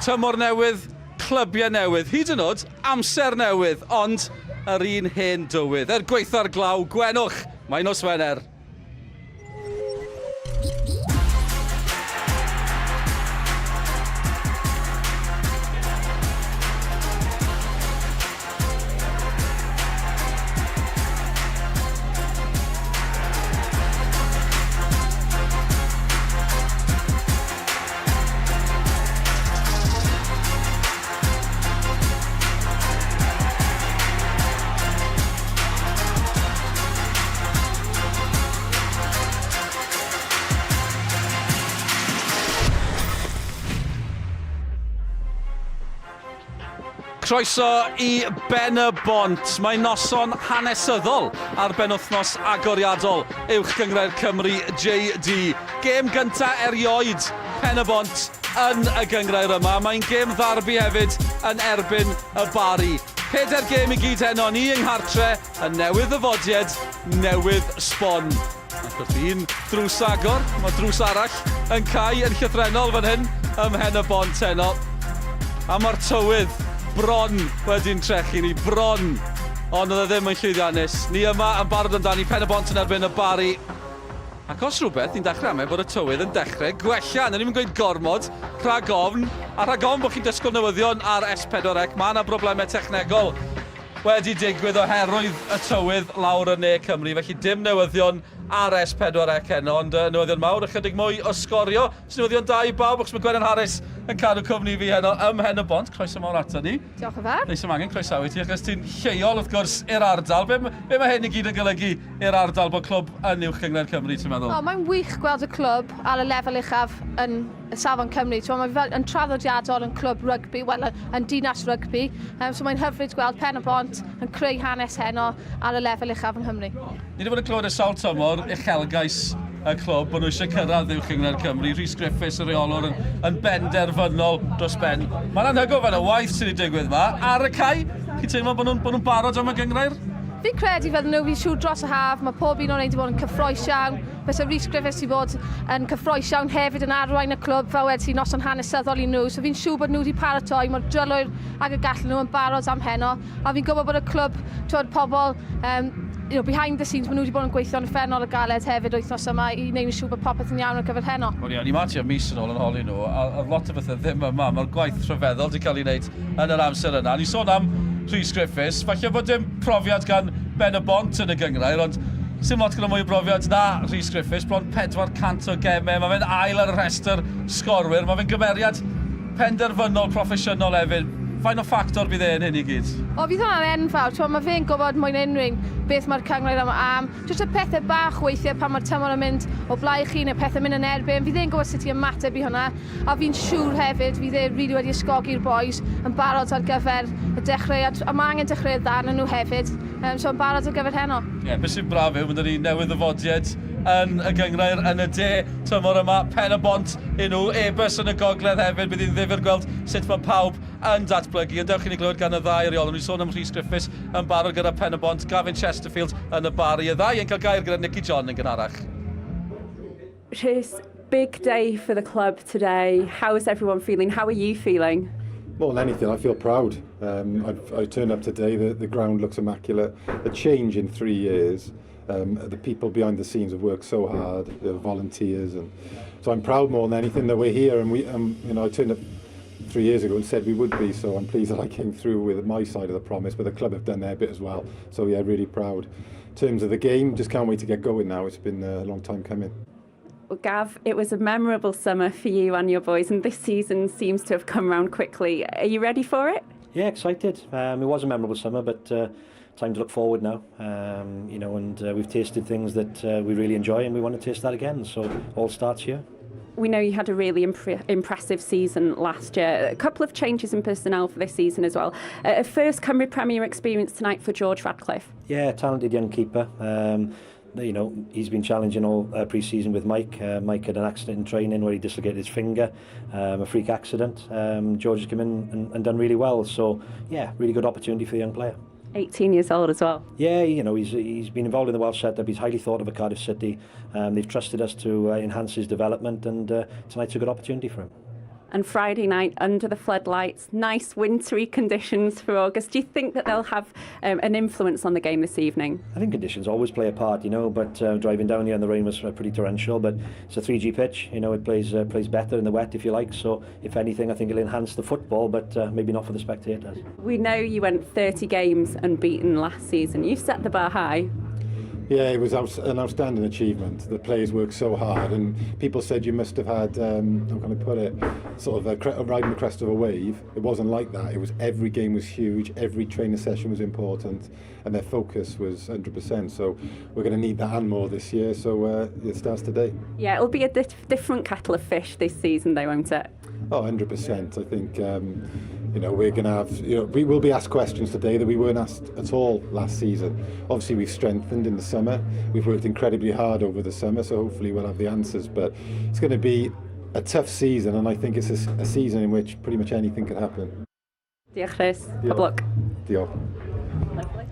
Tymor newydd, clybiau newydd, hyd yn oed amser newydd, ond yr un hen dywydd. Er gwaetha'r glaw, gwenwch, mae nos Wener. Croeso i Ben-y-bont. Mae noson hanesyddol ar benwythnos agoriadol Uwch Gynghrair Cymru JD. Gêm gynta erioed Pen-y-bont yn y gynghrair yma. Mae'n gêm ddarbi hefyd yn erbyn y Bari. Pedair gêm i gyd heno, ni yng nghartre, y newydd ddyfodied, newydd sbon. Ac wrth un drws agor, mae drws arall yn cau yn llythrennol fan hyn ym Mhen y Bont heno. A mae'r tywydd bron wedi'n trechu ni, bron. Ond oedd e ddim yn llwyddiannus. Ni yma yn barod amdani, Pen y Bont yn erbyn y Bari. Ac os rhywbeth, ni'n dechrau amau bod y tywydd yn dechrau gwella. Nawn ni'm yn gweud gormod, rhag ofn. A rhag ofn bod chi'n dysgwyl newyddion ar S4C, mae yna broblemau technegol wedi digwydd oherwydd y tywydd lawr yn ne Cymru, felly dim newyddion ar S4C heno, ond uh, newyddion mawr, ychydig mwy o sgorio. Sy'n newyddion da i bawb, achos mae Gwennan Harris yn cadw cwmni fi heno ym Mhen y Bont. Croeso mawr ato ni. Diolch yn fawr. Neis am angen croesawu ti, achos ti'n lleol wrth gwrs i'r ardal. Be, be mae hyn i gyd yn golygu i'r ardal bod clwb yn Uwch Gynghrair Cymru, ti'n meddwl? O, mae'n wych gweld y clwb ar y lefel uchaf yn safon Cymru. T'mo, mae fel yn traddodiadol yn clwb rygbi, wel, yn dinas rygbi. Um, so mae'n hyfryd gweld Pen-y-bont yn creu hanes heno ar y lefel uchaf yng Nghymru. Ni wedi bod yn clywed ers sawl tymor uchelgais y clwb bod nhw eisiau cyrraedd Uwch Gynghrair Cymru. Rhys Griffiths, y rheolwr, yn, yn benderfynol dros ben. Mae'n anhygoel faint o waith sydd wedi digwydd yma. Ar y cae, chi'n teimlo bod nhw'n bod nhw barod am y gynghrair? Fi'n credu fydden nhw, fi'n siŵr dros y haf, mae pob un o'n ein wedi bod yn cyffroes iawn. Fysa Rhys Griffiths wedi bod yn cyffroes iawn hefyd yn arwain y clwb, fel wedi noson hanesyddol i nhw. So fi'n siŵr bod nhw wedi paratoi mor drylwyr ag y gallen nhw yn barod am heno. A fi'n gwybod bod y clwb, twod, pobl, um, you know, behind the scenes, maen nhw wedi bod yn gweithio'n uffernol o galed hefyd wythnos yma i wneud yn siŵr bod popeth yn iawn ar gyfer heno. Wel ie, o'n i 'ma tua mis yn ôl yn holi nhw, a oedd lot o bethau ddim yma. Mae'r gwaith rhyfeddol wedi cael ei wneud yn yr amser yna. Ni'n sôn am Rhys Griffiths, falle bod dim profiad gan Ben y Bont yn y gynghrair, ond sim lot gyda mwy o brofiad na Rhys Griffiths, bron 400 o gemau, mae fe'n ail ar y rhestr sgorwyr, mae fe'n gymeriad penderfynol proffesiynol hefyd. Faint o ffactor bydd e yn hyn i gyd? O, fydd hwnna'n enfawr. T'mod, mae fe'n gwybod mwy na unrhyw un beth mae'r cynghrair am, am. Jyst y pethau bach weithiau pan mae'r tymor yn mynd o blaid chi neu pethau'n mynd yn erbyn, fydd e'n gwybod sut i ymateb i hwnna. A fi'n siŵr hefyd fydd e rili wedi ysgogi'r bois yn barod ar gyfer y dechreuad, a mae angen dechreuad dda arnyn nhw hefyd, um, so yn barod ar gyfer heno. Ie, yeah, beth sy'n braf yw, mae 'da ni newydd ddyfodiad yn y gynghrair yn y de tymor yma, Pen y Bont i nhw, Airbus yn y gogledd hefyd, bydd hi'n ddifyr gweld sut mae pawb yn datblygu. Ond dewch i ni glywed gan y ddau reolwr. Ni'n sôn am Rhys Griffiths yn barod gyda Pen y Bont, Gavin Chesterfield yn y Bari. Y ddau yn cael gair gyda Nicky John yn gynharach. Rhys, big day for the club today. How is everyone feeling? How are you feeling? More than anything, I feel proud. Um, I've, I turned up today, the, the ground looks immaculate. The change in three years, um, the people behind the scenes have worked so hard, the volunteers, and so I'm proud more than anything that we're here. And we, um, you know, I turned up three years ago and said we would be, so I'm pleased that I came through with my side of the promise, but the club have done their bit as well. So yeah, really proud. In terms of the game, just can't wait to get going now. It's been a long time coming. Well, Gav, it was a memorable summer for you and your boys, and this season seems to have come round quickly. Are you ready for it? Yeah, excited. Um, it was a memorable summer, but uh, time to look forward now. Um, you know, and uh, we've tasted things that uh, we really enjoy, and we want to taste that again. So all starts here. We know you had a really impre impressive season last year. A couple of changes in personnel for this season as well. Uh, a first Cymru Premier experience tonight for George Radcliffe. Yeah, talented young keeper. Um, you know, he's been challenging all uh, pre-season with Mike. Uh, Mike had an accident in training where he dislocated his finger, um, a freak accident. Um, George has come in and, and done really well. So, yeah, really good opportunity for the young player. 18 years old as well. Yeah, you know, he's, he's been involved in the Welsh setup. He's highly thought of at Cardiff City. Um, they've trusted us to uh, enhance his development, and uh, tonight's a good opportunity for him. And Friday night under the floodlights, nice wintry conditions for August. Do you think that they'll have an influence on the game this evening? I think conditions always play a part, you know, but driving down here in the rain was pretty torrential, but it's a 3G pitch, you know, it plays plays better in the wet, if you like, so if anything, I think it'll enhance the football, but maybe not for the spectators. We know you went 30 games unbeaten last season. You set the bar high. Yeah, it was an outstanding achievement. The players worked so hard, and people said you must have had, how can I put it, sort of a riding the crest of a wave. It wasn't like that. It was every game was huge, every training session was important, and their focus was 100%. So we're going to need that and more this year. So it starts today. Yeah, it'll be a different kettle of fish this season, though, won't it? Oh, 100%. I think, we're going to have, we will be asked questions today that we weren't asked at all last season. Obviously, we've strengthened in the summer. We've worked incredibly hard over the summer, so hopefully we'll have the answers. But it's going to be a tough season, and I think it's a season in which pretty much anything can happen. Diolch, Rhys. Pob lwc. Diolch. Lovely.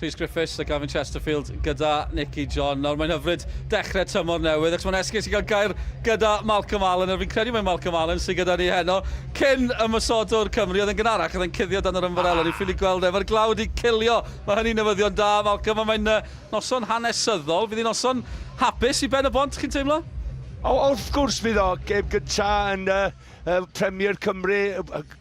Rhys Griffiths a Gavin Chesterfield gyda Nicky John. Nawr mae'n hyfryd dechrau tymor newydd, ac mae'n esgus i gael gair gyda Malcolm Allen. Nawr fi'n credu mae Malcolm Allen sydd gyda ni heno. Cyn ymosodwr Cymru, oedd yn gynharach, oedd yn cuddio dan yr ymbarel, o'n i'n ffili gweld efo'r glaw 'di cilio. Mae hynny'n newyddion da, Malcolm, a mae'n noson hanesyddol. Fydd hi'n noson hapus i Ben y Bont, chi'n teimlo? O, wrth gwrs fydd o, gêm gynta yn Premier Cymru,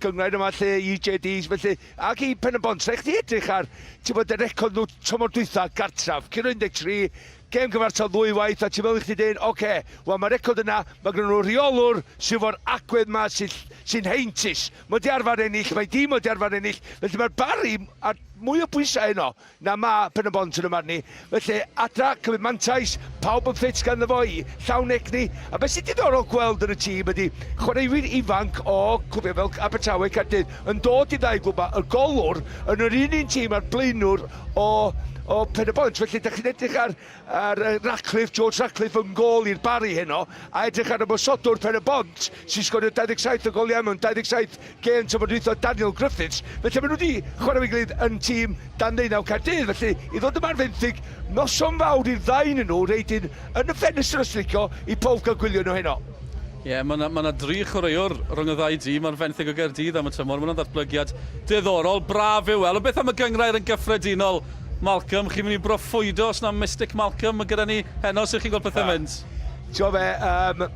gynghrair yma lle i JDs, felly, ac i Pen y Bont, rhaid chdi edrych ar, ti'n bod, y record nhw tymor dwytha gartraf, curo 13, gêm gyfartal ddwy waith, a ti'n meddwl i chdi dweud, oce, okay, wel mae'r record yna, mae gen nhw rheolwr sydd fo'r agwedd yma sy'n sy heintus. Mae di arfer ennill, mae dîm o di arfer ennill, felly mae'r Barri ar mwy o bwysau heno na ma Pen y Bont yn y marn i. Felly, adra, cymryd mantais, pawb yn ffit ganddo fo i llawn egni. A beth sy'n diddorol gweld yn y tîm ydy chwaraewyr ifanc o clwbiau fel Abertawe, Caerdydd, yn dod i ddau glwb, y golwr yn yr un un tîm a'r blaenwr o Pen y Bont. Felly, da chi'n edrych ar Ratcliffe, George Ratcliffe yn gôl i'r Barri heno, a edrych ar ymosodwr Pen y Bont, sy'n sgorio 27 o goliau mewn 27 gêm tymor dwytha, Daniel Griffiths. Felly maen nhw wedi chwarae efo'i gilydd yn tîm dan 19 Caerdydd. Felly, i ddod yma'r fenthyg, noson fawr i'r ddau yn nhw, reid un yn y ffenestr os licio, i pawb gael gwylio nhw heno. Ie, yeah, mae yna ma dri chwaraewr rhwng y ddau dîm ar fenthyg o Gaerdydd am y tymor. Mae hwnna'n ddatblygiad diddorol, braf yw weld. Ond beth am y gynghrair yn gyffredinol, Malcolm? Chi'n mynd i broffwydo os na Mystic Malcolm gyda ni heno, sut chi'n gweld pethau'n mynd? Ti'n fe,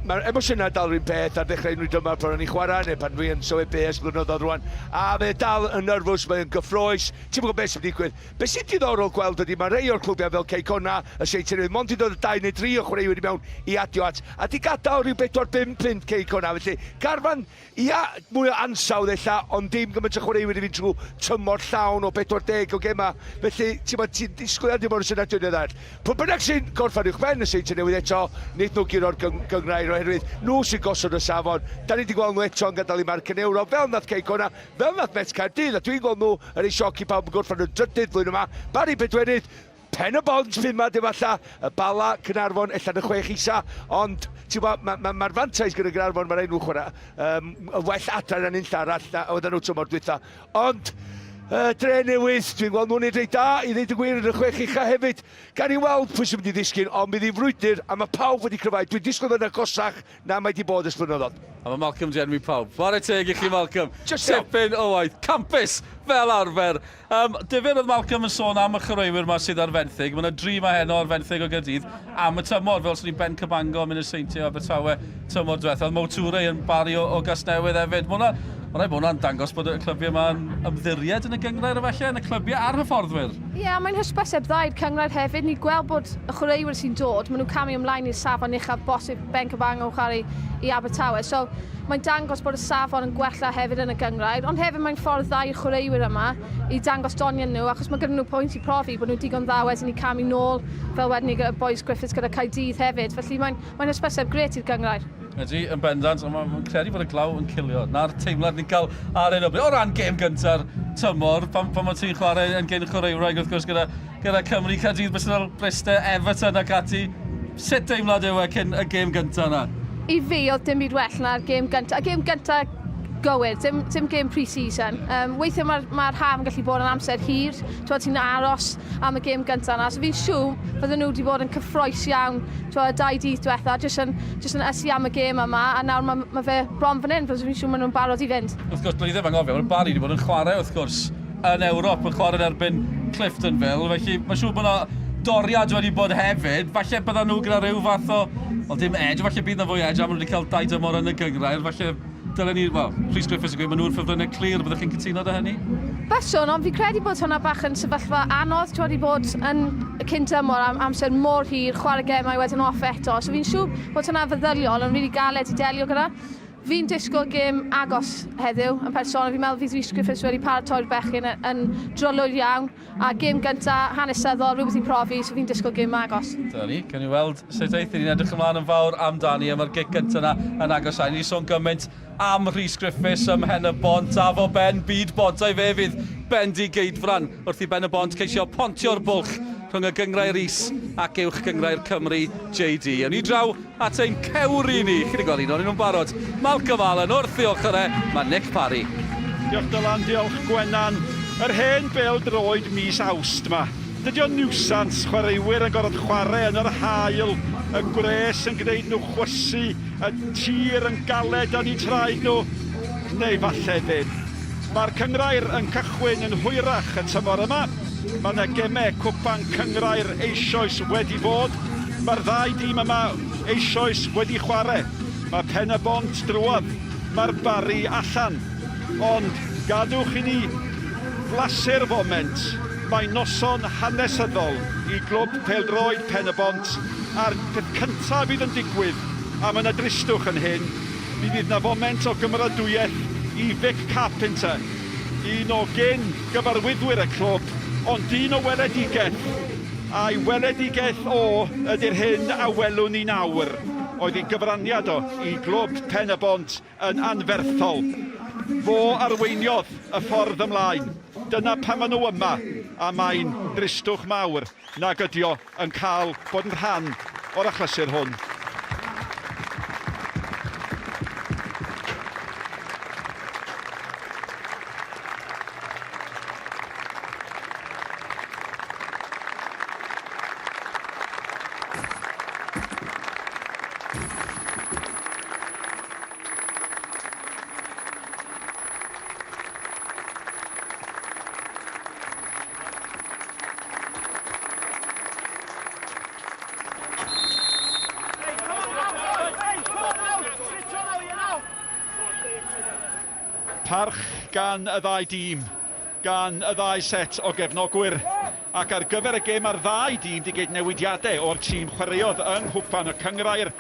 mae'r emosiynau dal yr un peth ar ddechrau unrhyw dymor pan o'n i'n chwarae, neu pan dwi yn sylwebu ers blynyddoedd rwan. A mae dal yn nerfus, mae'n gyffrous, ti'n gwybod beth sy'n digwydd. Beth sy'n diddorol gweld ydy, mae rei o'r clwbiau fel Cei Connah, y Seintiau Newydd, mond i dod y dau neu dri o chwaraewyr i mewn i adio at, a di gadael rhyw bedwar bum punt Cei Connah. Felly, garfan, ia, mwy o ansawdd ella, ond dim gymaint o chwaraewyr i fynd trwy tymor llawn o 40 o gemau. Felly, ti'n bod, ti'n disgwyl ar dim ond y syniad dwi'n arall. Pwy bynnag sy'n gorffen uwch ben y Seintiau Newydd eto, wneith nhw guro'r gynghrair oherwydd nhw sy'n gosod y safon. Da ni wedi gweld nhw eto yn gadael i marc yn Ewrop, fel nath Cei Connah, fel nath Met Caerdydd, a dwi'n gweld nhw yn ei sioc i pawb yn gorffen yn drydydd flwyddyn yma. Barri bedwerydd, Pen y Bont pumed efalla, y Bala, Caernarfon, ella yn y chwech isa, ond ti'n gwybod, mae'r ma, ma, ma fantais gyda Gaernarfon, mae'n rhaid nhw chwarae y well adran yn unlla arall na oedden nhw tymor dwytha. Ond, Dre Newydd, dwi'n gweld nhw'n neud reit da, i ddeud y gwir, yn y chwech ucha hefyd. Gan i weld pwy sy'n mynd i ddisgyn, ond bydd hi'n frwydr, a mae pawb wedi cryfhau. Dwi'n disgwyl yn agosach na mae di bod ers blynyddoedd. A mae Malcolm di enwi pawb. Whare teg i chi, Malcolm. Just iawn. Tipyn o waith. Campus, fel arfer. Difyr oedd Malcolm yn sôn am y chwaraewyr yma sydd ar fenthyg. Mae yna dri ma heno ar fenthyg o Gaerdydd am y tymor, fel sy'n ni Ben Cabango, mynd i'r Seintiau Abertawe tymor diwethaf. Mo Toure yn Barri o Gasnewydd hefyd. Mae hwnna, Mae rhaid bod hwnna'n dangos bod y clybiau yma'n ymddiried yn y gynghrair efallai, yn y clybiau a'r hyfforddwyr. Ie, yeah, mae'n hysbyseb dda i'r cynghrair hefyd. Ni'n gweld bod y chwaraewyr sy'n dod, maen nhw'n camu ymlaen i'r safon uchaf bosib Ben Cabango yn chwarae i Abertawe. So, mae'n dangos bod y safon yn gwella hefyd yn y gynghrair, ond hefyd mae'n ffordd dda i'r chwaraewyr yma i dangos doniau nhw, achos mae gyda nhw pwynt i profi bod nhw'n digon dda wedyn i camu nôl, fel wedyn ni gyda Boys Griffiths gyda Caerdydd hefyd. Felly mae'n mae hysbyseb grêt i'r gynghrair. Ydy, yn bendant, ond mae'n credu bod y glaw yn cilio. Na'r teimlad ni'n cael ar hyn o bryd. O ran gêm gynta'r tymor, pan mae ti'n chwarae yn gyn chwaraewraig, wrth gwrs, gyda Cymru, Caerdydd, Bristol, Bryste, Everton ac ati. Sut deimlad yw e cyn y gêm gyntaf yna? I fi, oedd dim byd well na'r gêm gyntaf. Y gêm gyntaf gywir, dim, dim gêm pre-season. Um, weithiau mae'r mae haf yn gallu bod yn amser hir, twod, ti'n aros am y gêm gyntaf yna. So fi'n siŵr bydden nhw wedi bod yn cyffroes iawn twod, y dau dydd diwetha, jyst yn, jyst yn ysu am y gêm yma, a nawr mae, mae fe bron fan hyn, fi'n siŵr maen nhw'n barod i fynd. Wrth gwrs, do'n i ddim anghofio, mae'r Barry wedi bod yn chwarae wrth gwrs yn Ewrop, yn chwarae yn erbyn Cliftonville, felly mae'n siŵr bod yna doriad wedi bod hefyd. Falle byddan nhw gyda rhyw fath o, wel dim edge, falle bydd yna fwy edge am nhw wedi cael dau dymor yn y gynghrair, falle dylen ni, wel, Rhys Griffiths yn gweud, maen nhw'n ffefrynnau clir, byddech chi'n cytuno 'da hynny? Byswn, ond fi'n credu bod hwnna bach yn sefyllfa anodd, ti'n wedi bod yn y cyn dymor am amser mor hir, chwarae gemau wedyn off eto, so fi'n siŵr bod hwnna feddyliol yn rili galed i delio gyda. Fi'n disgwyl gêm agos heddiw yn personol, fi'n meddwl fydd Rhys Griffiths wedi paratoi'r bechgyn yn drylwyr iawn, a gêm gynta hanesyddol, rhywbeth i profi, so fi'n disgwyl gêm agos. Dyna ni, cawn ni weld sut eith. Ni'n edrych ymlaen yn fawr amdani, a mae'r gic gynta yna yn agosáu. Ni wedi sôn gymaint am Rhys Griffiths ym Mhen-y-bont, a fo ben byd bont, a'i fe fydd Bendigeidfran wrth i Ben-y-bont ceisio pontio'r bwlch rhwng y Gynghrair Is ac Uwch Gynghrair Cymru JD. Awn ni draw at ein cewri ni. Chi wedi gweld un ohonyn nhw'n barod. Malcolm Allen wrth ei ochr e, mae Nick Parry. Diolch Dylan, diolch Gwenan. Yr hen bêl-droed mis Awst 'ma. Dydy o'n niwsans, chwaraewyr yn gorfod chwarae yn yr haul, y gwres yn gwneud nhw chwysu, y tir yn galed dan eu traed nhw, neu falle ddim. Mae'r cynghrair yn cychwyn yn hwyrach y tymor yma. Mae 'na gemau Cwpan Cynghrair eisoes wedi bod. Mae'r ddau dîm yma eisoes wedi chwarae. Mae Pen-y-bont drwodd, mae'r Barri allan. Ond gadwch i ni flasu'r foment. Mae'n noson hanesyddol i Glwb Pêl-droed Pen-y-bont a'r peth cyntaf fydd yn digwydd, a mae 'na dristwch yn hyn, Mi fydd 'na foment o gymeradwyaeth i Vic Carpenter, un o gyn gyfarwyddwyr y clwb, ond un o weledigaeth, a'i weledigaeth o ydy'r hyn a welwn ni nawr. Oedd ei gyfraniad o i glwb Pen-y-bont yn anferthol. Fo arweiniodd y ffordd ymlaen. Dyna pam maen nhw yma, a mae'n dristwch mawr nag ydy o yn cael bod yn rhan o'r achlysur hwn. Parch gan y ddau dîm, gan y ddau set o gefnogwyr, ac ar gyfer y gêm mae'r ddau dîm 'di gwneud newidiadau o'r tîm chwaraeodd yng Nghwpan y Cynghrair.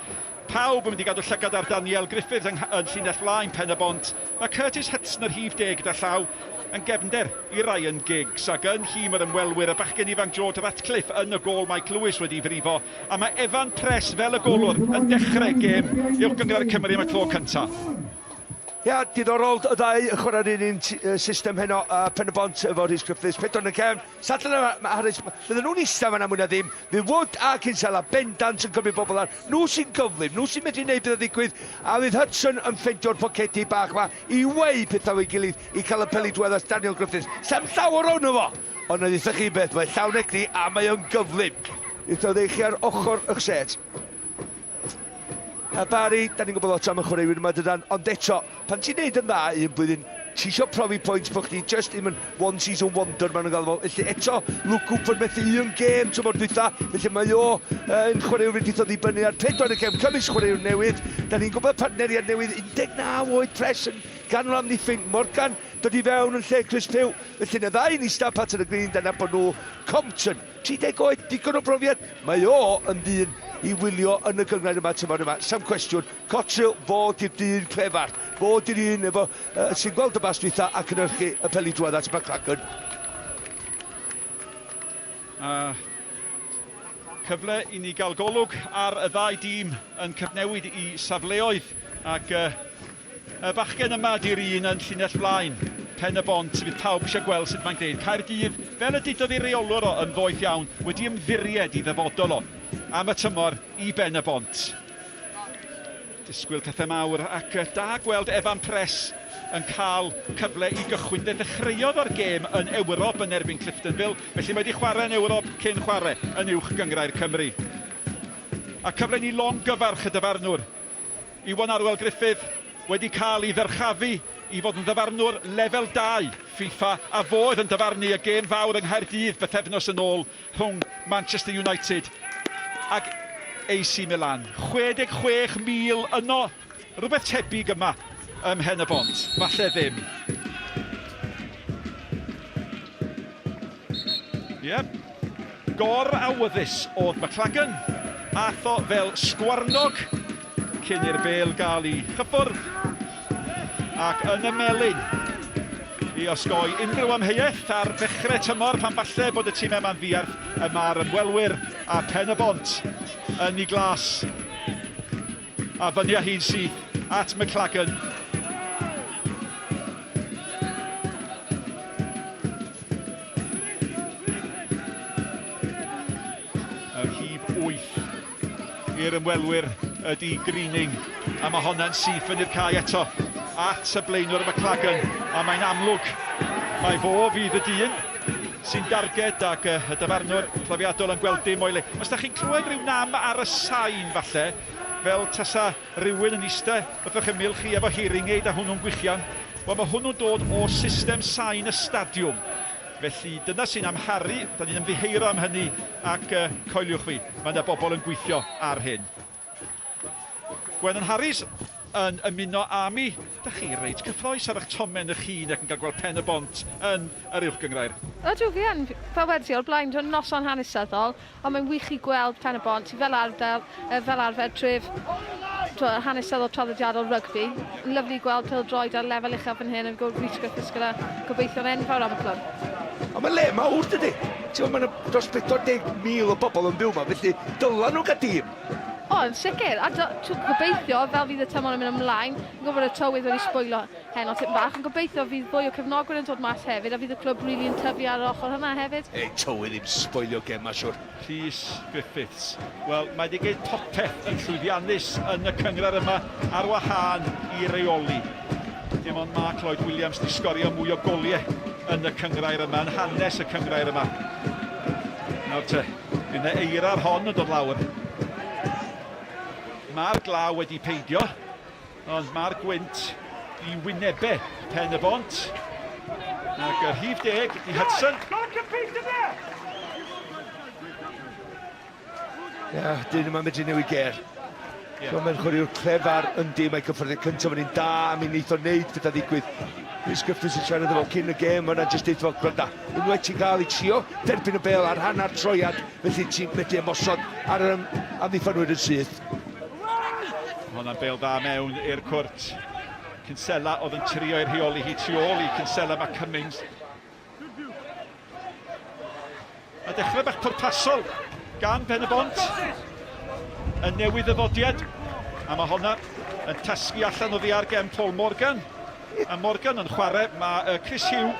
Pawb yn mynd i gadw llygad ar Daniel Griffiths yng yn llinell flaen Pen-y-bont. Mae Curtis Hudson y rhif deg gyda llaw yn gefnder i Ryan Giggs, ac yn nhîm yr ymwelwyr y bachgen ifanc George Ratcliffe yn y gôl, Mike Lewis wedi frifo, a mae Evan Press fel y golwr yn dechrau gêm Uwch Gynghrair Cymru am y tro cyntaf. Ia, diddorol, y ddau yn chwarae'r un un system heno, uh, Pen-y-bont efo Rhys Griffiths, pedwar yn y cefn, Sadler a Harris, fydden nhw'n eistedd fan'na mwy na ddim, fydd Wood a Kinsella bendant yn cymryd bobl ar, nhw sy'n gyflym, nhw sy'n medru neud beth ddigwydd, a fydd Hudson yn ffeindio'r pocedi bach ma i weu pethau o'i gilydd i cael y peli diwedd at Daniel Griffiths. Sa'm llawer ohono fo, ond na ddeutha chi beth, mae llawn egni a mae o'n gyflym. Eitha ddeich chi ar ochr ych set. A Barry, da ni'n gwybod lot am y chwaraewyr yma dydan, ond eto, pan ti'n neud yn dda un blwyddyn, ti eisiau profi pwynt bod chdi just ddim yn one season wonder maen nhw'n galw fo. Felly eto, Luke Cooper methu un gêm tymor dwytha, felly mae o yn chwaraewr wedi dod i ddibynnu ar pedwar y gem cymysg chwaraewr newydd. Da ni'n gwybod partneriad newydd 19 oed Press yn ganol amddiffyn Morgan dod i fewn yn lle Chris Pugh. Felly na ddau yn eistedd Pat yn y green, dyna bod nhw Compton 30 oed, digon o brofiad, mae o yn ddyn i wylio yn y gynghrair yma tymor yma, sam cwestiwn. Cotterill, fo di'r dyn clefar, fo di'r un efo, uh, sy'n gweld y bas dwytha ac yn yrchu y peli drwodd at McCracken. Uh, cyfle i ni gael golwg ar y ddau dîm yn cyfnewid i safleoedd ac uh, Y bachgen yma ydi'r un yn llinell flaen Pen-y-bont, fydd pawb eisiau gweld sut mae'n gwneud. Caerdydd, fel y dudodd ei reolwr o yn ddoeth iawn, wedi ymddiried i ddyfodol o am y tymor i Ben-y-bont. Disgwyl pethau mawr ac da gweld Evan Press yn cael cyfle i gychwyn. Fe ddechreuodd o'r gêm yn Ewrop yn erbyn Cliftonville, felly mae wedi chwarae yn Ewrop cyn chwarae yn Uwch Gynghrair Cymru. A cyfle i ni longyfarch y dyfarnwr, Iwan Arwel Griffith, wedi cael ei ddyrchafu i fod yn ddyfarnwr lefel 2 FIFA a fo oedd yn dyfarnu y gêm fawr yng Nghaerdydd bythefnos yn ôl rhwng Manchester United ac AC Milan. 66,000 yno, rhywbeth tebyg yma ym Mhen-y-bont, falle ddim. Yep. Gor-awyddus oedd McLagan, ath o fel sgwarnog cyn i'r bêl gael ei chyffwrdd ac yn y melyn i osgoi unrhyw amheuaeth ar ddechrau tymor pan falle bod y tîmau yma'n ddiarth y mae'r ymwelwyr a Pen-y-bont yn ei glas a fyny â hi'n syth at McLagan. Y rhif 8 i'r ymwelwyr ydy Greening, a mae honna'n syth fyny'r cae eto at y blaenwr McLagan, a mae'n amlwg mae fo fydd y dyn sy'n darged ac y dyfarnwr profiadol yn gweld dim o'i le. Os da chi'n clywed rhyw nam ar y sain falle, fel tasa rhywun yn iste wrth eich ymyl chi efo hearing aid a hwnnw'n gwichian, wel mae hwnnw'n dod o system sain y stadiwm. Felly dyna sy'n amharu, da ni'n ymddiheuro am hynny ac uh, coeliwch fi, mae yna bobl yn gweithio ar hyn. Gwennan Harries yn ymuno â mi. Da chi reit cyffroes ar eich tomen eich hun ac yn cael gweld Pen y Bont yn yr Uwch Gynghrair. Ydw, fi yn. Fel wedys i o'r blaen, dwi'n noson hanesyddol, Ond mae'n wych i gweld Pen-y-bont, sydd fel ardal, fel arfer, tref t'mo' hanesyddol traddodiadol rygbi. Lyfli gweld pêl-droed ar lefel uchel fan hyn, a fi'n gwybod Rhys Griffiths gyda gobeithion enfawr am y clwb. Ond mae'n le mawr dydy? Ti'n gwbod, mae 'na dros 40,000 o bobl yn byw 'ma, felly dyla nhw gael dîm. O, yn sicr, a gobeithio, fel fydd y tymor yn mynd ymlaen, fi'n gwybod bod y tywydd wedi sbwylo heno tipyn bach, ond gobeithio fydd fwy o cefnogwyr yn dod mas hefyd a fydd y clwb rili yn tyfu ar yr ochr hwnna hefyd. Ei, tywydd ddim sboilio gem ma siwr. Rhys Griffiths. Wel, mae wedi gwneud popeth yn llwyddiannus yn y cynghrair yma ar wahân i reoli. Dim ond Mark Lloyd Williams wedi sgorio mwy o goliau yn y cynghrair yma, yn hanes y cynghrair yma. Nawr te, bydd yna eira ar hon yn dod lawr. Mae'r glaw wedi peidio. Ond mae'r gwynt i wynebau Pen y Bont. Ac y rhif deg i Hudson. Ia, yeah, dyn yma'n medru newid ger. Yeah. So mae'n chwaraewr clefar yndi, mae cyffyrddiad cyntaf yn un da, mi wneith o wneud gyda ddigwydd. Rhys Griffiths yn siarad efo cyn y gêm, yna jyst deud fo, gwranda, unwaith ti'n cael ei trio, derbyn y bel ar hanner troiad, felly ti'n medru ymosod ar yr amddiffynwyr yn syth. Hwnna'n bêl dda mewn i'r cwrt. Kinsella oedd yn trio ei rheoli hi tu ôl i Kinsella mae Cummings. A dechrau bach pwrpasol gan Pen y Bont yn newydd ddyfodiad. A mae honna yn tasgu allan oddi ar gefn Paul Morgan. A Morgan yn chwarae, mae Chris Hugh,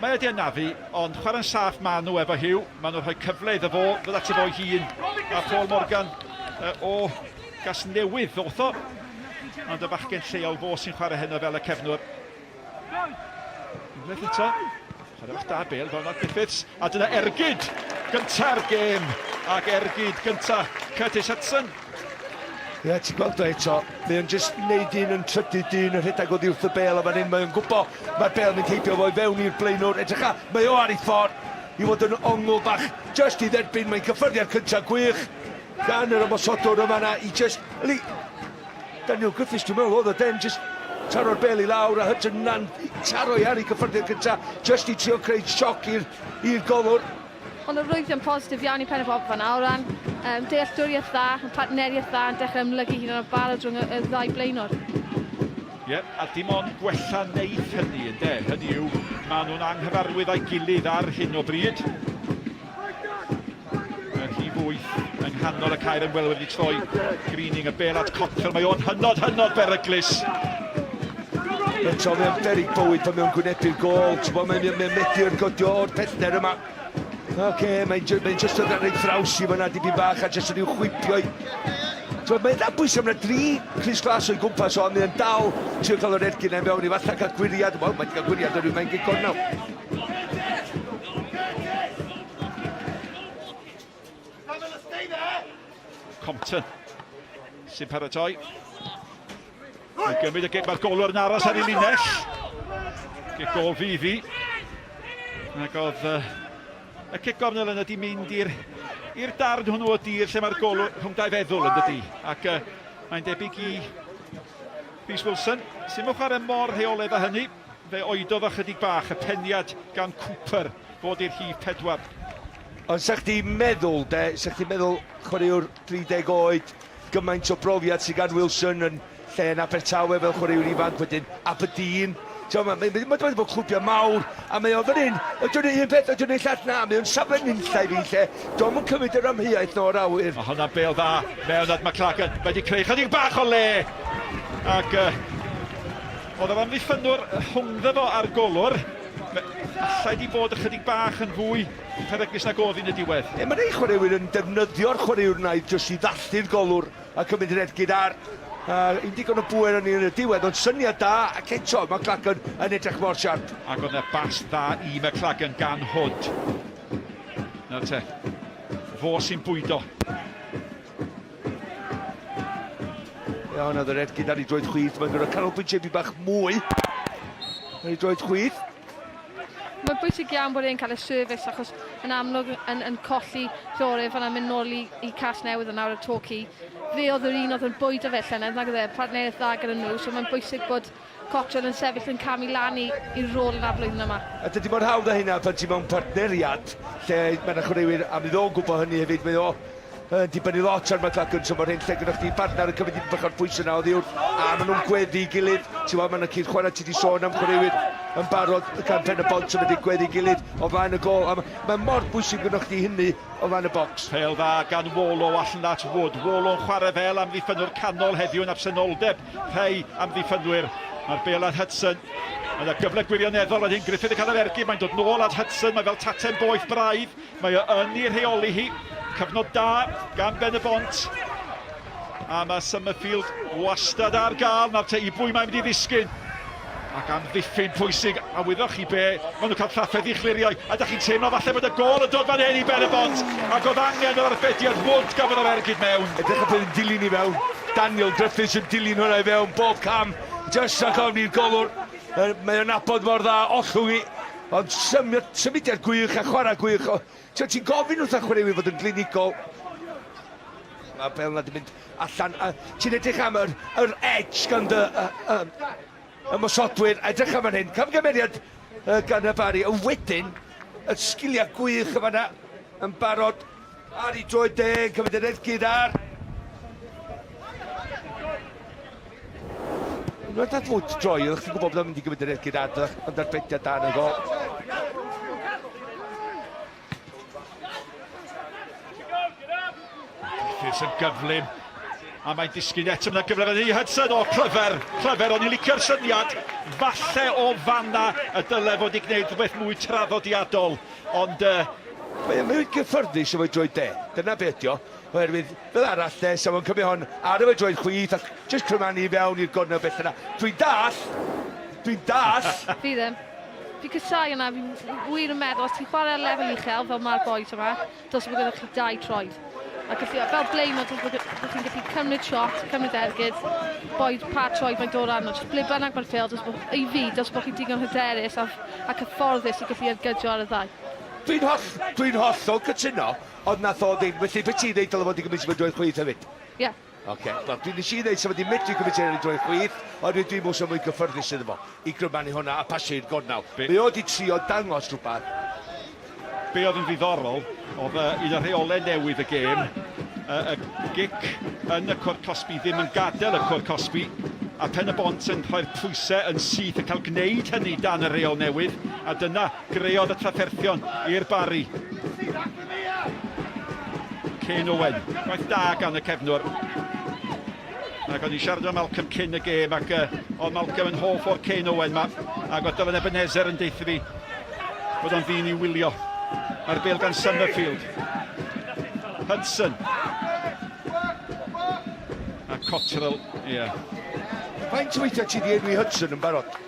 mae wedi anafu, ond chwarae'n saff maen nhw efo Hugh. Maen nhw'n rhoi cyfle iddo fo, ddod ato fo'i hun. A Paul Morgan o Gasnewydd ddoth o, ond y bachgen lleol fo sy'n chwarae heno fel y cefnwr. Unwaith eto, chwarae bach da bêl fel yna Griffiths, a dyna ergyd gynta'r gêm, ac ergyd gynta Curtis Hudson. Ie, yeah, ti'n gweld o eto, mae o'n jyst neud un yn trydydd dyn yn rhedeg oddi wrth y bêl a fan hyn mae o'n gwybod mae'r bêl mynd heibio fo i fewn i'r blaenwr, edrycha, mae o ar ei ffordd i fod yn ongl bach, jyst i dderbyn, mae'n cyffyrddiad cyntaf gwych gan yr ymosodwr yma na i jyst, yli, Daniel Griffiths dwi'n meddwl oedd o den, jyst taro'r bêl i lawr a Hudson na'n taro i ar ei cyffyrddiad cyntaf, jyst i trio creu sioc i'r golwr. Ond arwyddion positif iawn i Pen-y-bont fan'na o ran um, dealltwriaeth dda, partneriaeth dda yn dechrau ymlygu hunan o barod rhwng y, y ddau blaenor. Ie, yeah, a dim ond gwella neith hynny, ynde? Hynny yw, maen nhw'n anghyfarwydd â'i gilydd ar hyn o bryd. Y rhif 8 yng nghanol y caer ymwelwyr wedi troi Greening y bel at Cottrell. Mae o'n hynod, hynod beryglus. Eto, mae'n beryg bywyd pan mae'n gwynebu'r gôl. Mae'n mae methu'r godio o'r pellter yma. Oce, okay, mae'n mae jyst yn rhaid thraws i fyna dipyn bach a jyst yn i'w chwipio i. Ti'n mae'n dda bwysig, mae'n dri crys glas o'i gwmpas o, a mae'n dal trio cael yr ergyn na mewn i falle cael gwiriad. Wel, mae'n cael gwiriad oherwydd mae'n gic gornel. Compton sy'n paratoi. Mae'n gymryd y gic, mae'r golwr yn aros ar ei linell. Gic gol fydd hi. Ac oedd uh, y cic gornel yna di mynd i'r i'r darn hwnnw o dir lle mae'r golwr rhwng dau feddwl yn dydi. Ac uh, mae'n debyg i Rhys Wilson, sy'n mwyn chwarae mor rheolaidd â hynny, fe oedodd ychydig bach y peniad gan Cooper fod i'r rhif pedwar. Ond sa chdi'n meddwl, de, sa chdi'n meddwl chwaraewr 30 oed, gymaint o brofiad sydd gan Wilson yn lle yn Abertawe fel chwaraewr ifanc, wedyn Aberdeen. Ti'n gwbod, mae mae wedi bod clwbiau mawr, a mae o fan hyn, ydy o'n un peth, ydy o'n un llall, na, mae o'n safle nunlla i fi lle dio'm yn cymryd yr amheuaeth 'na o'r awyr. Mae hwnna'n bêl dda mewn at McLagan, mae wedi creu chydig bach o le, ac uh, oedd yr amddiffynnwr rhwngddo fo a'r golwr, allai di bod ychydig bach yn fwy peryglus nag oedd yn y diwedd. Ie, mae rhai chwaraewyr yn defnyddio'r chwaraewr yna i jyst i ddallu'r golwr a cymryd yr ergyd ar. Uh, un digon o bŵer yn y diwedd, ond syniad da, ac eto mae McLagan yn edrych mor siarp. Ac oedd yna bas dda i McLagan gan Hood. Nawr te, fo sy'n bwydo. Iawn, oedd yr ergyd ar ei droed chwith, mae'n gorfod canolbwyntio i bach mwy ar ei droed chwith. Mae'n bwysig iawn bod e'n cael y service achos yn amlwg yn, yn colli Llore fan mynd nôl i, i Casnewydd yn nawr y Torquay. Fe oedd yr un oedd yn bwydo fe llynedd, nag oedd e, partneriaeth dda gyda nhw, so mae'n bwysig bod Cottrell yn sefyll yn camu lan i, i'r rôl yna flwyddyn yma. A dydy mor hawdd â hynna pan ti mewn partneriad lle mae yna chwaraewyr, a mi o'n gwybod hynny hefyd, mae o yn dibynnu lot ar McLagan, so mae'r hyn lle gyda chdi partner yn cymryd dipyn bach o'r pwysau na oddi wrth, a maen nhw'n gweddu i gilydd, ti'n gwybod, mae'n cyd chwarae, ti wedi sôn am chwaraewyr yn barod gan Pen y Bont yn mynd i gweddu i gilydd o flaen y gol, a mae mor bwysig gyda chdi hynny o flaen y bocs. Pêl dda gan Wolo allan at Wood. Wolo'n chwarae fel amddiffynnwr canol heddiw yn absenoldeb rhai amddiffynwyr. Mae'r bêl at Hudson. Mae yna gyfle gwirioneddol fan hyn. Griffith yn cael yr ergyd. Mae'n dod nôl at Hudson. Mae fel taten boeth braidd. Mae o yn ei rheoli hi. Cyfnod da gan Ben y Bont. A mae Summerfield wastad ar gael. Nawr te i bwy mae'n mynd i ddisgyn. Ac amddiffyn pwysig, a wyddoch chi be, maen nhw'n cael trafferth i chlirio. A da chi'n teimlo falle bod y gôl yn dod fan hyn i Ben y Bont. Ac oedd angen yr arbediad Wood gafodd yr ergyd mewn. Edrych ar beth yn dilyn i fewn. Daniel Griffiths yn dilyn hwnna i fewn bob cam. Just rhag ofn i'r golwr. Mae o'n nabod mor dda, ollwng i. Ond symiad, symudiad gwych a chwarae gwych. Ti'n ti gofyn wrth y chwaraewyr fod yn glinigol. Mae bel na di mynd allan. A ti'n edrych am yr, yr edge gan dy uh, uh, ymosodwyr. Edrych am fan hyn. Camgymeriad uh, gan y Bari. A wedyn, y sgiliau gwych yma yna yn barod ar ei droed de, yn cymryd yr ergyd ar. Unwaith nath Wood droi, oeddech chi'n gwybod bod o'n mynd i gymryd yr ergyd ar, ond arbediad da yn y gol. Griffiths yn gyflym. A mae'n disgyn eto, mae'n gyfle fan i Hudson. O, clyfer, clyfer, o'n i'n licio'r syniad. Falle o fanna y dyle fod i gwneud rhywbeth mwy traddodiadol. Ond... Uh... Mae'n mae gyffyrddus efo'i droed de. Dyna beth ydi o. Oherwydd, fel arall de, sa fo'n cymryd hon ar efo'i droed chwith ac jyst crymanu i fewn i'r gornel bell yna. Dwi'n dall! Dwi'n dall! Fi ddim. Fi casau yna, fi wir yn meddwl, os ti'n chwarae ar lefel uchel, fel mae'r boys yma, dylse bod gyda chi dau troed. A gallu, fel blaenor, dylse bod chi'n gallu cymryd shot, cymryd ergyd, boed pa troed mae'n dod arno. Jyst ble bynnag mae'r ffeil, dylse bod, i fi, dylse bod chi'n digon hyderus a, a cyfforddus i gallu ergydio ar y ddau. Dwi'n holl, dwi'n hollol cytuno, Ond nath o ddim, felly be ti'n ddeud dyle fod 'di gymryd symud droed chwith hefyd? Ie. Oce, wel dwi nes i ddeud sa fo 'di medru cymryd ar ei droed chwith, oherwydd dwi'n meddwl sa mwy gyffyrddus iddo fo i grymanu hwnna a pasio i'r gornel. Mae o 'di trio dangos rhywbeth. Be oedd yn ddiddorol oedd un o rheolau newydd y gêm, y gic yn y cwrt cosbi ddim yn gadael y cwrt cosbi, a Pen-y-bont yn rhoi'r pwysau yn syth yn cael gwneud hynny dan y rheol newydd, a dyna Greodd y trafferthion i'r Barri. Kane Owen, gwaith da gan y cefnwr. Ac o'n i'n siarad efo Malcolm cyn y gêm ac uh, oedd Malcolm yn hoff o'r Kane Owen ma. Ac oedd Dylan Ebenezer yn deitha fi bod o'n ddyn i wylio. Mae'r bel gan Summerfield. Hudson. Cotterill, ie. Yeah. Faint o weithiau ti di enwi Hudson yn barod?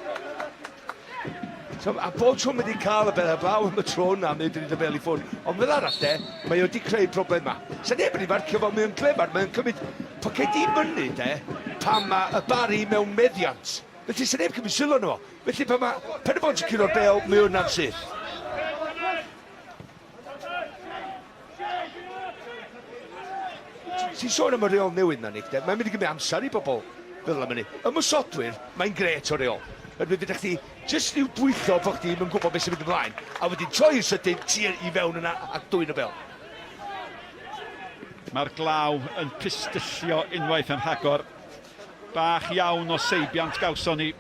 So, a bob tro mae wedi cael y bel heblaw am y tro yna, mae wedi gwneud y bel i ffwrdd. Ond fel arall de, mae wedi creu problemau. Sa neb yn ei farcio fo, mae o'n clefar, mae o'n cymryd pocedi myny de, pan mae y Barry mewn meddiant. Felly sa neb cymryd sylw arno fo. Felly pan mae Pen-y-bont yn curo'r bel, mae o'n syth. Ti'n sôn am y reol newydd 'na, Nick, de? Mae'n mynd i gymryd amser i bobl feddwl am hynny. Ymosodwyr, mae'n grêt o reol. Oherwydd fedra chdi jyst rhyw dwyllo bo' chdi ddim yn gwybod beth sy'n mynd ymlaen, a wedyn troi yn sydyn, ti i fewn yna a dwyn y bêl. Mae'r glaw yn pistyllio unwaith yn rhagor. Bach iawn o seibiant gawson ni.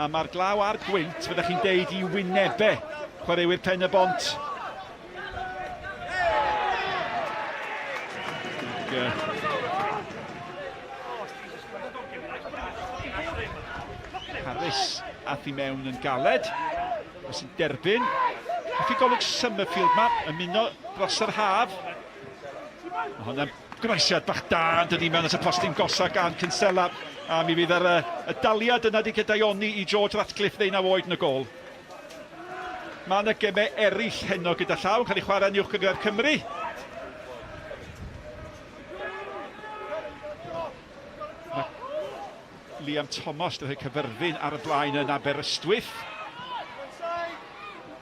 A mae'r glaw a'r gwynt, fyddech chi'n deud, i wynebau chwaraewyr Pen y Bont. Harris ath i mewn yn galed. Os yn derbyn. Hoffi golwg Summerfield ma, ymuno dros yr haf. Mae hwnna'n groesiad bach da yn dydi mewn at y postyn gosa gan Kinsella. A mi fydd yr, y daliad yna di gydaioni i George Ratcliffe ddeunaw oed yn y gol. Mae yna gemau eraill heno gyda llaw yn cael ei chwarae yn Uwch Gynghrair Cymru. Mae Liam Thomas 'di rhoi Cyfyrddin ar y blaen yn Aberystwyth.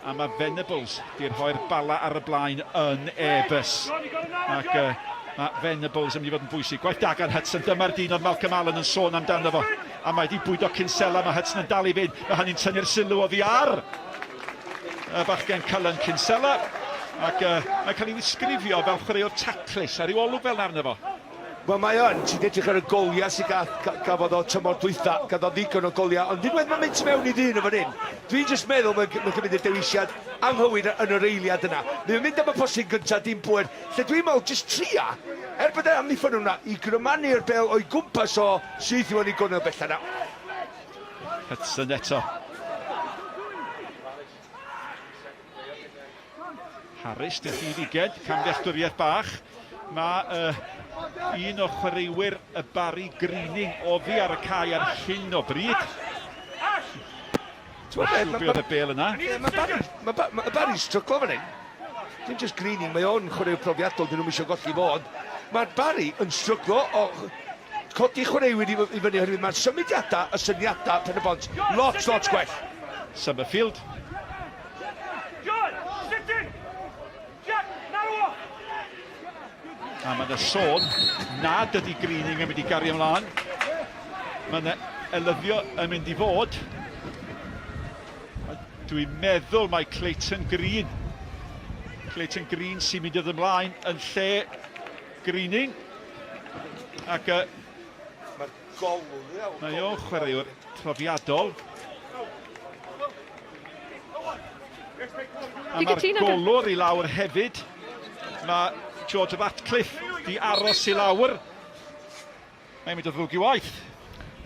A mae Venables 'di rhoi'r Bala ar y blaen yn Airbus. Ac uh, mae Venables yn mynd i fod yn bwysig. Gwaith da gan Hudson, dyma'r dyn oedd Malcolm Allen yn sôn amdano fo. A mae wedi bwydo Kinsella, mae Hudson yn dal i fynd. Mae hynny'n tynnu'r sylw oddi ar y bachgen Cullen Kinsella. Ac uh, mae'n cael ei ddisgrifio fel chwaraewr taclus a rhyw olwg fel arno fo. Wel mae o yn, ti'n edrych ar y goliau sydd gath, gafodd o tymor dwytha, gath o ddigon o goliau, ond unwaith mae'n mynd tu mewn i ddyn yn fan hyn, dwi'n jyst meddwl mae'n mae cymryd y dewisiad anghywir yn yr eiliad yna. Mae'n mynd am y postyn gyntaf, dim pwer, lle dwi'n meddwl jyst tria, er bod yr amddiffyn hwnna, i grymanu'r bel o'i gwmpas o syth i mewn i gornel bella na. Hudson eto. Harris, dy rhif ugen, camddealltwriaeth bach. Mae uh, un o chwaraewyr y Barry Greening oddi ar y cae ar hyn o bryd. Ti'n gwybod y bel yna? Mae Barry, mae, ma Barry'n stryglo fan hyn. Dim just Greening, mae o'n chwaraewr profiadol, dyn nhw'n eisiau golli fo, ond mae'r Barry yn stryglo o codi chwaraewyr i, i fyny oherwydd mae'r symudiadau, y syniadau Pen y Bont, lot, lot gwell. Summerfield. A mae yna sôn nad ydy Greening yn mynd i gario ymlaen. Mae yna elyddio yn mynd i fod. Dwi'n meddwl mai Clayton Green. Clayton Green sy'n mynd i ddod ymlaen yn lle Greening. Ac uh, Mae o'n chwaraewr profiadol. A mae'r golwr i lawr hefyd. Mae George Ratcliffe di aros i lawr. Mae'n mynd o ddrwg i waith.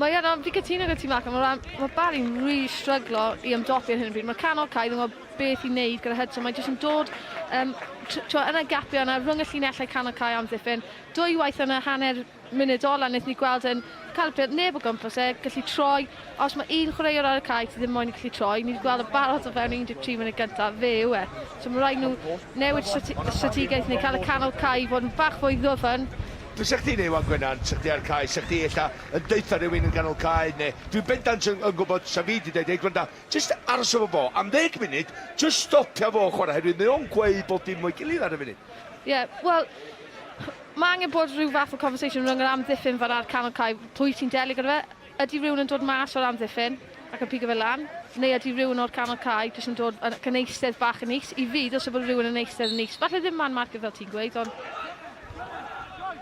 Mae yna, fi cytuno gyda ti Malcolm, mae, mae Barry'n really stryglo i ymdopi ar hyn o bryd. Mae'r canol cae ddim yn gwybod beth i wneud gyda Hudson. Mae jyst yn dod um, yn y gapiau yna rhwng y llinellau canol cae amddiffyn. Dwy waith yn y hanner munud ola wnaethon ni gweld e'n cael y bêl, neb o gwmpas e, gallu troi. Os mae un chwaraewr ar y cae ti ddim moyn i gallu troi, ni wedi gweld y barod o fewn 13 munud gyntaf, fe yw e. So mae rhaid nhw newid strategaeth neu cael y canol cae i fod yn bach fwy ddwfn. Be sa chdi'n neud wan Gwenan, sa chdi ar cae, sa chdi ella yn deutha rhywun yn ganol cae neu dwi'n bendant yn, yn gwybod sa fi di deud hei gwranda jyst aros efo fo am ddeg munud jyst stopia fo chwarae herwydd mae o'n gweu bob dim o'i gilydd ar y funud. Ie, yeah, wel, Mae angen bod rhyw fath o conversation rhwng yr amddiffyn fan a'r canol cae, pwy sy'n delio gyda fe? Ydy rhywun yn dod mas o'r amddiffyn ac yn pigo fe lan? Neu ydy rhywun o'r canol cae jyst yn dod ac yn eistedd bach yn is? I fi, dylse bod rhywun yn eistedd yn is. Falle ddim man marker fel ti'n gweud, ond...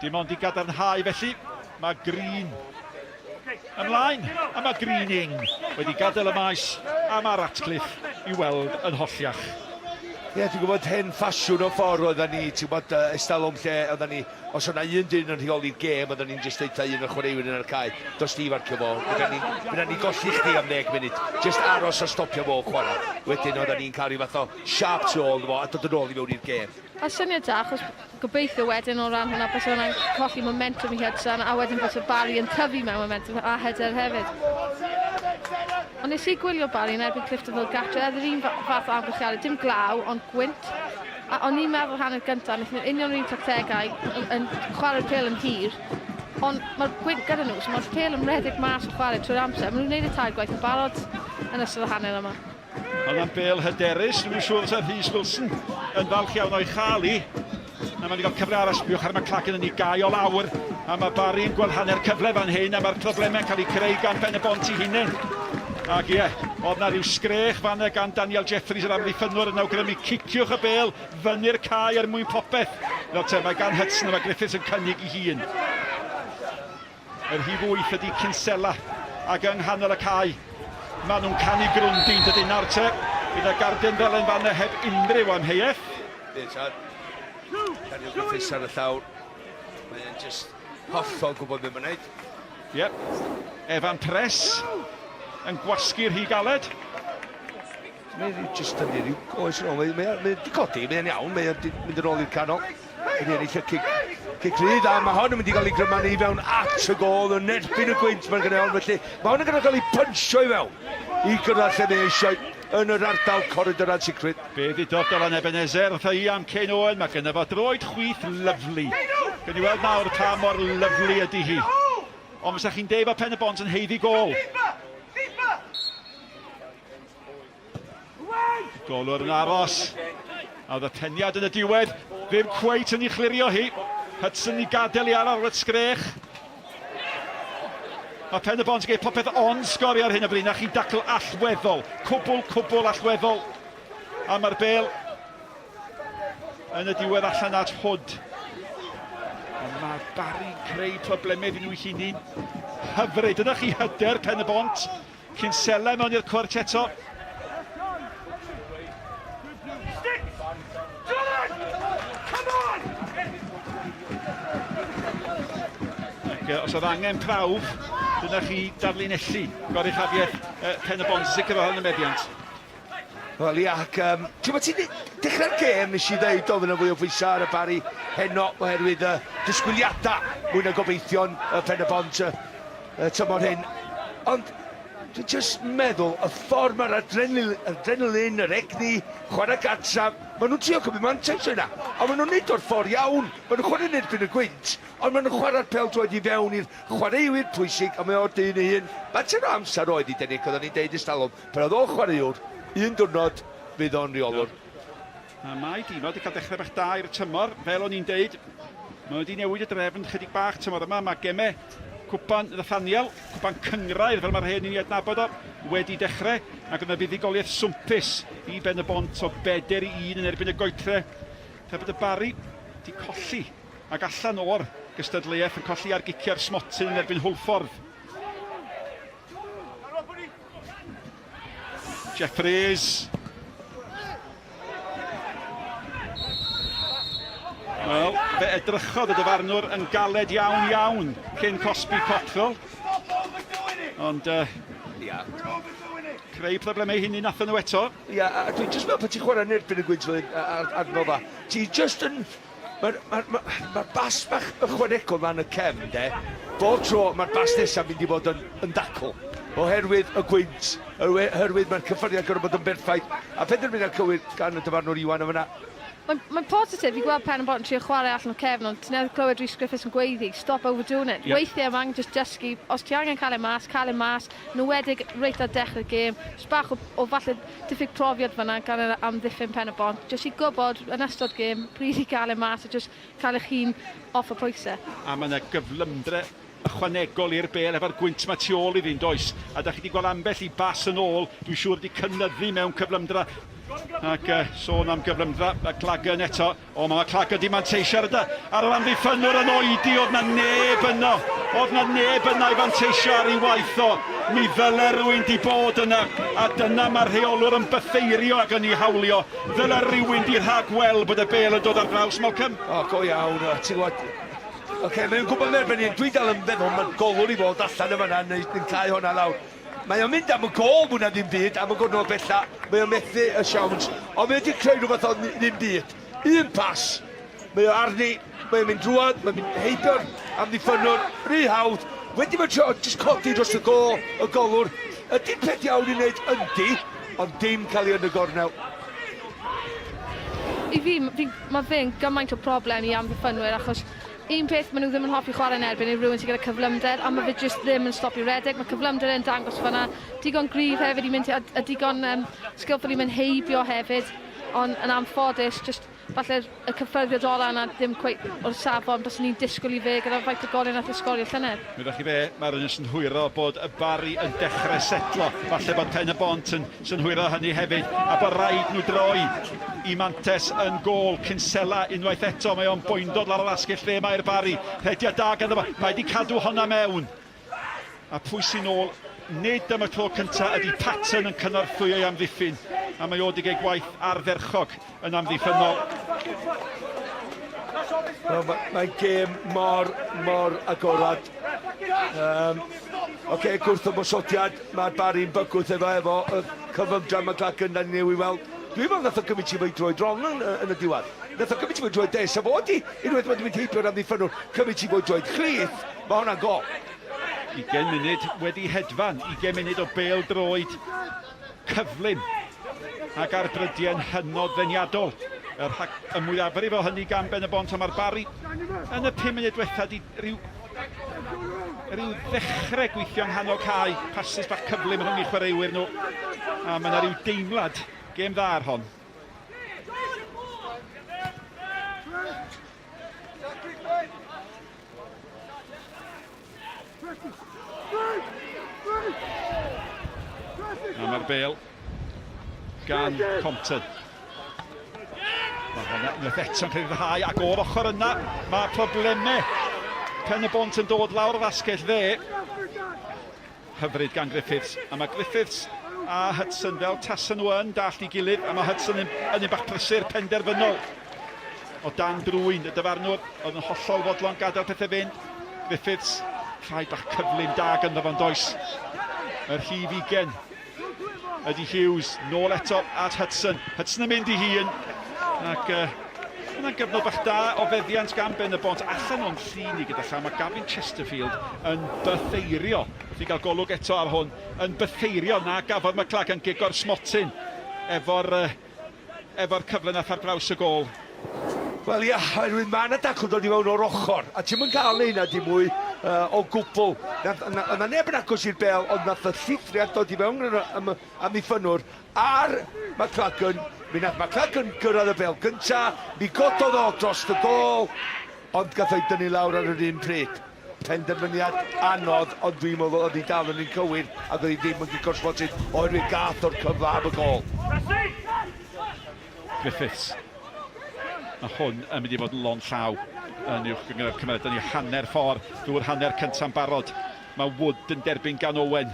Dim ond i gadarnhau felly, mae Green ymlaen, a mae Greening wedi gadael y maes, a mae Ratcliffe i weld yn holliach. Ie, dwi'n gwybod hen ffasiwn o ffordd oedden ni, ti'n gwybod, uh, estalwm lle oedden ni, os o'na un dyn yn rheoli'r gêm, oedden ni'n jyst deutha un o'r chwaraewyr yn y cae, dos di farcio fo, fydda ni, fydda ni golli chdi am ddeg munud, jyst aros a stopio fo chwarae. Wedyn oedden ni'n cael rhyw fath o siâp tu ôl iddo fo a dod yn ôl i mewn i'r gêm. A syniad da, achos gobeithio wedyn o ran hwnna bysa hwnna'n colli momentum i Hudson a wedyn bysa Barry yn tyfu mewn momentum a hyder hefyd. Ond nes i gwylio Barry yn erbyn Cliftonville gatre, oedd yr un fath o amgylchiadau, dim glaw ond gwynt. A o'n i'n meddwl hanner gyntaf, wnaethon nhw union yr un tactegau yn, yn chwarae'r pêl yn hir, ond mae'r gwynt gyda nhw, so mae'r pêl yn rhedeg mas o chwarae trwy'r amser. Maen nhw'n gwneud y tair gwaith yn barod yn ystod y hanner yma. Hwnna'n bêl hyderus, dwi'm yn siŵr fysa Rhys Wilson yn falch iawn o'i chael hi. A mae wedi cael cyfle arall, sbiwch ar McLagan yn ei gau o lawr, a mae Barry yn gweld hanner cyfle fan hyn, a mae'r problemau'n cael eu creu gan Ben y Bont i hunain. Ac ie, oedd na rhyw sgrech fan gan Daniel Jeffries yr amddiffynwr yn awgrymu ciciwch y bêl fyny'r cae er mwyn popeth. Nawr te, mae gan Hudson a mae Griffiths yn cynnig i hun. Y rhif wyth ydy Kinsella, ac yng nghanol y cae, maen nhw'n canu grwndi, yn dydyn? Nawr te, bydd y garden felen fan heb unrhyw amheuaeth. Daniel Griffiths ar y llawr. Mae'n just hollol gwybod beth mae'n gwneud. Yep. Evan Press yn gwasgu'r rhy galed. Mae wedi jyst tynnu rhyw goes yn ôl. Mae mae wedi codi, mae'n iawn, mae wedi mynd yn ôl i'r canol. Wedi ennill y cic, cic rhydd, a mae hon yn mynd i gael ei grymanu i fewn at y gôl yn erbyn y gwynt mae'n gynnal, felly mae hon yn gynnal cael ei pynsio i fewn i gyrraedd lle mae eisiau yn yr ardal coridor ansicrwydd. Be ddudodd Dylan Ebenezer wrtha i am Kane Owen, mae gynno fo droed chwith lyfli. Gawn ni weld nawr pa mor lyfli ydy hi. Ond fysa chi'n deud bod Pen-y-bont yn haeddu gôl. Golwr yn aros. A oedd y peniad yn y diwedd ddim cweit yn ei chlirio hi. Hudson i gadael i ar arwyd sgrech. Mae Pen y Bont yn gwneud popeth ond sgorio ar hyn o bryd. Na chi dacl allweddol. Cwbl, cwbl allweddol. A mae'r bel yn y diwedd allan at Hood. Ond mae Barry'n creu problemau iddyn nhw i hunain. Hyfryd. Dyna chi hyder Pen y Bont. Kinsella mewn i'r cwrt eto. Ac os oedd angen prawf, dyna chi darlunellu goruchafiaeth uh, Pen y Bont, sicr o hwn y meddiant. Wel ia, ac um, ti'n bod ti'n dechrau'r gêm, nes i ddeud oedd yna fwy o bwysau ar y Barry heno oherwydd y uh, disgwyliadau mwy na gobeithion y Pen y Bont y, y tymor hyn. Ond dwi'n just meddwl y ffordd mae'r adrenalin, adrenalin yr egni, chwarae gartref, maen nhw'n trio cymryd mantais yna. A maen nhw'n neud o'r ffordd iawn. Maen nhw'n chwarae'n erbyn y gwynt, ond maen nhw'n chwarae'r pêl droed i fewn i'r chwaraewyr pwysig, a mae o'r dyn ei hun. Mater o amser oedd i Denic, oedden ni'n deud ers talwm, pan oedd o'n chwaraewr, un diwrnod fydd o'n reolwr. A mae Dino wedi cael dechrau bach da i'r tymor, fel o'n i'n deud. Mae wedi newid y drefn chydig bach tymor yma. Mae gemau Cwpan Nathaniel, Cwpan Cynghrair, fel mae'r hen ni'n ei adnabod o, wedi dechrau. Ac oedd yna fuddugoliaeth swmpus i Ben y Bont o bedair i un yn erbyn y Goetre. Tra bod y Barri wedi colli ac allan o'r gystadleuaeth yn colli ar giciau'r smotyn yn erbyn Hwlffordd. Jeffries. Wel, fe edrychodd y dyfarnwr yn galed iawn iawn cyn cosbi Cottrell. Ond uh, yeah. creu problemau hynny nathon nhw eto. Ia, yeah, a dwi'n just meddwl pan ti'n chwarae yn erbyn y gwynt fel ar, arno fa, ti just yn Mae'r ma, ma, ma bas bach ychwanegol 'ma yn y cefn, de, bob tro mae'r bas nesaf mynd i fod yn, yn dacl. Oherwydd y gwynt, oherwydd mae'r cyffyrddiad gorfod bod yn berffaith, a phenderfyniad cywir gan y dyfarnwr Iwan yn fan'na. Mae'n mae positif i gweld Pen y Bont yn trio chwarae allan o cefn, ond ti'n newydd clywed Rhys Griffiths yn gweiddi, stop overdoing it. Yep. Weithiau mae angen just dysgu, os ti angen cael e mas, cael e mas, yn enwedig reit ar dechrau'r gêm, just bach o, o falle diffyg profiad fan'na gan yr amddiffyn Pen y Bont, jyst i gwybod yn ystod gêm pryd i gael e mas a jyst cael eich hun off y pwysau. A mae 'na gyflymdra ychwanegol i'r bêl efo'r gwynt 'ma tu ôl iddi, yn does? A da chi 'di gweld ambell i bas yn ôl, dwi'n siŵr 'di cynyddu mewn cyflymdra. Ac uh, sôn am gyflymdra, McLagan eto. O, mae McLagan di manteisio ar, y, ar yr amddiffynwr yn oedi, oedd na neb yno. Oedd na neb yna i fanteisio ar ei waith o. Mi ddyle rhywun di bod yna, a dyna mae'r rheolwr yn bytheirio ac yn ei hawlio. Ddyle rhywun di rhag weld bod y bel yn dod ar draws Malcolm. O, go iawn, ti'n gwybod, Oce, okay, mae'n gwybod erbyn hyn, dwi dal yn feddwl mae'n golwr i fod allan y fanna neu yn cael hwnna lawr. Mae o'n mynd am y gôl mwy na ddim byd, am y gornel bella, mae o'n methu y siawns, ond mae wedi creu rhywbeth o ddim byd. Un pas, mae o arni, mae o'n mynd drwad, mae'n mynd heibio'r amddiffynnwr, rhy hawdd, wedi mae'n trio jyst codi dros y gôl, y golwr. Ydy'r peth iawn i wneud? Yndi, ond dim cael ei yn y gornel. I fi, fi mae fe'n gymaint o problem i amddiffynwyr achos Un peth maen nhw ddim yn hoffi chwarae yn erbyn yw rhywun sydd gyda cyflymder, a mae fe jyst ddim yn stopio redeg. Mae cyflymder e'n dangos fan'na. Digon gryf hefyd i mynd, a, a digon um, skillful i mynd heibio hefyd, ond yn anffodus, jyst falle'r y cyffyrddiad ola yna ddim cweit o'r safon byswn ni'n disgwyl i fe gyda faint o goliau nath e sgorio llynedd. Meddwch chi be, mae'r un yn synhwyro bod y Barri yn dechrau setlo. Falle bod Pen y Bont yn synhwyro hynny hefyd, a bod rhaid nhw droi i mantes yn gôl. Kinsella unwaith eto, mae o'n boendod lawr yr asgell dde, mae'r Barri. Rhediad da ganddo fo, mae wedi cadw honna mewn. A pwy sy'n ôl? Nid am y tro cyntaf ydy Patton yn cynorthwyo ei amddiffyn, a mae o wedi gwneud gwaith ardderchog yn amddiffynnol. Wel, mae, mae gêm mor, mor agorad. Um, Oce, okay, gwrth ymosodiad, mae'r Barry'n bygwth efo efo y cyfymdra McLagan da ni newydd weld. Dwi'n meddwl nath o gymryd ti fo'i droed wrong yn, yn y diwedd. Nath o gymryd ti fo'i droed de, sa fo di unwaith wedi mynd heibio'r amddiffynnwr, cymryd ti fo'i droed chwith, mae hwnna'n gol. 20 munud wedi hedfan, 20 munud o bêl droed cyflym ac ar brydiau'n hynod ddeniadol. Y rhag, y mwyafrif o hynny gan Ben y Bont, ond mae'r Barri yn y 5 munud diwetha di rhyw, rhyw ddechrau gweithio yng nghanol cae, pasys bach cyflym rhwng eu chwaraewyr nhw, a mae yna rhyw deimlad, gêm dda ar hon. A mae'r bel gan Compton. Mae hwnna unwaith eto'n cael ei ryddhau ac o'r ochr yna mae problemau. Pen y bont yn dod lawr yr asgell dde. Hyfryd gan Griffiths. A mae Griffiths a Hudson fel tasen nhw yn dallt i gilydd, a mae Hudson yn, yn un bach prysur penderfynol o dan drwyn y dyfarnwr, oedd yn hollol fodlon gadael pethau fynd. Griffiths, rhai bach cyflym da gynddo fo'n does. Yr rhif ugen ydy Hughes, nôl eto at Hudson. Hudson yn mynd i hun, ac uh, Yna'n gyfnod bach da o feddiant gan Ben y Bont allan o'n llun i gyda llaw. Mae Gavin Chesterfield yn bytheirio, wrth i gael golwg eto ar hwn, yn bytheirio na gafodd McLagan gig o'r smotyn efo'r efo'r cyfle nath ar draws y gôl. Wel ia, oherwydd mae yna dacl dod i fewn o'r ochr, a ti'm yn cael neud 'na dim mwy uh, o gwbl. Nath, na, na neb yn agos i'r bel, ond nath y llithriad dod i fewn yn y amddiffynnwr ar McLagan. Mi nath McLagan gyrraedd y bel gynta, mi gododd o dros y gôl, ond gath o'i dynnu lawr ar yr un pryd. Penderfyniad anodd, ond dwi'n meddwl oedd hi dal yn un cywir ac oedd hi ddim yn gico'r smotyn oherwydd gath o'r cyfle am y gôl. Griffiths. Mae hwn yn mynd i fod yn lond llaw yn uwch gynghrair Cymru. Dyna ni hanner ffordd drwy'r hanner cynta'n barod. Mae Wood yn derbyn gan Owen.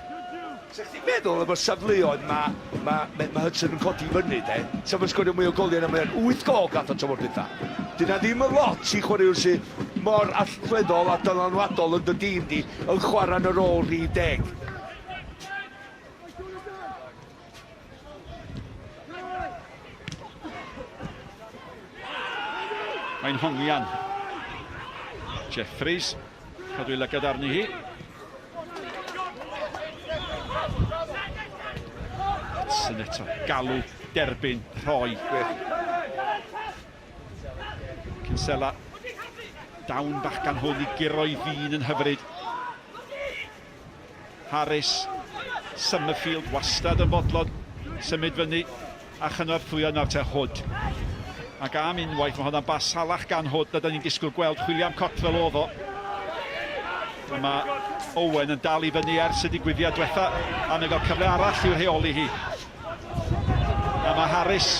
Sa chdi'n meddwl efo safleoedd ma' ma' ma' ma' Hudson yn codi i fyny de, sa fo'n sgorio mwy o goliau na mae o'n. 8 gôl gath o tymor dwytha. Dyna ddim yn lot i chwaraewr sy mor allweddol a dylanwadol yn dy dîm di yn chwarae yn y rôl rhif deg. Mae'n hongian. Jeffries, cadw ei lygad arni hi. Hudson eto, galw, derbyn, rhoi. Kinsella, dawn bach gan hwn i guro i ddyn yn hyfryd. Harris, Summerfield wastad yn fodlon symud fyny a chynorthwyo nawr te Hood. Ac am unwaith mae hwnna'n bas salach gan Hood na da ni'n disgwyl gweld. Chwilio am Cottrell oedd o. A mae Owen yn dal i fyny ers y digwyddiad diwetha a mae'n cael cyfle arall i'w rheoli hi. A mae Harris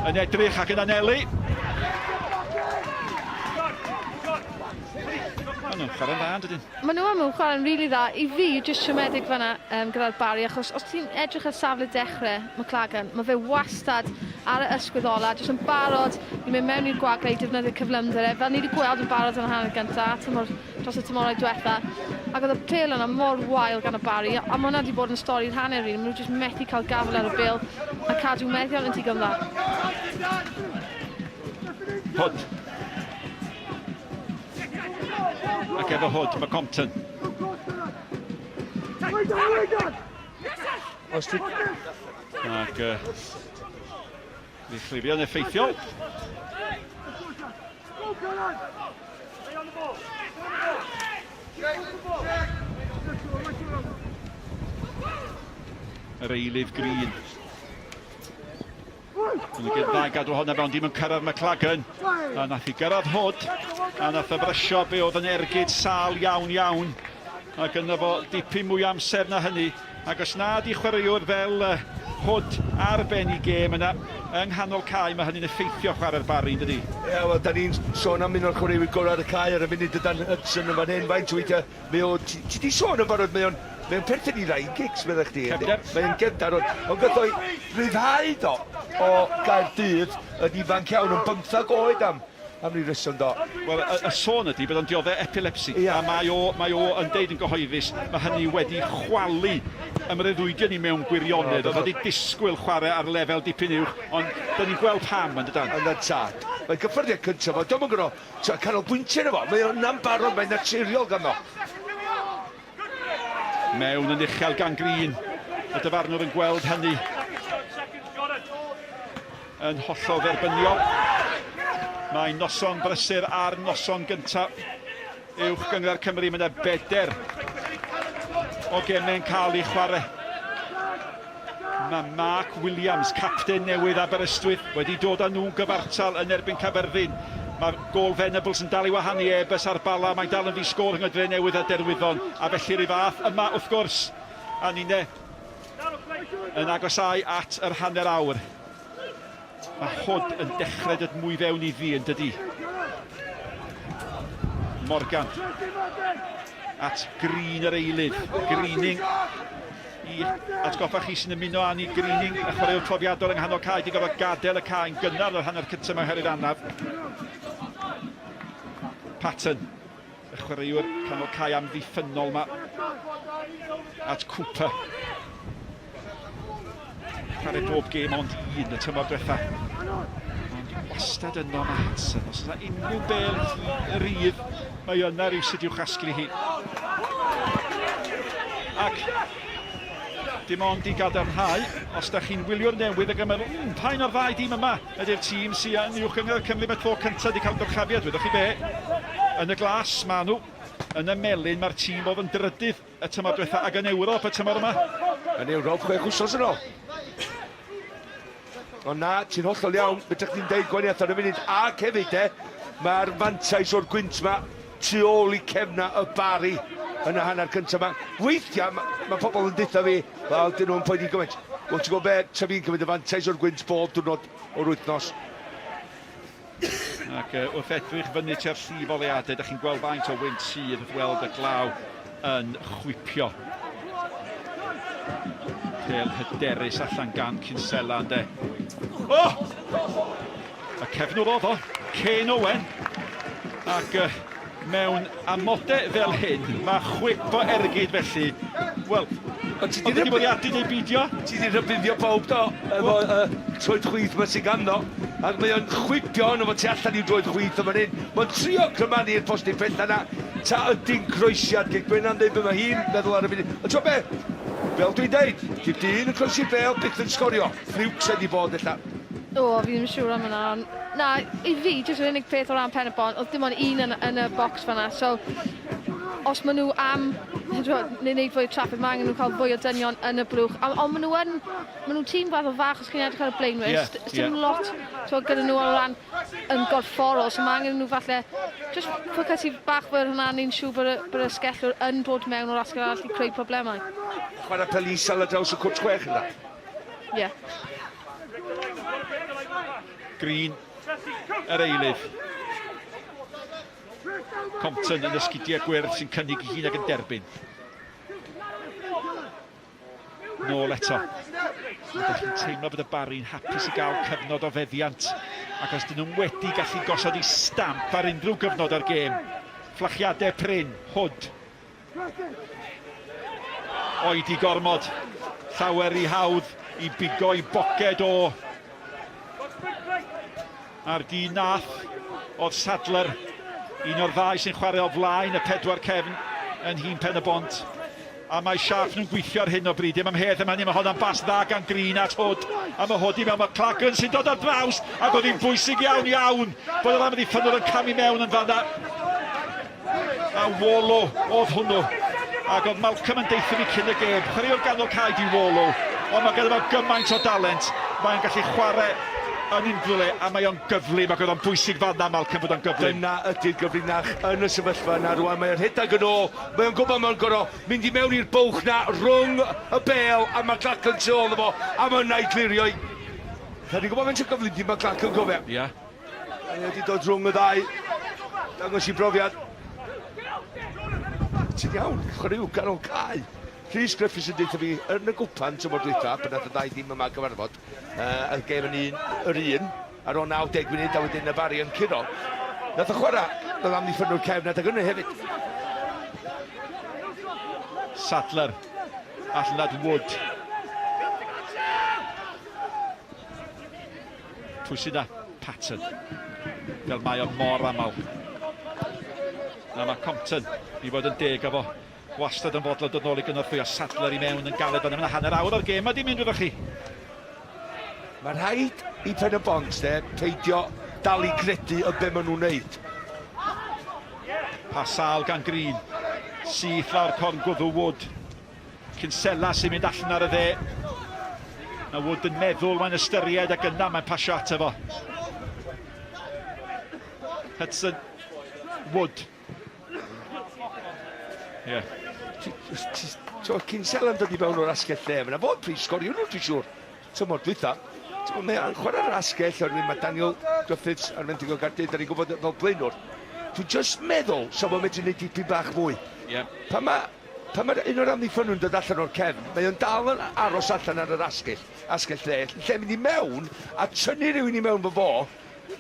yn edrych ac yn anelu. Maen nhw'n chwarae'n dda, yn dydyn? Maen nhw yn chwarae'n rili dda. I fi, jyst siomedig fanna um, gyda'r Barry, achos os ti'n edrych ar safle dechrau McLagan, mae fe wastad ar y ysgwydd ola, jyst yn barod i mynd mewn i'r gwagle i defnyddio cyflymder e, fel ni wedi gweld yn barod yn y hanner gyntaf, tymor, dros y tymorau diwetha. Ac oedd y pêl yna mor wael gan y Barry, a mae hwnna wedi bod yn stori'r hanner rili, maen nhw jyst methu cael gafael ar y bêl a cadw meddiant yn digon dda. Hood. Ac efo Hood, mae Compton. Os ti... Ac uh, fi chlifio'n effeithiol. Yr eilydd Green. Yn y dda gadw hwnna fewn, dim yn cyrraedd McLagan. A nath i gyrraedd Hood, a nath o frysio be oedd yn ergyd sal iawn iawn. Ac yna fo dipyn mwy amser na hynny. Ac os na di chwaraewr fel uh, Hood ar ben i gêm yna, yng nghanol cae, mae hynny'n effeithio chwarae'r Barry, yn dydi? Ie, yeah, wel, da ni'n sôn am un o'r chwaraewyr gorau ar y cae ar y funud, Dan Hudson yn fan hyn, faint o weithiau, mae o, ti di sôn yn barod, mae o'n mae o'n perthyn i Ryan Giggs, meddai chdi. Cefnder. Mae o'n gefndar, ond ond gath o'i ryddhau do o Gaerdydd yn ifanc iawn, yn bymthag oed am am ryw reswm do. Wel, y, y sôn ydy bod o'n dioddef epilepsi, Ia. a mae o, mae o yn deud yn gyhoeddus, mae hynny wedi chwalu ymreddwydio ni mewn gwirionedd. Oedd o wedi disgwyl chwarae ar lefel dipyn uwch, ond da ni'n gweld pam, yn dydan? Yn tad. Mae'n gyffyrddiad cyntaf fo, dio'm yn gorfod t'o' canolbwyntio arno fo, mae o'n yna'n barod, mae'n naturiol ganddo. Mewn yn uchel gan Green. Y dyfarnwr yn gweld hynny yn hollol dderbyniol. Mae noson brysur ar noson gyntaf Uwch Gynghrair Cymru. Mae yna beder o gemau'n cael eu chwarae. Mae Mark Williams, capten newydd Aberystwyth, wedi dod â nhw'n gyfartal yn erbyn Caerfyrddin. Mae gôl Venables yn dal i wahanu Airbus a'r Bala. Mae'n dal yn ddi-sgôr rhwng y Drenewydd a Derwyddon. A felly rhyw fath yma, wrth gwrs, a ninne yn agosáu at yr hanner awr. Mae Hood yn dechrau dod mwy fewn i ddi yn dydy. Morgan at Green yr eilydd. Greening i atgoffa chi sy'n ymuno â ni. Greening, y chwaraewr profiadol yng nghanol cae, di gorfod gadael y cae yn gynnar yn yr hanner cyntaf mewn oherwydd anaf. Patton Y chwaraewr canol cae amddiffynnol ma at Cooper. Chwarae bob gêm ond un y tymor diwetha. Ond wastad yno mae Hudson. Os yna unrhyw bel rydd, mae yna rhywsut i'w chasglu hi. Ac dim ond i gadarnhau, os da chi'n wylio'r newydd ac yn meddwl, mm, pa un o'r ddau dîm yma Ydy'r tîm sy yn Uwch Gynghrair Cymru am y tro cyntaf wedi cael dyrchafiad, wyddoch chi be? Yn y glas maen nhw, yn y melyn mae'r tîm oedd yn drydydd y tymor diwetha ac yn Ewrop y tymor yma. Yn Ewrop chwech wsos yn ôl. Ond na, ti'n hollol iawn, beth ydych chi'n deud gwaniaeth ar y funud, ac hefyd de, mae'r fantais o'r gwynt ma tu ôl i cefna y Bari yn y hanner cyntaf ma. Weithiau, mae ma pobl yn deutha fi, wel, dyn nhw'n poeni gymaint. Wel, ti'n gwybod be, tra fi'n cymryd y fantais o'r gwynt bob diwrnod o'r wythnos. Ac uh, wrth edrych fyny tua'r llif oleadau, ydych chi'n gweld faint o wynt sydd wrth weld y glaw yn chwipio. Pêl hyderus allan gan Kinsella, ynde. Oh! Y cefnwr oedd o, Kane Owen. Ac uh, mewn amodau fel hyn, mae chwip o ergyd felly. Wel, Ond ti wedi bwriadu neu beidio? Ti wedi rhybuddio pawb do, efo uh, troed chwith ma sy'n ganddo. Ac mae o'n chwipio ono fo tu allan i'w droed chwith o fan hyn. Mae'n trio crymannu i'r postyn pella na. Ta ydy'n croesiad, Gei Gwennan ddeud be mae hi'n meddwl ar y funud. Ond ti'n be? Fel dwi'n deud, di'r dyn yn croesi'r bêl byth yn sgorio. Ffliwc sydd wedi bod ella. O, fi ddim yn siŵr am hwnna, ond na, i fi, jyst yr unig peth o ran Pen y Bont, oedd dim ond un yn, yn y bocs fan'na, so os maen nhw am neu wneud fwy o traffic, mae angen nhw cael fwy o dynion yn y blwch. Ond maen nhw yn, maen nhw'n tîm gwaddol fach os chi'n edrych ar y blaenwyr, yeah, dim yeah. lot t'wod, gyda nhw o ran yn gorfforol, so mae angen nhw falle just ffocysu bach fwy ar hwnna, ni'n siŵr bod y, bod y sgellwr yn dod mewn o'r asgell arall i creu problemau. Chwarae pel isel ar draws y cwrt chwech yna. Ie. Yeah. Green, yr eilydd. Compton yn ysgidiau gwyrdd sy'n cynnig i hun ac yn derbyn. Nôl eto. Ydych chi'n teimlo bod y Barri'n hapus i gael cyfnod o feddiant ac os dyn nhw'n wedi gallu gosod i stamp ar unrhyw gyfnod o'r gêm. Fflachiadau prin, Hood. Oedi gormod. Llawer i hawdd i bigo i boced o. A'r dyn nath oedd Sadler, un o'r ddau sy'n chwarae o flaen y pedwar cefn yn nhîm Pen-y-bont. A mae siâp nhw'n gweithio ar hyn o bryd. Dim amheuaeth am hynny, mae honna'n bas dda gan Green at Hood. A mae Hood i mewn, mae Claggan sy'n dod ar draws, ac oedd hi'n bwysig iawn, iawn bod yr amddiffynnwr yn camu mewn yn fanna. A Warlow oedd hwnnw. Ac oedd Malcolm yn deutha fi cyn y gêm, chwaraewr ganol cae di Warlow, ond mae ganddo fo gymaint o dalent, mae'n gallu chwarae yn unrhyw le, a mae o'n gyflym, ac oedd o'n bwysig fanna, Malcolm, bod o'n gyflym. Dyna ydy'r gyfrinach yn y sefyllfa yna rwan. Mae o'n rhedeg yn ôl, mae o'n gwybod mae'n gorfod mynd i mewn i'r bwlch 'na rhwng y bêl a McLachlan tu ôl iddo fo, a mae yna i glirio i. Da ni'n gwybod faint o gyflym di McLachlan, cofia. Ia. Mae wedi dod rhwng y ddau. Dangos i brofiad. Ti'n iawn, chwaraewr ganol cae. Rhys Griffiths yn deutha fi yn y gwpan tymor dwytha, pan nath y ddau dîm yma gyfarfod, uh, y gêm yn un, yr un, ar ôl 90 munud a wedyn y Barri yn curo. Nath o chwarae fel amddiffynnwr cefn adeg hynny hefyd. Sadler, allan at Wood. Pwy sydd â Patton? Fel mae o mor aml. Na mae Compton i fod yn deg efo wastad yn fodlon dod nôl i gynorthwyo Sadler i mewn yn galed fan yma. Hanner awr o'r gêm wedi mynd wrthych chi. Mae rhaid i Pen y Bont de peidio dal i gredu y be maen nhw'n neud. Pas sâl gan Green. Syth lawr corn gwddw Wood. Kinsella sy'n mynd allan ar y dde. Mae Wood yn meddwl, mae'n ystyried ac yna mae'n pasio ato fo. Hudson, Wood. Ie. Yeah. Kinsella'n dod i fewn o'r asgell dde. Mae'n fod prif sgoriwr nhw, dwi'n siŵr. Tymor dwytha. Mae o'n chwarae'r asgell oherwydd mae Daniel Griffiths ar fenthyg o Gaerdydd, da ni'n gwybod fel blaenwr. Dwi'n just meddwl sa fo'n medru gwneud dipyn bach fwy. Yeah. Pan mae Pan mae un o'r amddiffynwyr yn dod allan o'r cefn, mae o'n dal yn aros allan ar yr asgell, asgell dde. Yn lle mynd i mewn a tynnu rhywun i mewn fo fo,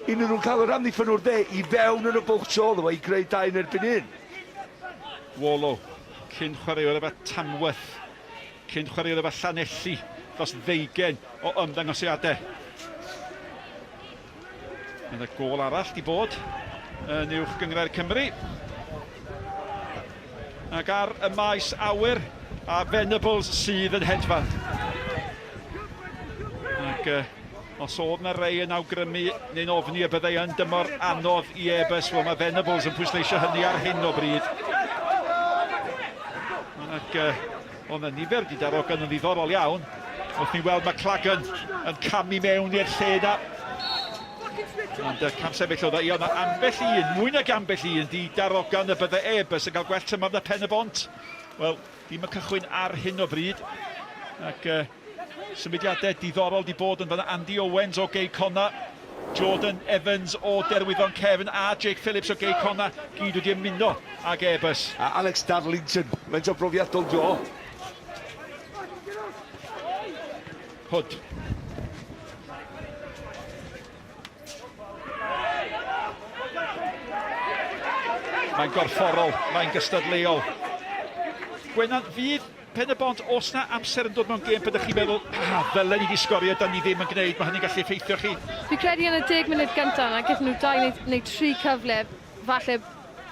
un nhw'n cael yr amddiffynwr dde i fewn yn y bwlch tu ôl iddo fo i greu dau yn erbyn un. Warlow, cyn chwaraewr efo Tamworth, cyn chwaraewr efo Llanelli, dros ddeugain o ymddangosiadau. Mae yna gôl arall di bod yn uwch gynghrair Cymru. Ac ar y maes awyr, a Venables sydd yn hedfan. Ac uh, os oedd na rei yn awgrymu neu'n ofni y byddai yn dymor anodd i Airbus, wel mae Venables yn pwysleisio hynny ar hyn o bryd. Ac uh, Oedd 'na nifer 'di darogan yn ddiddorol iawn. Wrth ni weld McLagan yn camu mewn i'r lle 'na. Ond y camsefyll oedd e. Ie, oedd 'na ambell un, mwy nag ambell un, 'di darogan y bydde Airbus yn cael gwell tymor na Pen y Bont. Wel, ddim y cychwyn ar hyn o bryd. Ac uh, symudiadau diddorol 'di bod yn fanna. Andy Owens o Gei Connah, Jordan Evans o Derwyddon Cefn a Jake Phillips o Gei Connah gyd wedi ymuno ag Airbus. A Alex Darlington, faint o brofiadol 'di o? Hood. Mae'n gorfforol, mae'n gystadleuol. Gwenan, fydd Pen-y-bont, oes 'na amser yn dod mewn gêm pan ydych chi'n meddwl, ah, ddylen ni 'di sgorio, dan ni ddim yn gwneud, mae hynny'n gallu effeithio chi? Fi'n credu yn y deg munud gyntaf 'na, gaethon nhw dau neu, neu tri cyfle, falle,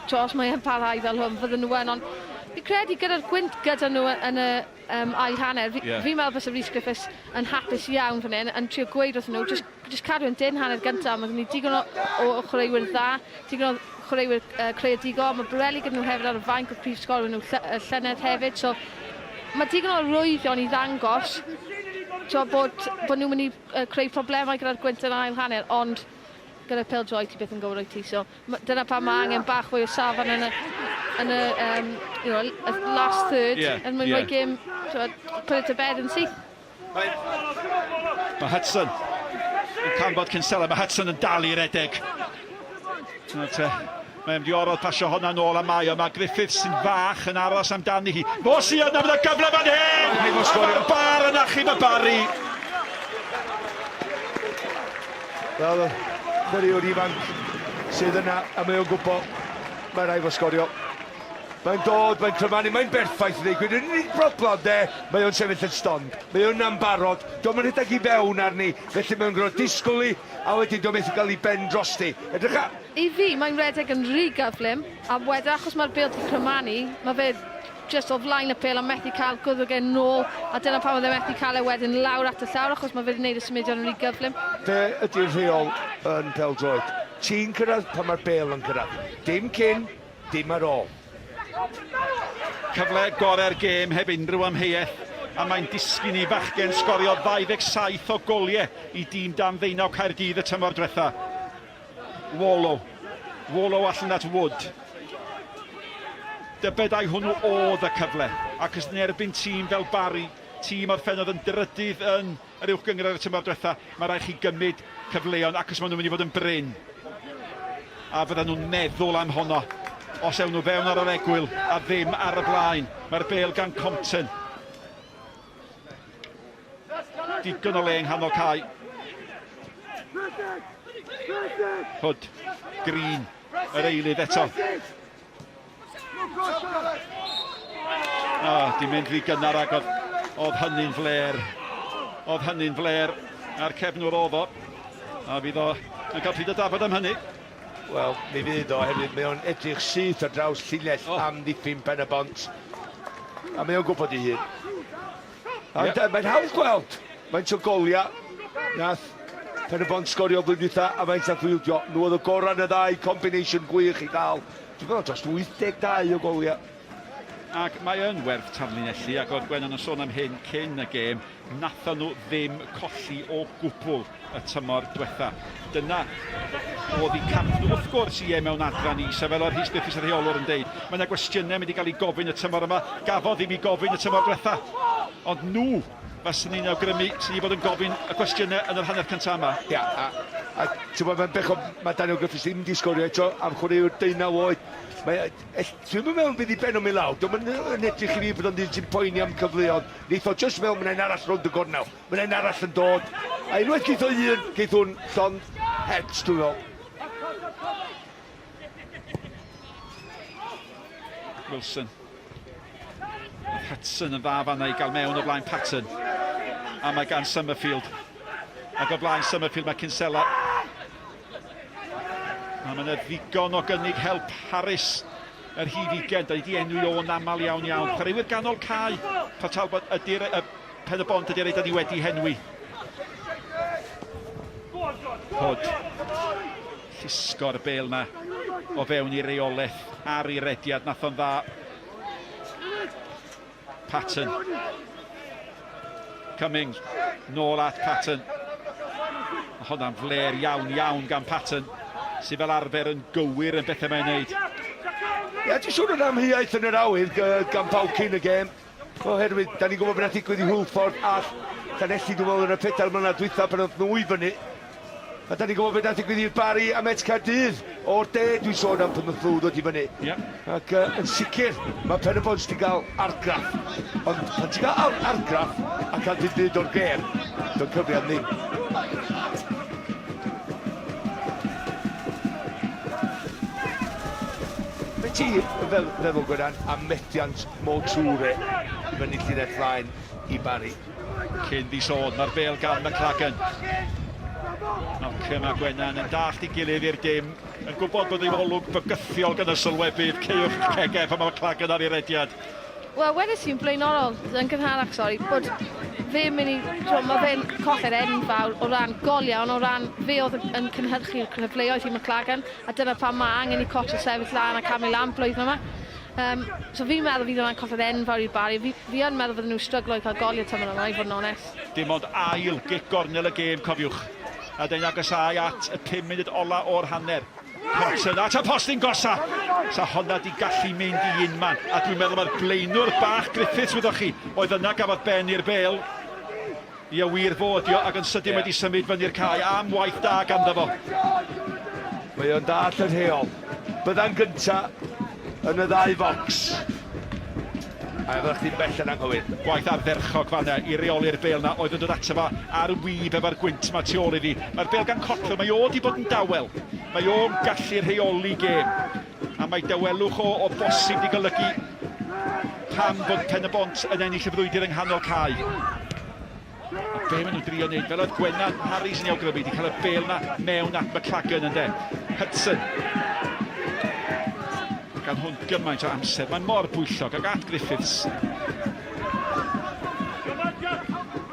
t'o, os mae e'n parhau fel hwn, fydden nhw yn, ond fi'n credu gyda'r gwynt gyda nhw yn y um, ail hanner, fi, yeah. fi'n meddwl byse Rhys Griffiths yn hapus iawn fan hyn, yn trio gweud wrthyn nhw, just, just cadw yn dyn hanner gyntaf, mae gen ni digon o, o chwaraewyr dda, digon o chwaraewyr uh, creadigol, mae Borelli gyda nhw hefyd ar y fainc o'r prif sgorwyr nhw ll llynedd hefyd, so mae digon o rwyddion i ddangos so, bod, bod nhw'n mynd i uh, creu problemau gyda'r gwynt yn ail hanner, ond gyda'r pêl droed ti byth yn gwybod wyt ti, so dyna pam mae angen bach fwy o safon yn y, yn y um, you know, y last third, yeah, er mwyn yeah. rhoi gêm, so, put it to bed yn syth. Mae Hudson. Yn canfod Kinsella, mae Hudson yn dal i redeg. Nawr te, mae'n mynd i orfod pasio honna nôl a mae o. Mae Griffiths sy'n fach yn aros amdani hi. Fo sy yna, mae gyfle fan hyn! A mae'r bar yn achub y Barri. Wel, chwaraewr ifanc sydd yna, a mae o'n gwybod mae rhaid fo sgorio. Mae'n dod, mae'n crymanu, mae'n berffaith i ddweud gwir. Yr unig broblem de, mae o'n sefyll yn stond. Mae o'n yna'n barod, dio'm yn rhedeg i fewn arni, felly mae'n gorfod disgwyl i, a wedyn dio'n methu gael ei ben drosti. Edrycha! I fi, mae'n rhedeg yn rhy gyflym, a wedyn achos mae'r bêl 'di crymanu, mae fe jyst o flaen y pêl a methu cael gwddwg e nôl, a dyna pam oedd e methu cael e wedyn lawr at y llawr, achos mae fe 'di gwneud y symudiad yn rhy gyflym. Be ydy'r rheol yn pêl-droed? Ti'n cyrraedd pan mae'r bêl yn cyrraedd. Dim cyn, Dim ar ôl. Cyfle gorau'r gêm heb unrhyw amheuaeth, a mae'n disgyn i fachgen sgoriodd 27 o goliau i dîm dan ddeunaw Caerdydd y tymor diwetha. Wallow. Wallow allan at Wood. Dybed ai hwnnw oedd y cyfle, ac os yn erbyn tîm fel Barry, tîm orffennodd yn drydydd yn yr Uwch Gynghrair y tymor diwetha, mae rhaid chi gymryd cyfleon ac os maen nhw'n mynd i fod yn brin. A fyddan nhw'n meddwl am honno os ewn nhw fewn ar yr egwyl a ddim ar y blaen. Mae'r bêl gan Compton. Digon o le yng nghanol cae. Hood, Green, yr eilydd eto. O, di mynd rhy gynnar ac oedd, oedd hynny'n fler. Oedd hynny'n fler a'r cefnwr oedd o. A fydd o yn cael pryd o dafod am hynny. Wel, mi fydd o, oherwydd mae o'n edrych syth ar draws llinell oh. amddiffyn Pen y Bont. A mae o'n gwybod ei hun. Ond yeah. mae'n hawdd gweld faint o goliau nath Pen y Bont sgorio flwyddyn dwytha a faint nath wyldio. Nhw oedd y gorau yn y ddau, combination gwych i gael. Dwi'n meddwl dros 82 o goliau. Ac mae yn werth tanlinellu, ac oedd Gwennan yn sôn am hyn cyn y gêm, nathon nhw ddim colli o gwbl y tymor diwetha. Dyna oedd eu camp nhw. Wrth gwrs, ie, mewn adran is, a fel oedd Rhys Griffiths y rheolwr yn deud, mae yna gwestiynau mynd i gael eu gofyn y tymor yma, gafodd ddim eu gofyn y tymor diwetha. Ond nhw, faswn i'n awgrymu, sydd i fod yn gofyn y cwestiynau yn yr hanner cyntaf yma. Ia, a, a ti'n gwybod, mae'n bechod, mae Daniel Griffiths ddim wedi sgorio eto am chwaraewr deunaw oed. Mae, dwi'm yn meddwl fydd ei ben o'n mynd lawr, dio'm yn yn edrych i fi bod o'n ddyn sy'n poeni am cyfleoedd. Neith o jyst meddwl, mae'n un arall rownd y gornel, mae'n un arall yn dod. A unwaith geith o un, geith hwn llond het, dwi'n meddwl. Wilson. Oedd Hudson yn dda fanna i gael mewn o flaen Patton. A mae gan Summerfield. Ac o flaen Summerfield mae Kinsella. A mae yna ddigon o gynnig help Harris yr hif ugen. Da ni wedi enwi o'n aml iawn iawn. Chwaraewyr ganol cae. Port Talbot ydy'r y Pen y Bont ydy'r rei da ni wedi henwi. Hood. Llusgo'r bêl na o fewn i reolaeth ar ei rediad. Nath o'n dda. Patton. Cummings. Nôl at Patton. Mae hwnna'n fler iawn, iawn gan Patton, sydd fel arfer yn gywir yn bethau mae'n neud. Ie, ti'n siŵr o'n amheuaeth yn yr awyr gan pawb cyn y gêm. Oherwydd, da ni'n gwybod beth nath ddigwydd i Hwlffordd a Llanelli, dwi'n meddwl, yn y pedair mlynedd dwytha pan oedd nhw i fyny. A da ni'n gwybod beth nath ddigwydd i'r Barri a Met Caerdydd o'r de, dwi'n sôn am pan oedd nhw ddod i fyny. Yep. Ac uh, yn sicr, mae Pen y Bont wedi cael argraff. Ond pan ti'n cael argraff a cael dim byd o'r gêm, dwi'n cyfri am ddim. Be ti fel feddwl Gwenan am methiant Mo Toure i fyny llinell flaen i Barry? Cyn di sôn, mae'r bêl gan McLagan. Malcolm a Gwenan yn dallt ei gilydd i'r dim, yn gwybod bod ei olwg bygythiol gan y sylwebydd, ceuwch cegau pan mae McLagan ar ei rediad. Wel, wedes i'n blaenorol, yn gynharach, sori, bod fe'n mynd i... T'mo, mae fe'n colled enfawr o ran goliau, ond o ran fe oedd yn cynhyrchu'r cyfleoedd i McLagan, a dyna pam mae angen i Cottrell sefyll lan a camu lan blwyddyn yma. Um, so fi'n meddwl fydd hwnna'n colled enfawr i'r Barri. Fi, fi yn meddwl fydden nhw'n stryglo i cael goliau tymor yma, i fod yn onest. Dim ond ail gic gornel y gêm, cofiwch. A dyn agosáu at y 5 munud ola o'r hanner. Thompson at y postyn gosa! Sa honna di gallu mynd i unman. A dwi'n meddwl mae'r blaenwr bach Griffiths, wyddoch chi, oedd yna gafodd ben i'r bêl. Ia wir fo ydi o ac yn sydyn wedi symud fyny'r cae am waith da ganddo fo. Mae o'n dallt y rheol. Bydda'n gynta yn y ddau focs. A efo chdi'n bell yn anghywir. Gwaith ardderchog fanna i reoli'r bêl 'na oedd yn dod ato fo ar wib efo'r gwynt 'ma tu ôl iddi. Mae'r bêl gan Cotterill, mae o 'di bod yn dawel. Mae o'n gallu rheoli gêm. A mae dawelwch o o bosib 'di golygu pam fod Pen-y-bont yn ennill y frwydr yng nghanol cae. A be maen nhw'n drio wneud, fel oedd Gwenan Harries yn ei awgrymu, 'di cael y bêl 'na mewn at McLagan ynde. Hudson. Gan hwn gymaint o amser, mae mor bwyllog ac at Griffiths.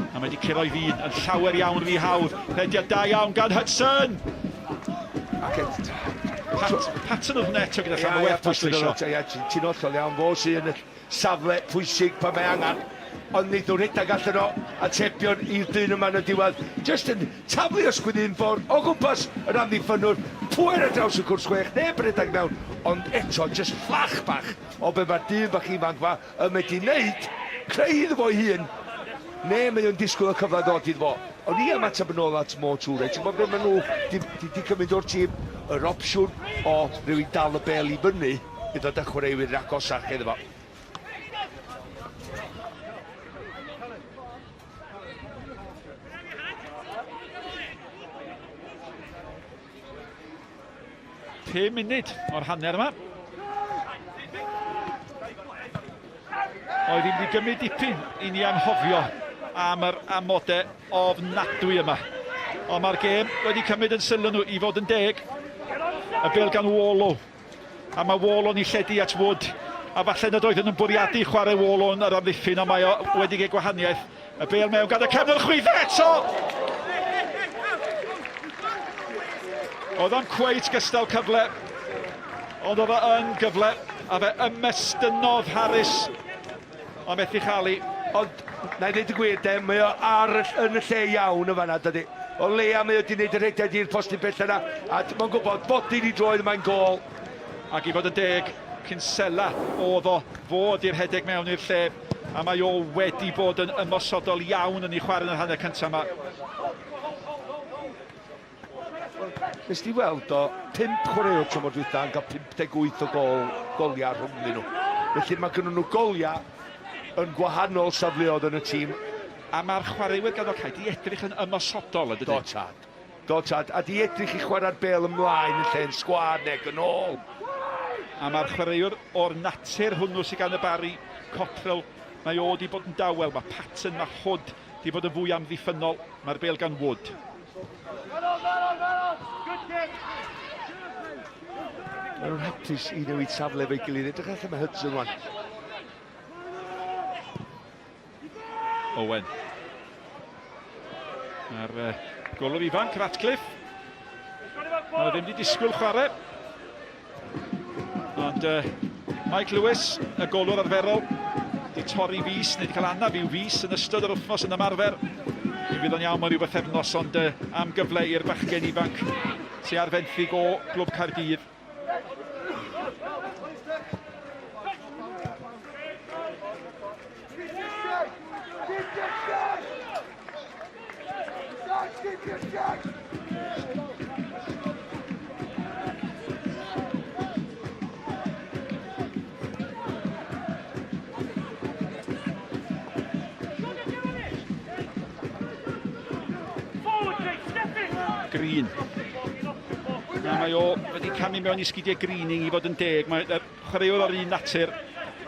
A mae wedi curo'i ddyn yn llawer iawn rhy hawdd. Rhediad da iawn gan Hudson! Ac et... Pat, Patton oedd hwnna eto gyda llaw, mae werth pwysleisio. Ie, ti'n hollol iawn, fo sy'n yn y safle pwysig pan mae angen. Ond wneith nhw rhedeg allan o atebion i'r dyn yma yn y diwedd. Jyst yn taflu ysgwydd un ffordd o gwmpas yr amddiffynnwr, pŵer ar draws y cwrs chwech, neb yn rhedeg mewn, ond eto jyst fflach bach o be mae'r dyn bach ifanc ma yn medru neud, creu iddo fo'i hun, neu mae o'n disgwyl y cyfle ddod iddo fo. O'n i am ateb yn ôl at Mo Toure, ti'n gwybod be maen nhw 'di 'di 'di cymryd o'r tîm? Yr opsiwn o rywun dal y bêl i fyny i ddod â chwaraewyr yn agosach iddo fo. 5 munud o'r hanner yma. Oedd hi'n wedi gymryd dipyn i ni anghofio am yr amodau ofnadwy yma. Ond mae'r gêm wedi cymryd yn sylw nhw i fod yn deg. Y bel gan Wallow. A mae Wallow yn ei lledu at Wood. A falle nad oedden nhw'n bwriadu chwarae Wallow yn yr amddiffyn, ond mae o wedi cael gwahaniaeth. Y bêl mewn gan y cefnwr chwith eto! Oedd o'n cweit gystal cyfle, ond oedd o yn gyfle, a fe ymestynnodd Harris, ond methu chael i. Ond, na i ddeud y gwir de, mae o ar, yn y lle iawn yn fanna, dydy. O leia mae o wedi gwneud y rhediad i'r postyn pella yna, a mae'n gwybod, bodyn i droed mae'n gôl. Ac i fod yn deg, Kinsella oedd o fod i'r rhedeg mewn i'r lle. A mae o wedi bod yn ymosodol iawn yn ei chwarae yn yr hanner cyntaf yma. Nes di weld o, 5 chwaraewr tymor dwytha yn cael 58 o gol, goliau rhwngddyn nhw. Felly mae gynnu nhw goliau yn gwahanol safleoedd yn y tîm. A mae'r chwaraewyr ganol cae di edrych yn ymosodol, yn dydyn? Do tad. Do tad. A di edrych i chwarae'r bêl ymlaen yn lle'n sgwâr neu yn ôl. A mae'r chwaraewr o'r natur hwnnw sydd gan y Barry, Cotterill, mae o wedi bod yn dawel. Mae Patton, mae Hood wedi bod yn fwy amddiffynnol. Mae'r bêl gan Wood. Maen nhw'n hapus i newid safle efo'i gilydd. Edrych allan mae Hudson rwan. Owen. Mae'r uh, golwr ifanc, Ratcliffe. Mae o ddim wedi disgwyl chwarae. Ond uh, Mike Lewis, y golwr arferol, wedi torri fus, neu wedi cael anaf i'w fus yn ystod yr wythnos yn ymarfer. Mi fydd o'n iawn mewn rhyw bythefnos, ond uh, am gyfle i'r bachgen ifanc sy'n ar fenthyg o Glwb Caerdydd. Green. Na, mae o wedi camu mewn i sgidiau Greening i fod yn deg. Mae chwaraewr o'r un natur.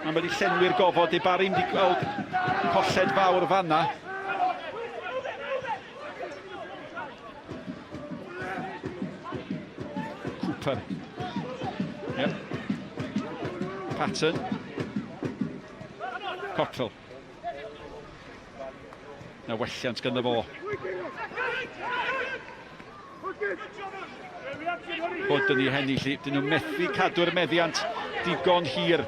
Mae wedi llenwi'r gofod. Di Barry'n wedi gweld colled fawr fanna. Cooper. Yep. Patton. Cottrell. Na welliant ganddo fo. Bod yn ei hennill i. Dyn nhw methu cadw'r meddiant digon hir.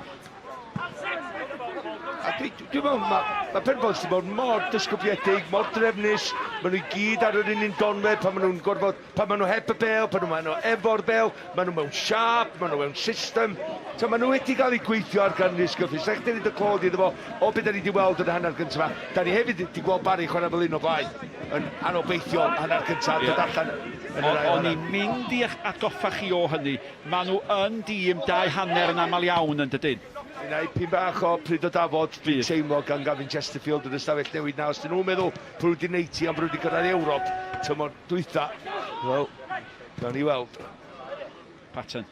A dwi, Dwi'n meddwl, mae ma Pen-y-bont wedi bod mor disgybledig, mor drefnus, maen nhw i gyd ar yr un un donfedd pan maen nhw'n gorfod, pan maen nhw heb y bêl, pan maen nhw efo'r bêl, maen nhw mewn siâp, maen nhw mewn system. So, maen nhw wedi cael eu gweithio ar gan Rhys Griffiths. Rhaid chdi roid y clod iddo fo o beth da ni wedi weld yn y hanner gyntaf yma. Da ni hefyd wedi gweld Barry chwarae fel un o blaen yn anobeithiol hanner cyntaf, dod allan yn yr ail O'n hanner. i'n mynd i atgoffa chi o hynny. Maen nhw yn dîm 2.5 yn aml iawn yn dydyn? Fydd 'na ipyn bach o pryd o dafod, dwi'n teimlo, gan Gavin Chesterfield yn y stafell newid 'na. Os 'dyn nhw'n meddwl bod nhw wedi neud ti am bod nhw wedi cyrraedd Ewrop tymor dwytha, wel, gawn ni weld. Patten.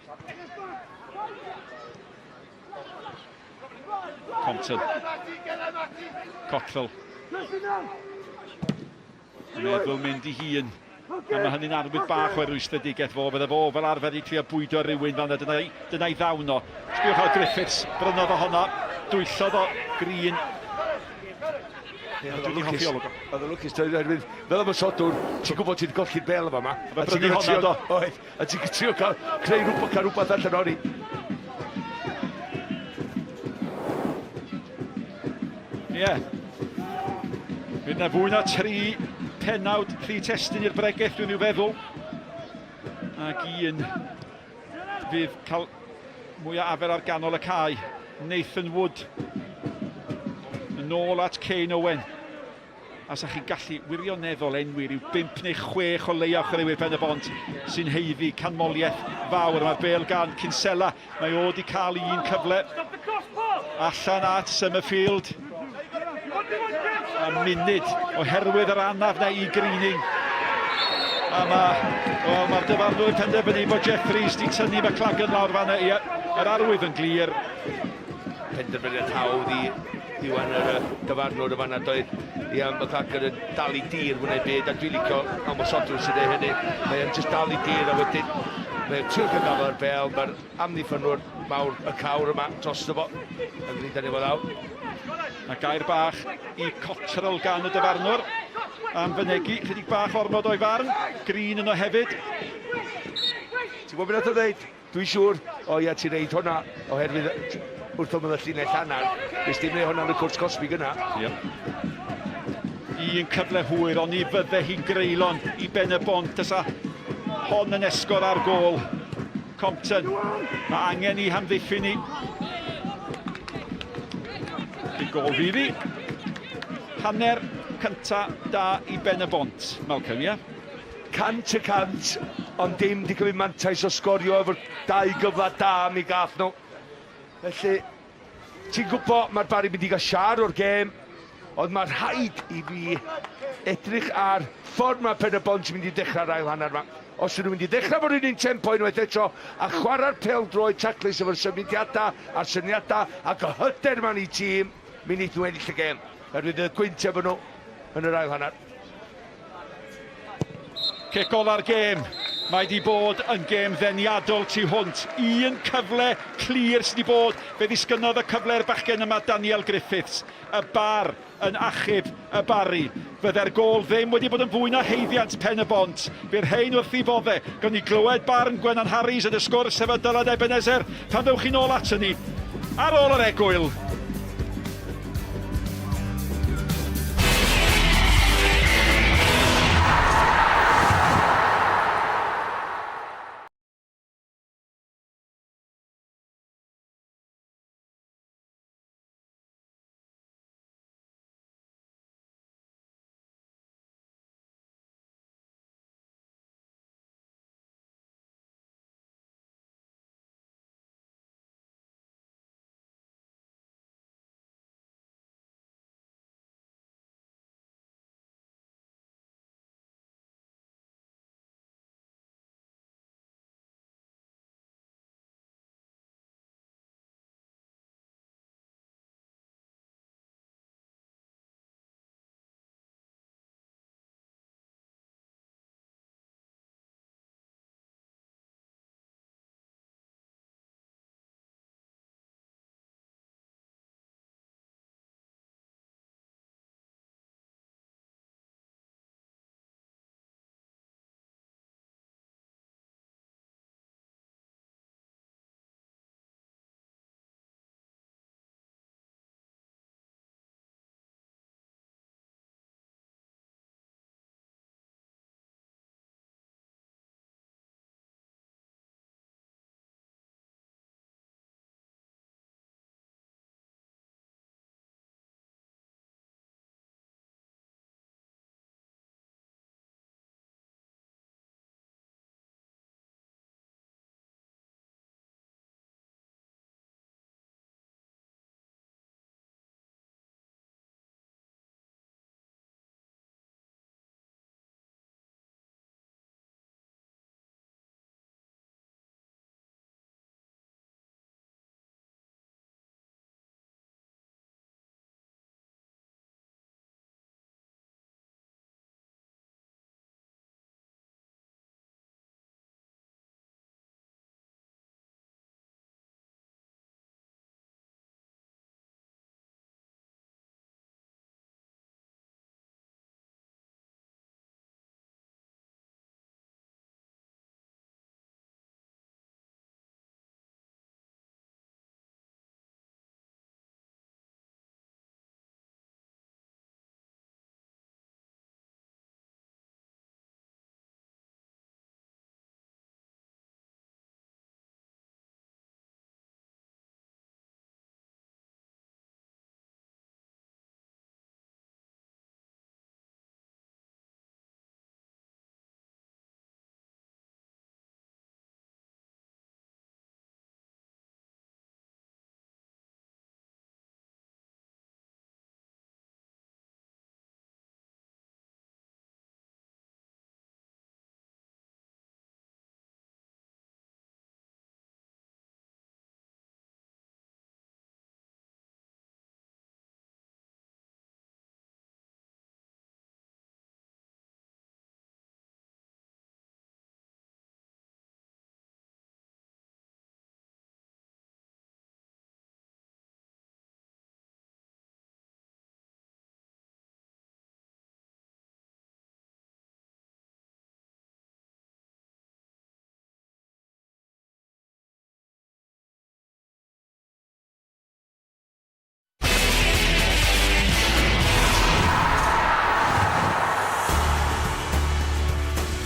Compton. Cottrell. Meddwl mynd i hun. A mae hynny'n arwydd bach o'i rwystredigaeth fo. Fydde fo fel arfer i trio bwydo rhywun fan yna. Dyna'i dyna ddawn o. Sbiwch ar Griffiths. Brynodd o honna. Dwyllodd o Green. Ie, oedd o'n lwcus. Oedd o'n lwcus, oherwydd fel ymosodwr, ti'n gwybod ti wedi golli'r bêl yma yma. A ti'n honna, do. Oedd, a ti'n trio cael creu rhywbeth, cael rhywbeth allan ohoni. Ie. Yeah. Fydd yna fwy na tri pennawd, tri testun i'r bregeth, dwi'n i'w feddwl. Ac un fydd cael mwy o afer ar ganol y cae. Nathan Wood yn ôl at Kane Owen. A sa chi'n gallu wirioneddol enwi rhyw bump neu chwech o leia o chwaraewyr Pen y Bont sy'n haeddu canmoliaeth fawr. Mae'r bêl gan Kinsella. Mae o wedi cael un cyfle allan at Summerfield. A munud oherwydd yr anaf na i Greening. A mae, well, mae'r dyfarnwr yn penderfynu bod Jeffries wedi tynnu McLagan lawr fanna. Ie, yr arwydd yn glir. Penderfyniad hawdd i Iwan yr dyfarnwr yn fanna doedd Ian McCracken yn dal i dir fwy na'u byd a dwi'n licio ymosodwr sy'n neud hynny. Mae o'n jyst dal i dir a wedyn mae o'n trio cael gafael ar bêl, mae'r amddiffynwr mawr y cawr yma drosto fo yn gwneud hynny fo lawr. A gair bach i Cotterill gan y dyfarnwr am fynegi chydig bach ormod o'i farn. Green yno hefyd. Ti'n gwybod beth nath o ddeud? Dwi'n siŵr, o ia, ti'n reid hwnna, oherwydd wrth ymyl y llinell hanner, nes dim rei hwnna yn y cwrt cosbi gyna. Yep. Un cyfle hwyr, ond ni fydde hi'n greulon i Ben y Bont tasa hon yn esgor ar gôl. Compton, mae angen i hamddiffyn ni. Di gôl fydd hi. Hanner cynta da i Ben y Bont, Malcolm, ie? Yeah? 100%, ond dim 'di cymryd mantais o sgorio efo'r dau gyfle da mi gath nhw. Felly, ti'n gwybod, mae'r Barry mynd i gael siar o'r gêm, ond mae rhaid i fi edrych ar ffordd mae Pen-y-bont yn mynd i dechrau'r ail hanner yma. Os ydyn nhw'n mynd i ddechrau fo'r un un tempo unwaith eto a chwarae'r pêl-droed taclus efo'r symudiadau a'r syniadau ac y hyder yma yn eu tîm, mi wneith nhw ennill y gêm. Oherwydd y gwynt efo nhw yn yr ail hanner. Cic ola'r gêm. Mae wedi bod yn gêm ddeniadol tu hwnt. Un cyfle clir sydd wedi bod. Fe ddisgynnodd y cyfle i'r bachgen yma, Daniel Griffiths. Y bar yn achub y Barri. Fydde'r gôl ddim wedi bod yn fwy na haeddiant Pen y Bont. Bu'r rhain wrth i fodde. Gawn ni glywed barn Gwenan Harries yn y sgwrs efo Dylan Ebenezer pan ddewch chi'n ôl aton ni ar ôl yr egwyl.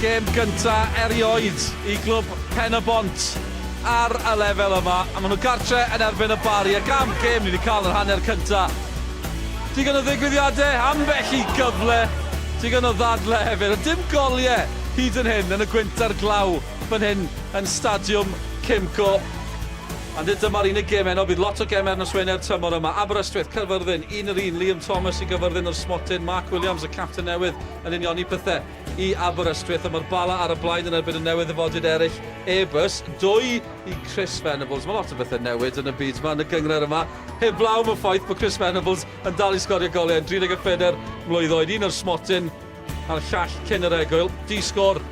Gêm gynta erioed i glwb Pen-y-bont ar y lefel yma, a maen nhw gartre yn erbyn y Bari, ac am gêm ni wedi cael yr hanner cynta. Digon o ddigwyddiadau, ambell i gyfle, digon o ddadle hefyd, ond dim goliau hyd yn hyn yn y gwynt a'r glaw fan hyn yn Stadiwm Cimco. Ond nid dyma'r unig gêm heno, bydd lot o gemau ar nos Wener tymor yma. Aberystwyth, Caerfyrddin, un yr un, Liam Thomas i Gyfyrddin o'r smotyn, Mark Williams, y capten newydd, yn unioni pethau i Aberystwyth, a mae'r Bala ar y blaen yn erbyn y newydd ddyfodiad eraill, Airbus, dwy i Chris Venables. Mae lot o bethau newid yn y byd yma, yn y gynghrair yma, heblaw am y ffaith bod Chris Venables yn dal i sgorio goliau yn 34 mlwydd oed, un o'r smotyn, a'r llall cyn yr egwyl. Di-sgôr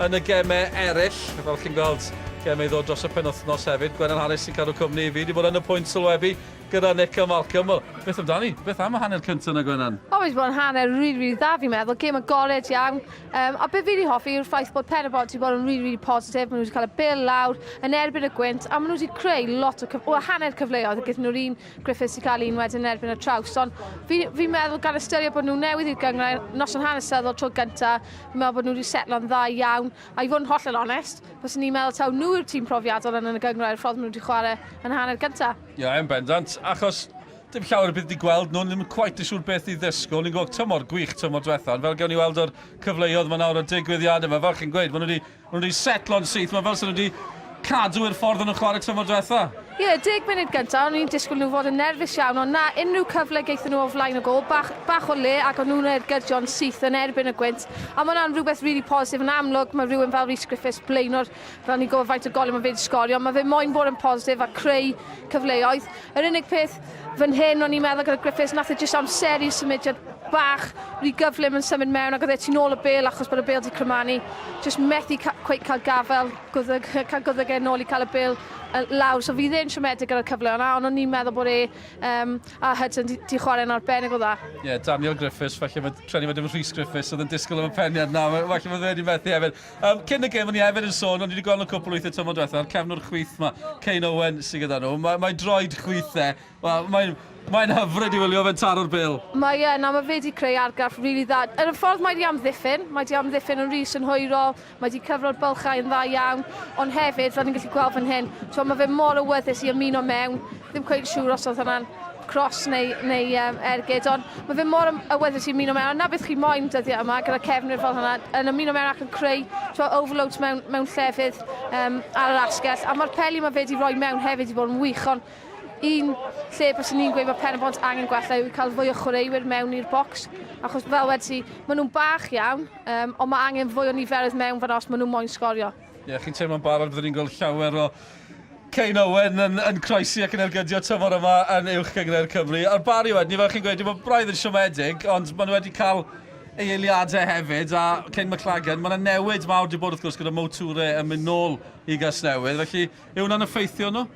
yn y gemau eraill, fel chi'n gweld, gemau i ddod dros y penwythnos hefyd. Gwenan Harris sy'n cadw cwmni i fi, wedi bod yn y pwynt sylwebu gyda Nick a Malcolm. Wel, beth amdani? Beth am y hanner cyntaf yna, Gwenan? O, mae wedi bod yn hanner rili, rili dda, fi'n meddwl. Gêm agored iawn. Um, a beth fi wedi hoffi yw'r ffaith bod Pen-y-bont wedi bod yn rili, rili positif. Maen nhw wedi cael y bêl lawr yn erbyn y gwynt, a maen nhw wedi creu lot o, well, hanner cyfleoedd. Gyda nhw'r un Griffiths 'di cael un wedyn yn erbyn y traws. Ond fi, fi'n meddwl gan ystyried bod nhw newydd i'r gynghrair, noson hanesyddol tro gynta, fi'n meddwl bod nhw wedi setlo'n dda iawn. A i fod yn hollol onest, fyswn i'n meddwl taw nhw yw'r tîm profiadol yn y gynghrair, y ffordd maen nhw wedi chwarae yn hanner gynta. Ie, yn bendant, achos dim llawer o beth wedi gweld nhw, ddim cweit yn siŵr beth i ddisgwyl. Ni'n gweld tymor gwych tymor diwetha, ond fel gawn ni weld o'r cyfleoedd yma nawr, y digwyddiadau yma, fel chi'n gweud, maen nhw wedi Maen nhw wedi setlo'n syth, mae fel 'sa nhw wedi cadw i'r ffordd o'n nhw'n chwarae tymor diwetha. Ie, yeah, deg munud gyntaf, o'n i'n disgwyl nhw fod yn nerfus iawn, ond na, unrhyw cyfle gaethon nhw o flaen y gôl, bach, bach o le, ac o'n nhw'n ergydio'n syth yn erbyn y gwynt. A mae hwnna'n rhywbeth really positif, yn amlwg mae rhywun fel Rhys Griffiths, blaenor, fel ni'n gwybod faint o goliau mae fe wedi sgorio, mae fe moyn bod yn positif a creu cyfleoedd. Yr unig peth fan hyn o'n i'n meddwl gyda Griffiths, nath e jyst amseru symudiad bach rhy gyflym yn symud mewn ac oedd e tu nôl y bêl achos bod y bêl 'di crymanu. Jyst methu ca cweit cael gafael, gwddwg, cael gwddwg e nôl i cael y bêl lawr. So fi ddim siomedig gyda'r cyfle yna, ond o'n i'n meddwl bod e um, a Hudson di, di chwarae'n arbennig o dda. Ie, yeah, Daniel Griffiths, falle mae treni fod dim Rhys Griffiths oedd yn disgwyl am y peniad na, falle bod wedi methu hefyd. Um, cyn y gêm, o'n i hefyd yn sôn, o'n i wedi gweld nhw cwpl weithiau tymor diwethaf, a'r cefnwr chwith ma, Kane Owen sydd gyda nhw. Mae, mae droed chwith e, wel, mae'n mae hyfryd i wylio fe'n taro'r bêl. Mae e, na, mae fe wedi creu argraff rili really dda. Yn y ffordd mae wedi amddiffyn, mae wedi amddiffyn yn rhy synhwyrol, mae wedi cyfro'r bylchau yn dda iawn, ond hefyd, fel ni'n gallu gweld fan hyn, t'mo, mae fe mor awyddus i ymuno mewn, ddim cweit siŵr os oedd hwnna'n cross neu, neu um, ergyd, ond mae fe mor awyddus i ymuno mewn, a na beth chi moyn dyddiau yma gyda cefnwyr fel hwnna, yn ymuno mewn ac yn creu twa, overloads mewn, mewn llefydd um, ar yr asgell, a mae'r peli mae fe wedi rhoi mewn hefyd i bod yn wych, ond un lle byswn ni'n gweud mae Pen-y-bont angen gwella yw cael fwy o chwaraewyr mewn i'r bocs, achos fel wedi, maen nhw'n bach iawn, um, ond mae angen fwy o niferoedd mewn fan os maen nhw moyn sgorio. Ie, yeah, chi'n teimlo'n barod byddwn ni'n gweld llawer o Kane Owen yn, yn croesi ac yn ergydio tymor yma yn Uwch Gynghrair Cymru. A'r Barry wedyn, fel chi'n gweud, mae braidd yn siomedig, ond maen nhw wedi cael ei eiliadau hefyd, a Kane McLagan, mae yna newid mawr wedi bod wrth gwrs gyda Mo Toure yn mynd nôl i Gasnewydd, felly yw hwnna'n effeithio nhw?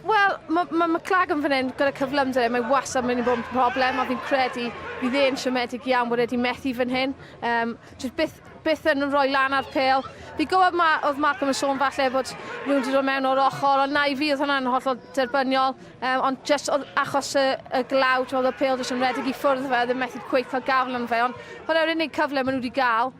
Wel, mae ma McLagan fan hyn gyda cyflymder e, mae wastad mynd i bod yn problem, a fi'n credu fydd e'n siomedig iawn bod e wedi methu fan hyn. Um, jyst byth byth yn rhoi lan ar pêl. Fi gwybod ma, oedd Malcolm yn sôn falle bod rhywun wedi dod mewn o'r ochr, ond na i fi oedd hwnna'n hollol derbyniol. Um, ond just oedd achos y, y glaw, oedd y pêl jyst yn rhedeg i ffwrdd fe, ddim methu cweit cael gafel yn fe. Ond hwnna'r unig cyfle maen nhw wedi gael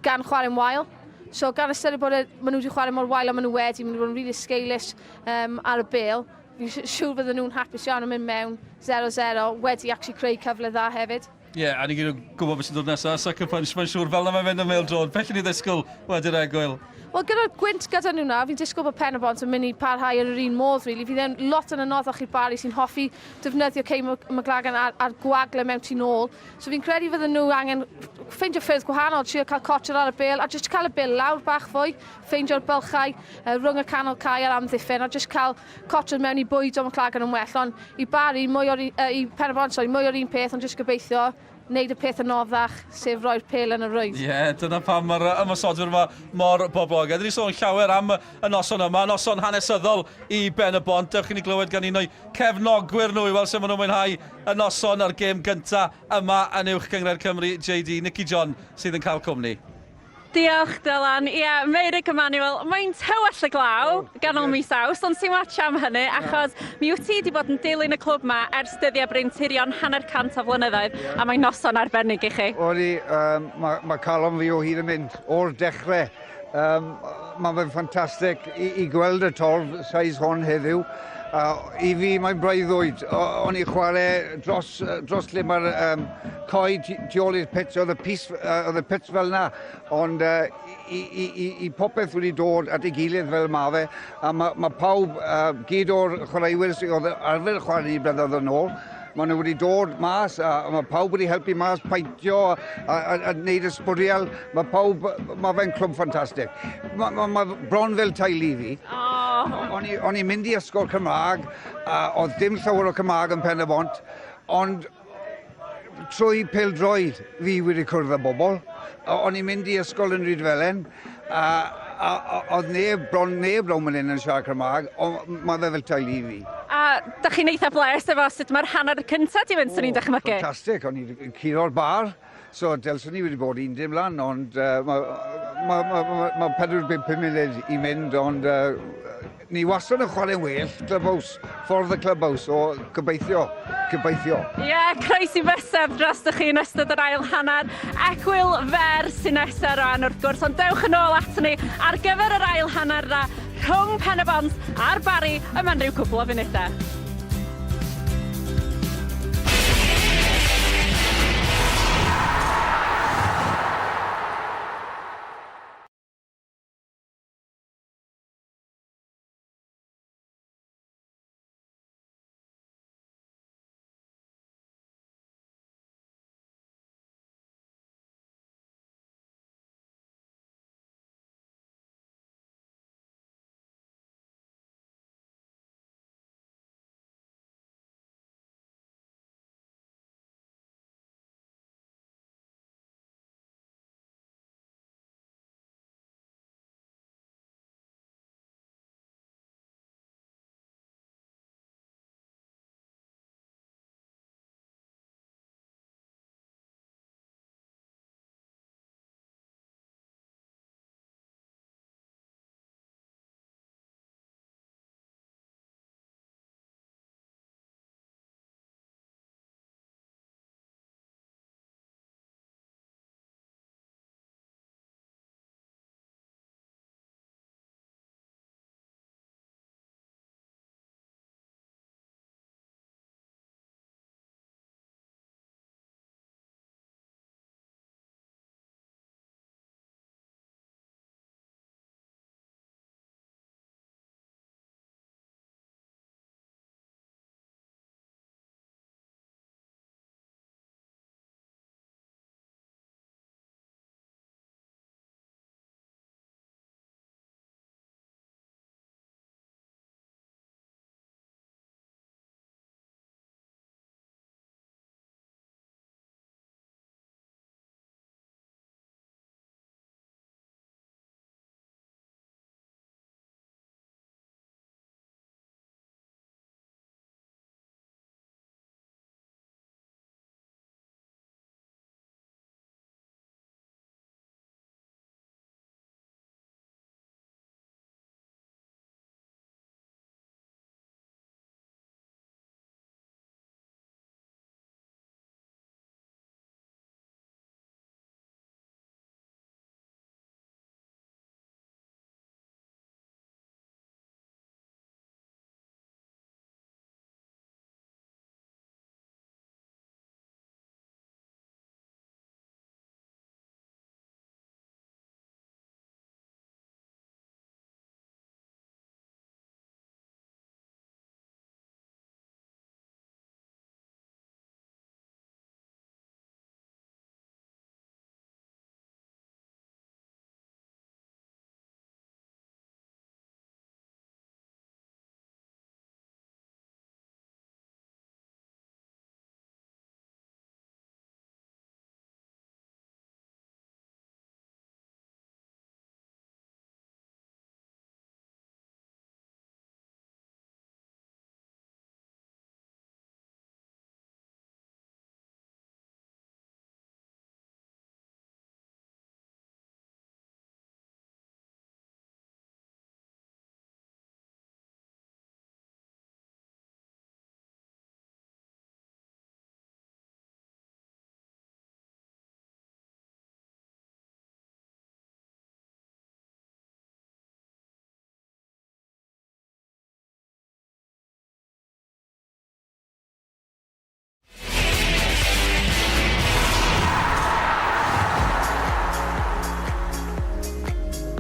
gan chwarae'n wael. So gan ystyried bod e, maen nhw wedi chwarae mor wael a maen nhw wedi, maen nhw wedi bod yn really esgeulus um, ar y bêl. Fi'n siŵr bydden nhw'n hapus iawn yn mynd mewn 0-0 wedi actually creu cyfle dda hefyd. Ie, yeah, a ni gyd yn gwybod beth sy'n dod nesaf, Sucker Punch, mae'n siŵr, fel na mae'n mynd am bêl-droed. Beth ni ddisgwyl wedi'r egwyl? Wel, gyda'r gwynt gyda nhw nawr, fi'n disgwyl bod Pen-y-bont yn mynd i parhau yn yr un modd, really. Fydd e'n lot yn anoddach i'r Bari sy'n hoffi defnyddio Kay McLagan a'r, ar gwagle mewn tu nôl. So fi'n credu fydden nhw angen ffeindio ffyrdd gwahanol, trio cael cotcher ar y bêl, a jyst cael y bêl lawr bach fwy, ffeindio'r bylchau uh, rhwng y canol cae a'r amddiffyn, a jyst cael Cottrell mewn i bwydo McLagan yn well, ond i Barry, mwy o'r, uh, i Pen-y-bont, sorry, mwy o'r un peth, ond jyst gobeithio wneud y peth anoddach, sef roi'r pêl yn y rwyd. Ie, yeah, dyna pam mae'r ymosodwyr yma mor boblogaidd. Dyn ni sôn llawer am y noson yma, noson hanesyddol i Ben-y-bont. Dewch i ni glywed gan un o'i cefnogwyr nhw i weld sut maen nhw'n mwynhau y noson a'r gêm gyntaf yma yn Uwch Gynghrair Cymru, JD. Nicky John sydd yn cael cwmni. Diolch Dylan. Ie, yeah, Meurig Emanuel, mae'n tywell y glaw ganol mis Awst, ond sy'n watch am hynny, achos mi wyt ti wedi bod yn dilyn y clwb ma ers dyddiau Bryn Tirion hanner cant o flynyddoedd, a mae'n noson arbennig i chi. Odi, um, mae ma calon fi o hyd yn mynd o'r dechrau. Um, mae fe'n ffantastig i, i gweld y torf size hon heddiw. Uh, I fi mae'n breuddwyd. O'n i chwarae dros, dros lle mae'r um, coed tu ôl i'r pits, oedd y, pis, uh, oedd y pits fel yna. Ond uh, i, i, i, i popeth wedi dod at ei gilydd fel ma fe, a mae ma pawb, uh, gyd o'r chwaraewyr sydd oedd arfer chwarae ni blynyddoedd yn ôl, maen nhw wedi dod mas a, a mae pawb wedi helpu mas paentio a, a, a, a wneud y sbwriel. Mae pawb, mae fe'n clwb ffantastig. Mae ma, ma bron fel teulu i fi. Oh. O'n i, o'n i'n mynd i ysgol Cymraeg, a oedd dim llawer o Cymraeg yn Pen y Bont, ond trwy pêl-droed fi wedi cwrdd â bobl. O'n i'n mynd i ysgol yn Rhydfelen, a, a, a oedd neb, bron neb rownd fan hyn yn siarad Cymraeg, ond mae fe fel teulu i fi. A da chi'n eitha bles efo sut mae'r hanner cyntaf di fynd, swn i'n dychmygu? Ffantastig, o'n i'n curo'r bar, so dylswn i wedi bod un dim lan, ond uh, mae ma, ma, ma, ma 45 munud i mynd, ond uh, ni wastad yn chwarae'n well, clubhouse, ffordd y clubhouse, o gobeithio, gobeithio. Ie, yeah, croesi bysedd dros chi yn ystod yr ail hanner. Egwyl fer sy'n nesaf rwan wrth gwrs, ond dewch yn ôl at ni ar gyfer yr ail hanner yna rhwng Pen y Bont a'r Barri yma'n rhyw cwpl o funudau.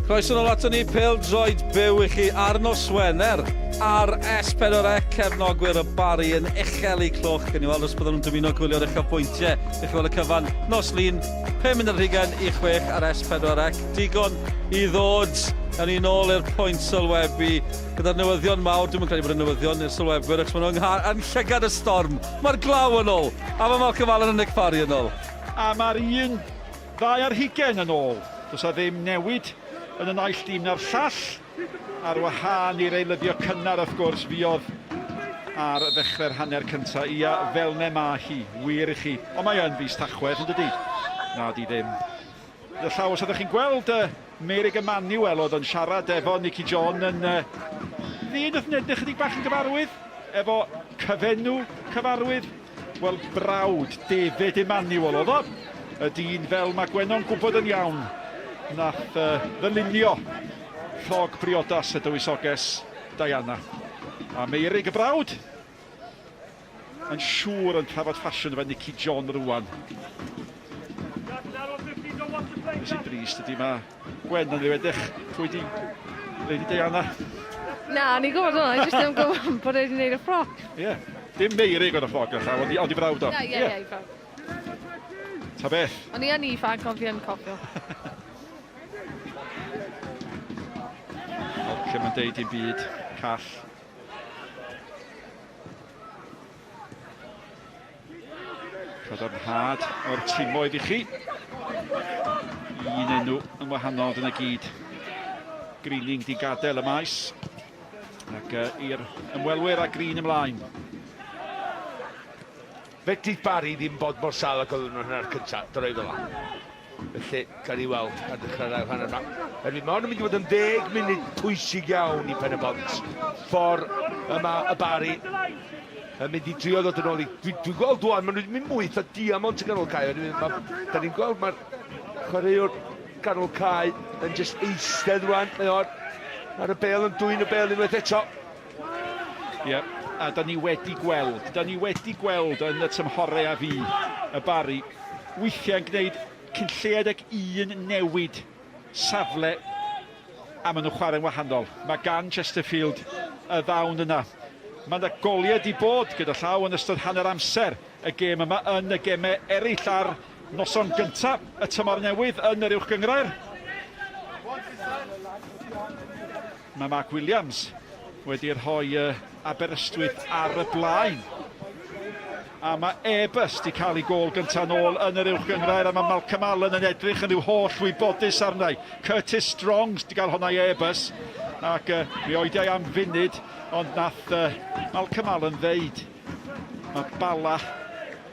Croeso nôl ato ni, pêl-droed byw i chi ar nos Wener ar S4C, cefnogwyr y Barri yn uchel eu clwch. Gawn ni weld os bydden nhw'n dymuno gwylio'r uchafbwyntiau i chi weld y cyfan nos Lun, 5 munud ar hugain i 6 ar S4C. Digon i ddod. Awn ni nôl i'r pwynt sylwebu gyda'r newyddion mawr. Dwi'm yn credu bod yn newyddion i'r sylwebwyr achos maen nhw yng llygad y storm. Mae'r glaw yn ôl a mae Malcolm Allen a Nick Parry yn ôl. A mae'r un Ddau ar hugain yn ôl. Does 'na ddim newid yn y naill dîm na'r llall, ar wahân i'r eilyddio cynnar wrth gwrs fuodd ar ddechrau'r hanner cynta'. Ia, fel'ne ma' hi, wir i chi. Ond mae yn fis Tachwedd, yn dydi? Na 'di ddim. Gyda llaw, os ydych chi'n gweld uh, Meurig Emanuel oedd yn siarad efo Nicky John yn uh, ddyn oedd yn edrych chydig bach yn gyfarwydd, efo cyfenw cyfarwydd, Wel, brawd David Emanuel oedd o. Y dyn fel mae Gwenno'n gwybod yn iawn nath uh, ddylunio ffrog briodas y dywysoges Diana. A Meurig y brawd yn siŵr yn trafod ffasiwn efo Nicky John rwan. Be sy'n drist ydy mae Gwen yn ddiwedych pwy di Lady Diana? Na, o'n i'n gwybod hwnna, o'n i jyst ddim yn gwybod bod e wedi gwneud y ffroc. Ie. Yeah. Dim Meurig oedd y ffrog gyda llaw, ond i frawd o. Ie, ie, ie, i frawd. Ta beth? O'n i yn ifanc, ond fi yn cofio. Malcolm yn deud dim byd, call. Cadarnhad o'r timoedd i chi. Un enw yn wahanol dyna gyd. Greening di gadael y maes. Ac uh, i'r ymwelwyr a Green ymlaen. Fedrith Barry ddim bod mor sâl ag oedden nhw'n hanner cyntaf, droi fel 'a. Felly, gawn ni weld ar ddechrau'r ail hanner yma. Erbyn mae hwn yn mynd i fod yn ddeg munud pwysig iawn i Pen-y-bont. Ffordd yma y Barry yn mynd i drio ddod yn ôl i... Dwi'n dwi gweld dwan, maen nhw wedi mynd mwy eitha diamond yn ganol cae. Ma, da ni'n gweld mae'r chwaraewr ganol cae yn just eistedd rwan. Mae o'r ar y bel yn dwyn y bel unwaith eto. Ie, yeah, a da ni wedi gweld, da ni wedi gweld yn y tymhorau a fi, y Barry, weithiau'n gwneud cyn lleied ag un newid safle a maen nhw'n chwarae'n wahanol. Mae gan Chesterfield y ddawn yna. Mae yna goliau di bod gyda llaw yn ystod hanner amser y gêm yma yn y gemau eraill ar noson gyntaf y tymor newydd yn yr Uwch Gynghrair. Mae Mark Williams wedi rhoi Aberystwyth ar y blaen. A mae Airbus wedi cael ei gôl gyntaf nôl yn yr uwch gynghrair a mae Malcolm Allen yn edrych yn rhyw holl wybodus arnau. Curtis Strong wedi cael honna i Airbus ac uh, mi oediau am funud ond nath uh, Malcolm Allen ddeud mae Bala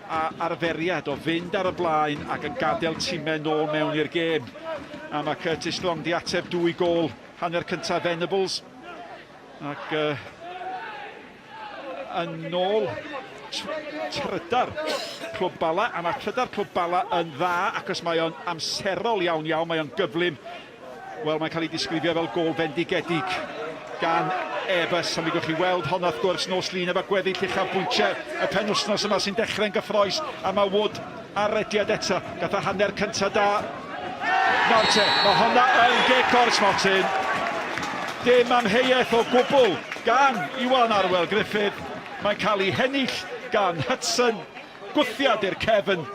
a arferiad o fynd ar y blaen ac yn gadael timau nôl mewn i'r gêm. A mae Curtis Strong di ateb dwy gôl Hanner cyntaf Venables ac uh, yn ôl trydar Clwb Bala, a mae trydar Clwb Bala yn dda achos mae o'n amserol iawn iawn, mae o'n gyflym. Wel, mae'n cael ei disgrifio fel gôl fendigedig gan Airbus, a mi gewch chi weld honna wrth gwrs nos Lun efo gweddill uchafbwyntiau y penwythnos yma sy'n dechrau'n gyffroes, a mae Wood Ar rediad eto, gath o hanner cynta da. Nawr te, mae honna yn gic o'r smotyn. Dim amheuaeth o gwbl gan Iwan Arwel Gruffydd. Mae'n cael ei hennill gan Hudson. Gwthiad i'r cefn,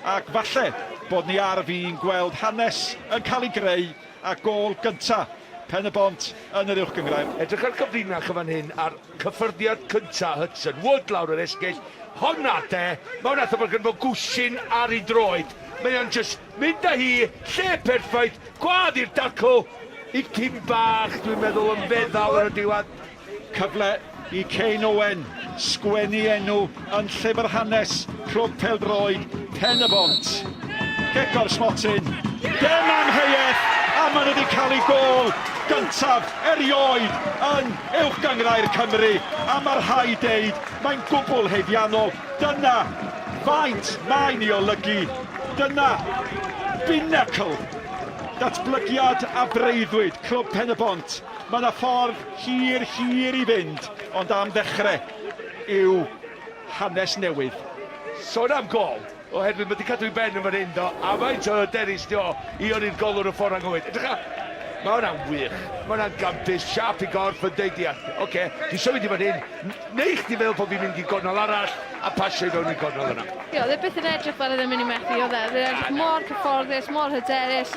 ac falle bod ni ar fin gweld hanes yn cael ei greu a gôl gynta Pen-y-bont yn yr Uwch Gynghrair. Edrych ar gyfrinach yn fan hyn a'r cyffyrddiad cynta Hudson Wood lawr yr esgyll, honna de, mae hwnna fatha bod gynno fo gwsyn ar ei droed, mae o'n jyst mynd â hi, lle perffaith, gwadd i'r dacl, ipyn bach dwi'n meddwl yn feddal yn y diwedd. Cyfle i Kane Owen sgwennu enw yn llyfr hanes Clwb Pêl-droed Pen-y-bont. Cic o'r smotyn, dim amheuaeth, a maen nhw wedi cael eu gôl gyntaf erioed yn Uwch Gynghrair Cymru, a mae rhaid deud, mae'n gwbl haeddiannol. Dyna faint mae'n ei olygu, dyna binacl datblygiad a breuddwyd Clwb Pen-y-bont. Mae yna ffordd hir, hir i fynd, ond am ddechrau yw hanes newydd. Sôn am gôl, oherwydd mae 'di cadw ei ben yn fan hyn do, a faint o hyderus 'di o i yrru'r golwr y ffordd anghywir. Edrycha! Mae hwnna'n wych. Mae hwnna'n gampus, siâp i gorff yn deud ia, oce, dwi symud i fan hyn, neu chdi feddwl bod fi'n mynd i gornel arall a pasio i fewn i gornel yna. Ie, oedd e byth yn edrych fel oedd e'n mynd i methu, oedd e? Oedd e'n edrych mor cyfforddus, mor hyderus.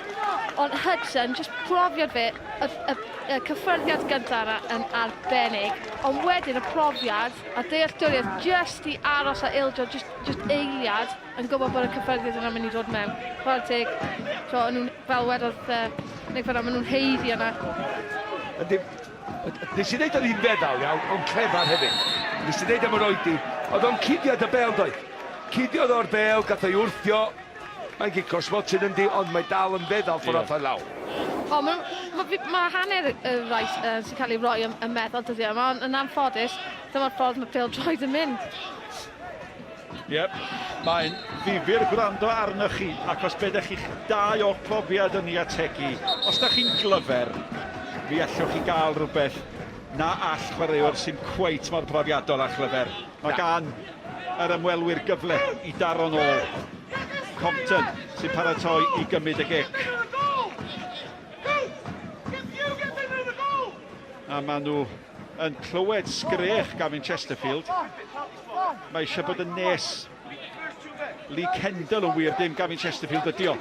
Ond Hudson, jyst profiad fe, y, y, y cyffyrddiad gyntaf yna yn arbennig. Ond wedyn y profiad a dealltwriaeth jyst i aros a ildio, jyst, jyst eiliad, yn gwybod bod y cyffyrddiad yna'n mynd i ddod mewn. Chwarae teg, so, o'n nhw'n, fel wedodd uh, Nick fan'na, maen nhw'n haeddu yna. Yndi, nes i ddeud oedd hi'n feddal iawn, ond clefar hefyd. Nes i ddeud am yr oedi, oedd o'n cuddiad y bel doedd. Cuddiodd o'r bel, gath o'i wrthio, mae'n gic o'r smotyn yndi, ond mae dal yn feddal ffordd yeah. off lawr. O, mae ma, ma hanner y rai uh, sy'n cael ei roi yn, yn meddal dyddiau yma, ond yn anffodus, dyma'r ffordd mae pêl droed yn mynd. Yep, mae'n ddifyr gwrando arnoch chi, ac os be dych chi'ch dau o'ch profiad yn ei ategu, os da chi'n glyfer, fi allwch chi gael rhywbeth na all chwaraewr sy'n cweit mor profiadol a chlyfer. Mae gan yr ymwelwyr gyfle i daro'n ôl. Compton sy'n paratoi i gymryd y gic. A maen nhw yn clywed sgrech Gavin Chesterfield. Mae eisiau bod yn nes. Lee Kendall yn wir, dim Gavin Chesterfield ydi o.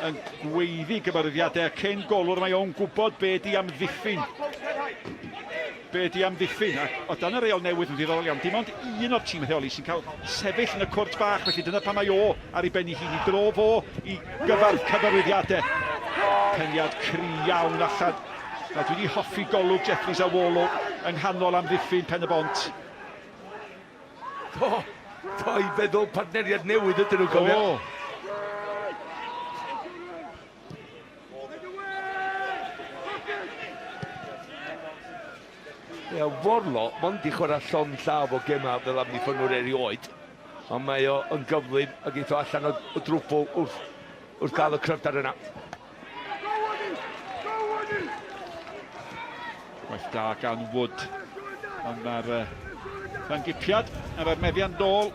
Yn gweiddi gyfarwyddiadau cyn golwr mae o'n gwybod be di amddiffyn. Be di amddiffyn. Ac o dan y reol newydd yn ddiddorol iawn, dim ond un o'r tîm rheoli sy'n cael sefyll yn y cwrt bach, felly dyna pan mae o ar ei ben ei hun i dro fo i gyfarth cyfarwyddiadau. Peniad cry iawn allan. Na, dwi wedi hoffi golwg Jeffries a Warlow yng nghanol amddiffyn Pen y Bont. Do, do, i feddwl partneriaid newydd ydyn nhw, cofio. O! Ie, Warlow, mond di chwarae llond llaw o gemau fel amddiffynwr erioed, ond mae o yn gyflym ac eith o allan o, o drwbl wrth, wrth gael y cryfder yna. Gwaith da gan Wood. Ond mae'r uh, rhangipiad ar yr meddiant nôl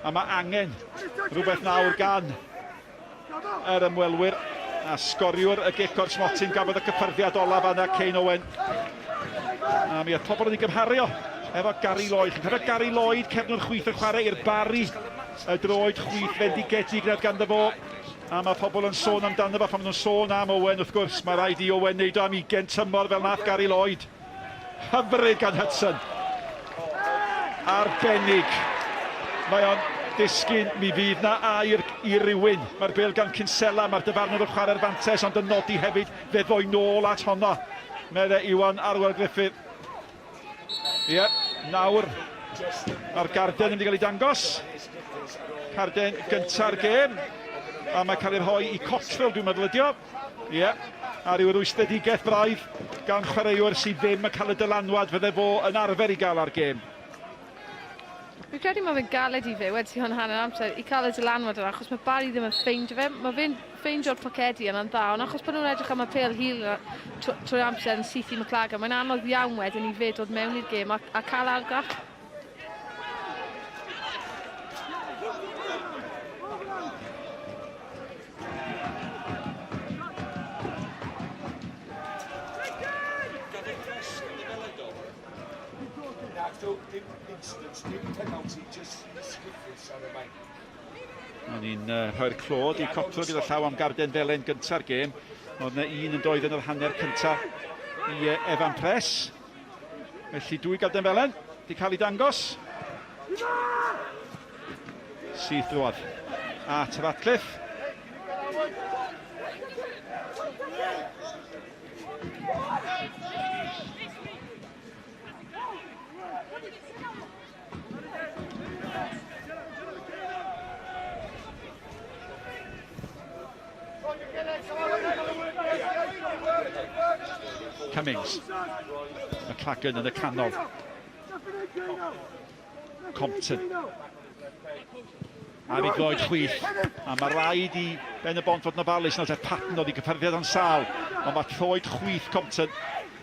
a mae angen rhywbeth nawr gan yr ymwelwyr a sgoriwr y gic o'r smotyn gafodd y cyffyrddiad olaf yna Kane Owen. A mi oedd pobl yn ei gymharu o efo Gary Lloyd. Chi'n cofio Gary Lloyd, cefnwr chwith yn chwarae i'r Barry, y droed chwith fendigedig nad ganddo fo. A mae pobl yn sôn amdano fo pan maen nhw'n sôn am Owen, wrth gwrs, mae rhaid i Owen wneud o am ugain tymor fel nath Gary Lloyd. Hyfryd gan Hudson. Arbennig. Mae o'n disgyn, mi fydd na air i rywun. Mae'r bêl gan Kinsella, mae'r dyfarnwr yn chwarae'r fantes, ond yn nodi hefyd fe ddoi nôl at honno, medde Iwan Arwel Griffith. Ie, nawr mae'r garden yn mynd i gael ei dangos. Carden gynta'r gêm. A mae cael ei rhoi i Cottrell, dwi'n meddwl ydi o. Ie, a rhyw rwystredigaeth braidd gan chwaraewr sydd ddim yn cael y dylanwad fydde fo yn arfer i gael ar gêm. Fi'n credu mae fe'n galed i fe, wedi hwn hanner amser, i cael y dylanwad yna, achos mae Barry ddim yn ffeindio fe. Mae fe'n ffeindio'r pocedi yna'n dda, ond achos bod nhw'n edrych am y pêl hir yna trwy'r amser yn syth i McLagan, mae'n anodd iawn wedyn i fe dod mewn i'r gêm a, a cael argraff. O'n i'n uh, rhoi'r clod i Cotro gyda llaw am garden felen gynta'r gêm. Oedd yna un yn doedd yn yr hanner cyntaf i uh, Evan Press. Felly dwy garden felen di cael ei dangos. Syth drwodd at Ratcliffe. Cummings. McLagan yn y canol. Compton. Ar ei droed chwith. A mae rhaid i Ben y Bont fod yn ofalus. Nawr te Patton oedd i gyffyrddiad o'n sâl. Ond mae troed chwith Compton.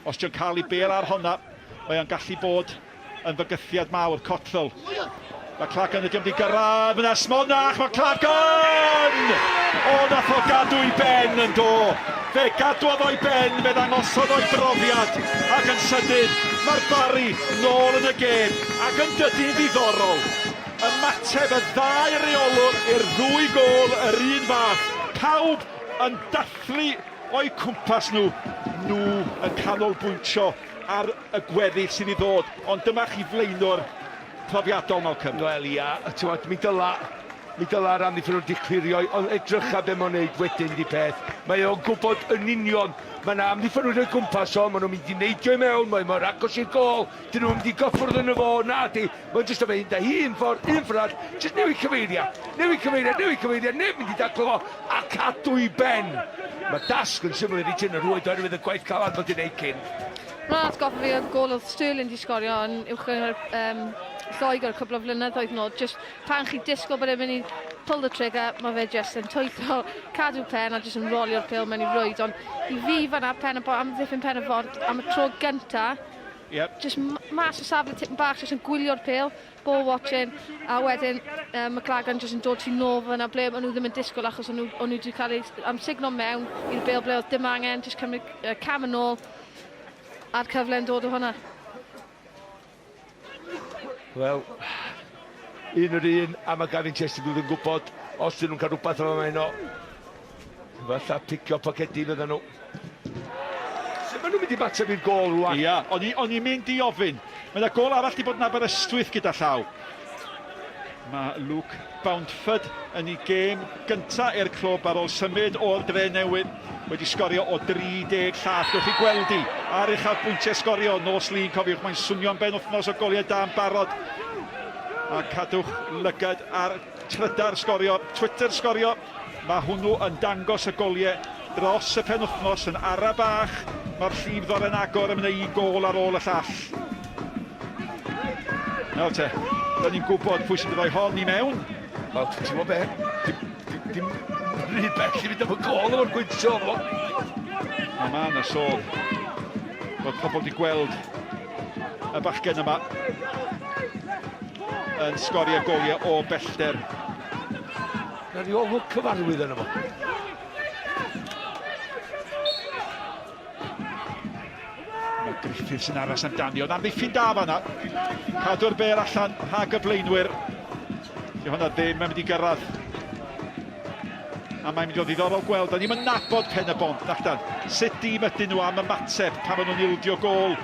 Os dio'n cael ei bêl ar honna, mae o'n gallu bod yn fygythiad mawr. Cottrell. Mae Clark yn ydi gyrraedd. Mae yna smonach. Mae Clark yn! O, nath o gadw i ben yn do! Fe gadwodd o'i ben, fe ddangosodd o'i brofiad, ac yn sydyn, mae'r Barri nôl yn y gêm, ac yn dydy'n ddiddorol. Ymateb y ddau reolwr i'r ddwy gôl yr un fath, pawb yn dathlu o'u cwmpas nhw, nhw yn canolbwyntio ar y gweddill sydd i ddod, ond dyma chi flaenwr profiadol, Malcolm. Wel ia, t'mod, mi dyla, mi dyla'r amddiffynwr 'di clirio, ond edrycha be mae'n neud wedyn 'di peth. Mae o'n gwybod yn union, mae 'na amddiffynwyr o'i gwmpas o, maen nhw'n mynd i neidio i mewn, mae mor agos i'r gôl, dyn nhw'n mynd i gyffwrdd yno fo, na di, mae'n jyst yn mynd â hi un ffordd, un ffordd arall, jyst newid cyfeiriad, newid cyfeiriad, newid cyfeiriad, neb mynd i daclo fo, a cadw i ben. Mae dasg yn syml i Richard yn rhwyd oherwydd y gwaith calad fod i wneud cyn. Mae'n atgoffa fi o gôl oedd Sterling 'di sgorio yn uwch gynghrair um, Lloegr cwpl o flynyddoedd nôl. Just pan chi disgwyl bod e'n mynd i pull the trigger, mae fe just yn twyllo, cadw pen a just yn rolio'r pêl mewn i rwyd. Ond i fi fan'na, pen y bo, amddiffyn pen y font am y tro gynta, yep. just mas o safle tipyn bach, just yn gwylio'r pêl, ball watching, a wedyn um, McLagan just yn dod tu nôl fyna ble o'n nhw ddim yn disgwyl achos o'n nhw, o'n nhw wedi cael eu amsugno mewn i'r bêl ble oedd dim angen, just cymryd uh, cam yn ôl a'r cyfle yn dod o hwnna. Wel, un yr un, a mae Gavin Chesterfield yn gwybod os dyn nhw'n cael rhywbeth o'r heno, falla picio pocedi fydden nhw. Sut maen nhw'n mynd i mateb i'r gôl rwan? Ia, o'n i, o'n i'n mynd i ofyn. Mae yna gôl arall di bod yn Aberystwyth gyda llaw. Mae Luke Bountford yn ei gêm gynta i'r clwb ar ôl symud o'r dre newydd wedi sgorio o 30 llath. Gewch chi gweld hi ar uchafbwyntiau sgorio nos Lun, cofiwch, mae'n swnio'n benwythnos o goliau da yn barod. A cadwch lygad ar Trydar sgorio, Twitter sgorio, mae hwnnw yn dangos y goliau dros y penwythnos yn ara bach. Mae'r llif ddoren agor yn mynd un gôl ar ôl y llall. Nawr te, da ni'n gwybod pwy sy'n rhoi hon i mewn. Wel, ti'n gwybod be? Dim, dim, dim rhy bell i fynd am y gôl o'r gwyntio fo. A mae yna sôn bod pobl wedi gweld y bachgen yma yn sgorio goliau o bellter. Na rhyw olwg cyfarwydd yna fo. Mae Griffiths yn aros amdani, ond amddiffyn da fanna. Cadw'r bêl allan rhag y blaenwyr. Di hwnna ddim yn mynd i gyrraedd. A mae'n mynd i fod ddiddorol gweld, da ni'n mynd nabod pen y bont, nachdan. Sut dîm ydyn nhw am ymateb pan maen nhw'n ildio gôl?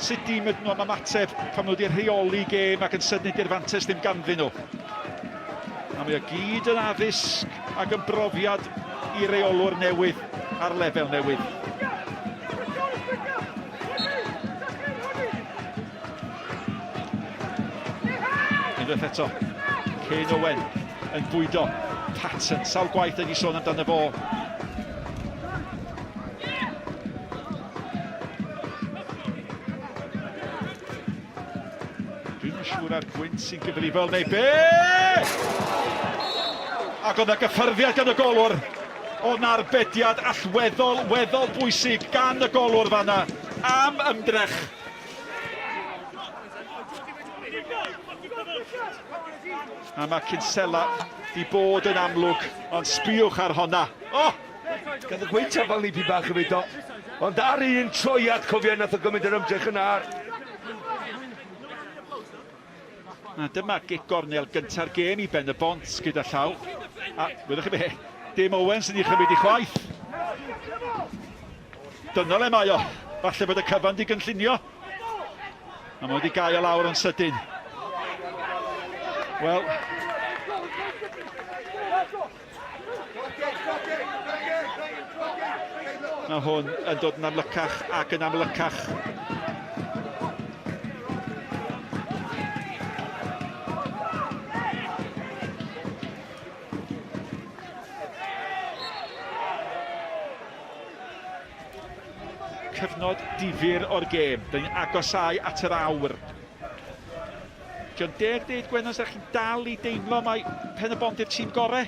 Sut dîm ydyn nhw am ymateb pan maen nhw wedi rheoli gêm ac yn sydyn di'r fantes ddim ganddyn nhw? A mae o gyd yn addysg ac yn brofiad i reolwr newydd ar lefel newydd. Unwaith eto, Kane Owen yn bwydo Patton. Sawl gwaith wedi sôn amdano fo. Dwi'm yn siŵr ar gwynt sy'n gyfrifol neu be! Ac oedd 'na gyffyrddiad gan y golwr. Oedd 'na arbediad allweddol, weddol bwysig gan y golwr fanna am ymdrech. A mae Kinsella di bod yn amlwg, ond sbïwch ar honna. Oh! Gath y gwynt afal ni bach hefyd do. Ond ar un troiad, cofio, nath o gymryd yr ymdrech yna ar A dyma gic gornel gynta'r gêm i Ben y Bont gyda llaw. A wyddoch chi be, dim Owen sy'n ei chymryd i chwaith. Dyna le mae o. Falle bod y cyfan di gynllunio. A mae wedi gau o lawr yn sydyn. Wel, Mae hwn yn dod yn amlycach ac yn amlycach. Cyfnod difyr o'r gêm. Dyn ni'n agosáu at yr awr. Dio'n deg deud, Gwenno, os ydych chi'n dal i deimlo mai Pen-y-bont yw'r tîm gorau?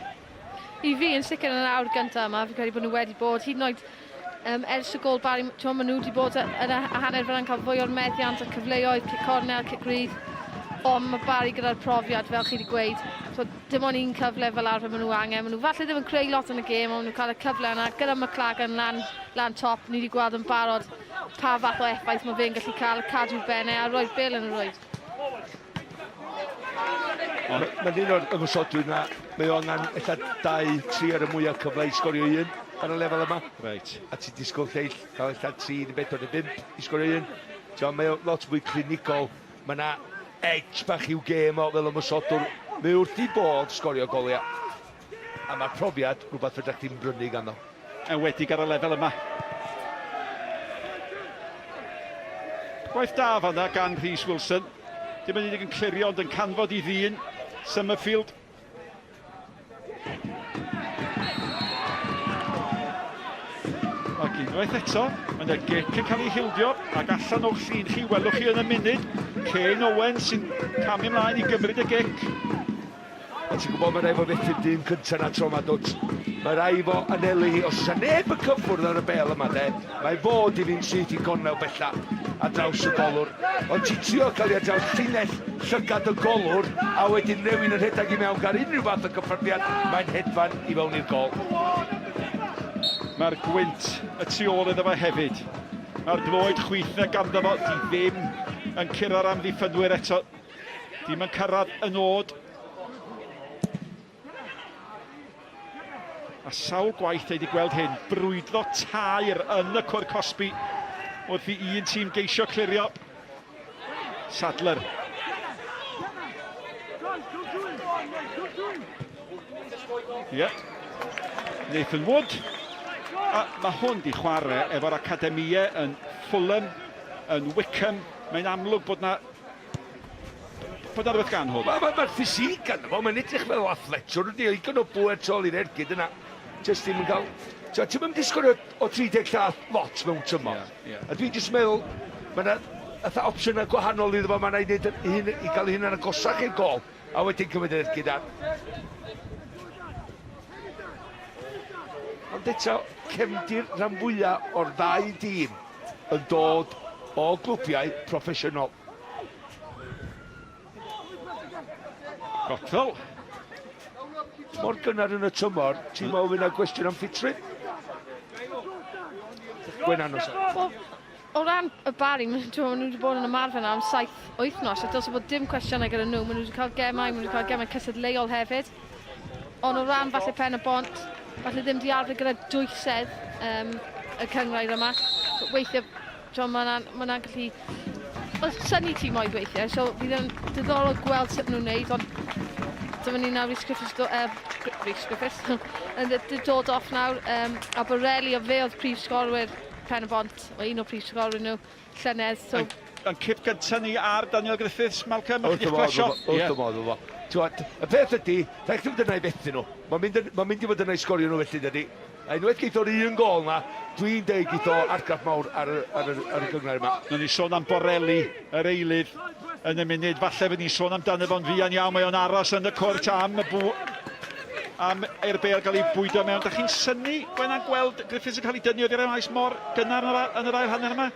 I fi, yn sicr yn yr awr gyntaf yma, fi'n credu bod nhw wedi bod, hyd yn oed um, ers y gol Barry, ti'n maen nhw wedi bod yn y hanner fyna'n cael fwy o'r meddiant a cyfleoedd, cic cornel, cic rydd. Ond mae Barry gyda'r profiad, fel chi wedi gweud, so dim ond un cyfle fel arfer maen nhw angen. Maen nhw falle ddim yn creu lot yn y gêm, ond maen nhw'n cael y cyfle yna gyda McLagan lan, lan top. Ni wedi gweld yn barod pa fath o effaith mae fe'n gallu cael, cadw bennau a roi'r bel yn y rwyd. Mae'n un o'r ymosodwyr na, mae o angen ella 2, 3 ar y mwyaf cyfle i sgorio un ar y lefel yma. Reit. A ti'n disgwyl lleill cael ella 3 neu 4 neu 5 i sgorio un. Ti'n mae o lot fwy clinigol. Mae yna edge bach i'w gêm o fel ymosodwr. Mae wrth i bodd sgorio goliau. A mae'r profiad rhywbeth fedra chdi'm brynu ganddo. Enwedig ar y lefel yma. Gwaith da fanna gan Rhys Wilson. Dim yn unig yn clirio ond yn canfod i ddyn Summerfield. Ac unwaith eto, mae yna gic yn cael ei hildio ac allan o'ch llun chi, welwch chi yn y munud, Kane Owen sy'n camu ymlaen i gymryd y gic. A ti'n gwybod, mae rai fo fethu'r dyn cynta na tro ma, dwt. Mae rai fo anelu hi. Os oes neb yn cyffwrdd ar y bel yma, de, mae fod i fynd syth i gornel bella ar draws y golwr. Ond ti'n trio cael ei ar draws llinell llygad y golwr, a wedyn rhywun yn rhedeg i mewn gael unrhyw fath o gyffyrddiad, mae'n hedfan i fewn i'r gol. Mae'r gwynt y tu ôl iddo fo hefyd. Mae'r droed chwith na ganddo fo, di ddim yn curo'r amddiffynwyr eto. Dim yn cyrraedd y nod. A sawl gwaith ei wedi gweld hyn, brwydro tair yn y cwr cosbi wrth i un tîm geisio clirio. Sadler. Ie. Yeah. Nathan Wood. A mae hwn di chwarae efo'r academïau yn Fulham, yn Wickham. Mae'n amlwg bod na Bod 'na rywbeth gan hwn. Mae'r ma, ma ffisig ganddo fo, mae'n edrych fel athletwr, ydy, digon o bwer tu ôl i'r ergyd yna. Jyst ddim yn cael... Ti'n mynd i sgorio o 30 llath lot mewn tymor. Yeah, yeah. A dwi'n jyst meddwl, mae yna fatha opsiynau gwahanol iddo fo, mae yna i wneud hyn, i gael ei hunan agosach i'r gol, a wedyn cymryd yr ergyd ar. Ond eto, cefndir rhan fwyaf o'r ddau dîm yn dod o glwbiau proffesiynol. Cottrell. Mor gynnar yn y tymor, ti'n meddwl fydd yna gwestiwn am ffitrwydd? Gwenan oes. Wel, o ran y Barry, maen nhw wedi bod yn ymarfer nawr am saith wythnos, a dylse bod dim cwestiynau gyda nhw. Maen nhw wedi cael gemau, maen nhw wedi cael gemau cystadleuol hefyd. Ond o ran falle Pen y Bont, falle ddim di arfer gyda dwysedd um, y cynghrair yma. Weithiau, mae hwnna'n ma gallu wel, synnu timoedd weithiau, so fydd yn diddorol gweld sut maen nhw'n neud, ond dyma ni nawr, Rhys Griffiths, Rhys Griffiths yn dod off nawr, um, a Borelli, o fe oedd prif sgorwyr Pen y Bont, o un o'r prif sgorwyr nhw llynedd. So... Yn cip gyntaf ni ar Daniel Griffiths, Malcolm, ych chi'ch plesio? Wrth y modd, wrth y modd. Y peth ydy, rhaid chdi fod yna i fethu nhw. Mae'n mynd, ma mynd i fod yna i sgorio nhw felly, dydy. A unwaith geith o'r un gol na, dwi'n deud geith o argraff mawr ar, ar, ar, ar y gynghrair yma. Nawn ni sôn am Borelli, yr eilydd, yn y munud. Falle fydd ni'n sôn amdano fo'n fuan iawn. Mae o'n aros yn y cwrt am y bw... am i'r bêl gael ei bwydo mewn. Da chi'n synnu, Gwenan, gweld Griffiths yn cael ei dynnu oddi ar y maes mor gynnar yn yr ail hanner yma?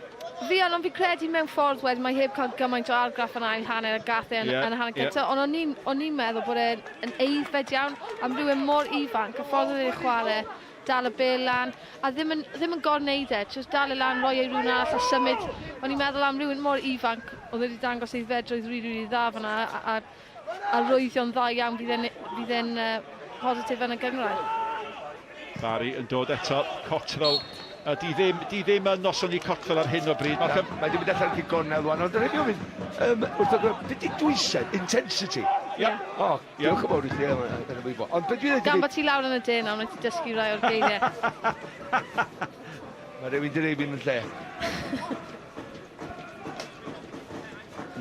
Fi yn, ond fi'n credu mewn ffordd wedyn mae heb cael gymaint o argraff yn ail hanner a gath e yn, yeah, yn y hanner cyntaf, yeah. Ond o'n i'n o'n i'n meddwl bod e'n yn aeddfed iawn am rhywun mor ifanc, y ffordd oedd e'n chwarae, dal y bêl lan, a ddim yn, ddim yn gorwneud e, jyst dal e lan, roi e i rhywun arall a symud. O'n i'n meddwl am rhywun mor ifanc, oedd wedi dangos ei fedrwydd rili, rili dda fan'na, a, a arwyddion dda iawn fydd e'n fydd e'n uh, positif yn y gynghrair. Barry yn dod eto, Cottrell. Uh, di ddim, di ddim yn noson i Cottrell ar hyn o bryd. Malcolm. Mae wedi mynd allan i'r gornel rwan, ond rhaid i ofyn, um, wrth o beth di dwysedd, intensity? Ie. Yeah. O, oh, diolch yn fawr i chi yn y Ond beth dwi'n Gan bod ti lawr yn y de nawr, wnaeth ti dysgu rai o'r geiriau. Mae rhywun di rei fi'n lle.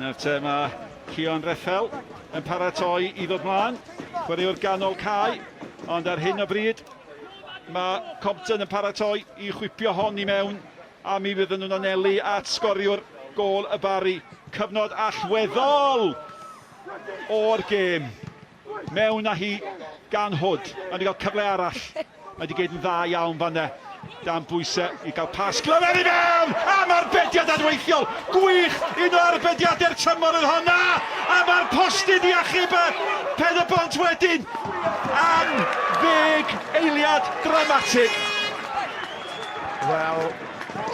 Nawr te mae Cion Reffel yn paratoi i ddod mlaen. Chwaraewr ganol cae, ond ar hyn o bryd mae Compton yn paratoi i chwipio hon i mewn a mi fydden nhw'n anelu at sgoriwr gôl y Barri. Cyfnod allweddol o'r gêm. Mewn â hi gan Hood. Mae wedi cael cyfle arall. Mae wedi gwneud yn dda iawn fanna. Dan bwysau i gael pas glyfar i fewn! Am arbediad adweithiol! Gwych! Un o arbediadau'r tymor oedd honna! A mae'r postyn i achub y Pen-y-bont wedyn am ddeg eiliad dramatig. Wel,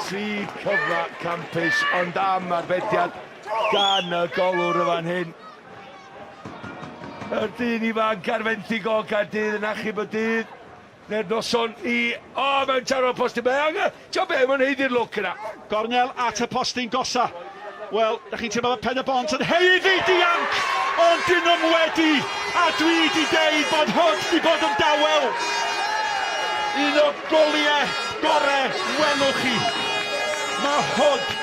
tri cyfle campus, ond am arbediad gan y golwr y fan hyn. Yr dyn ifanc ar fenthyg o Gaerdydd yn achub y dydd. Neu'r noson i... O, mae'n taro postyn. Mae angen... Ti'n be, mae'n haeddu'r lwc yna. Gornel at y postyn gosa. Wel, da chi'n teimlo bod Pen y Bont yn haeddu dianc, ond dyn nhw'm wedi, a dwi di deud bod Hood di bod yn dawel. Un o goliau gore welwch chi. Mae Hood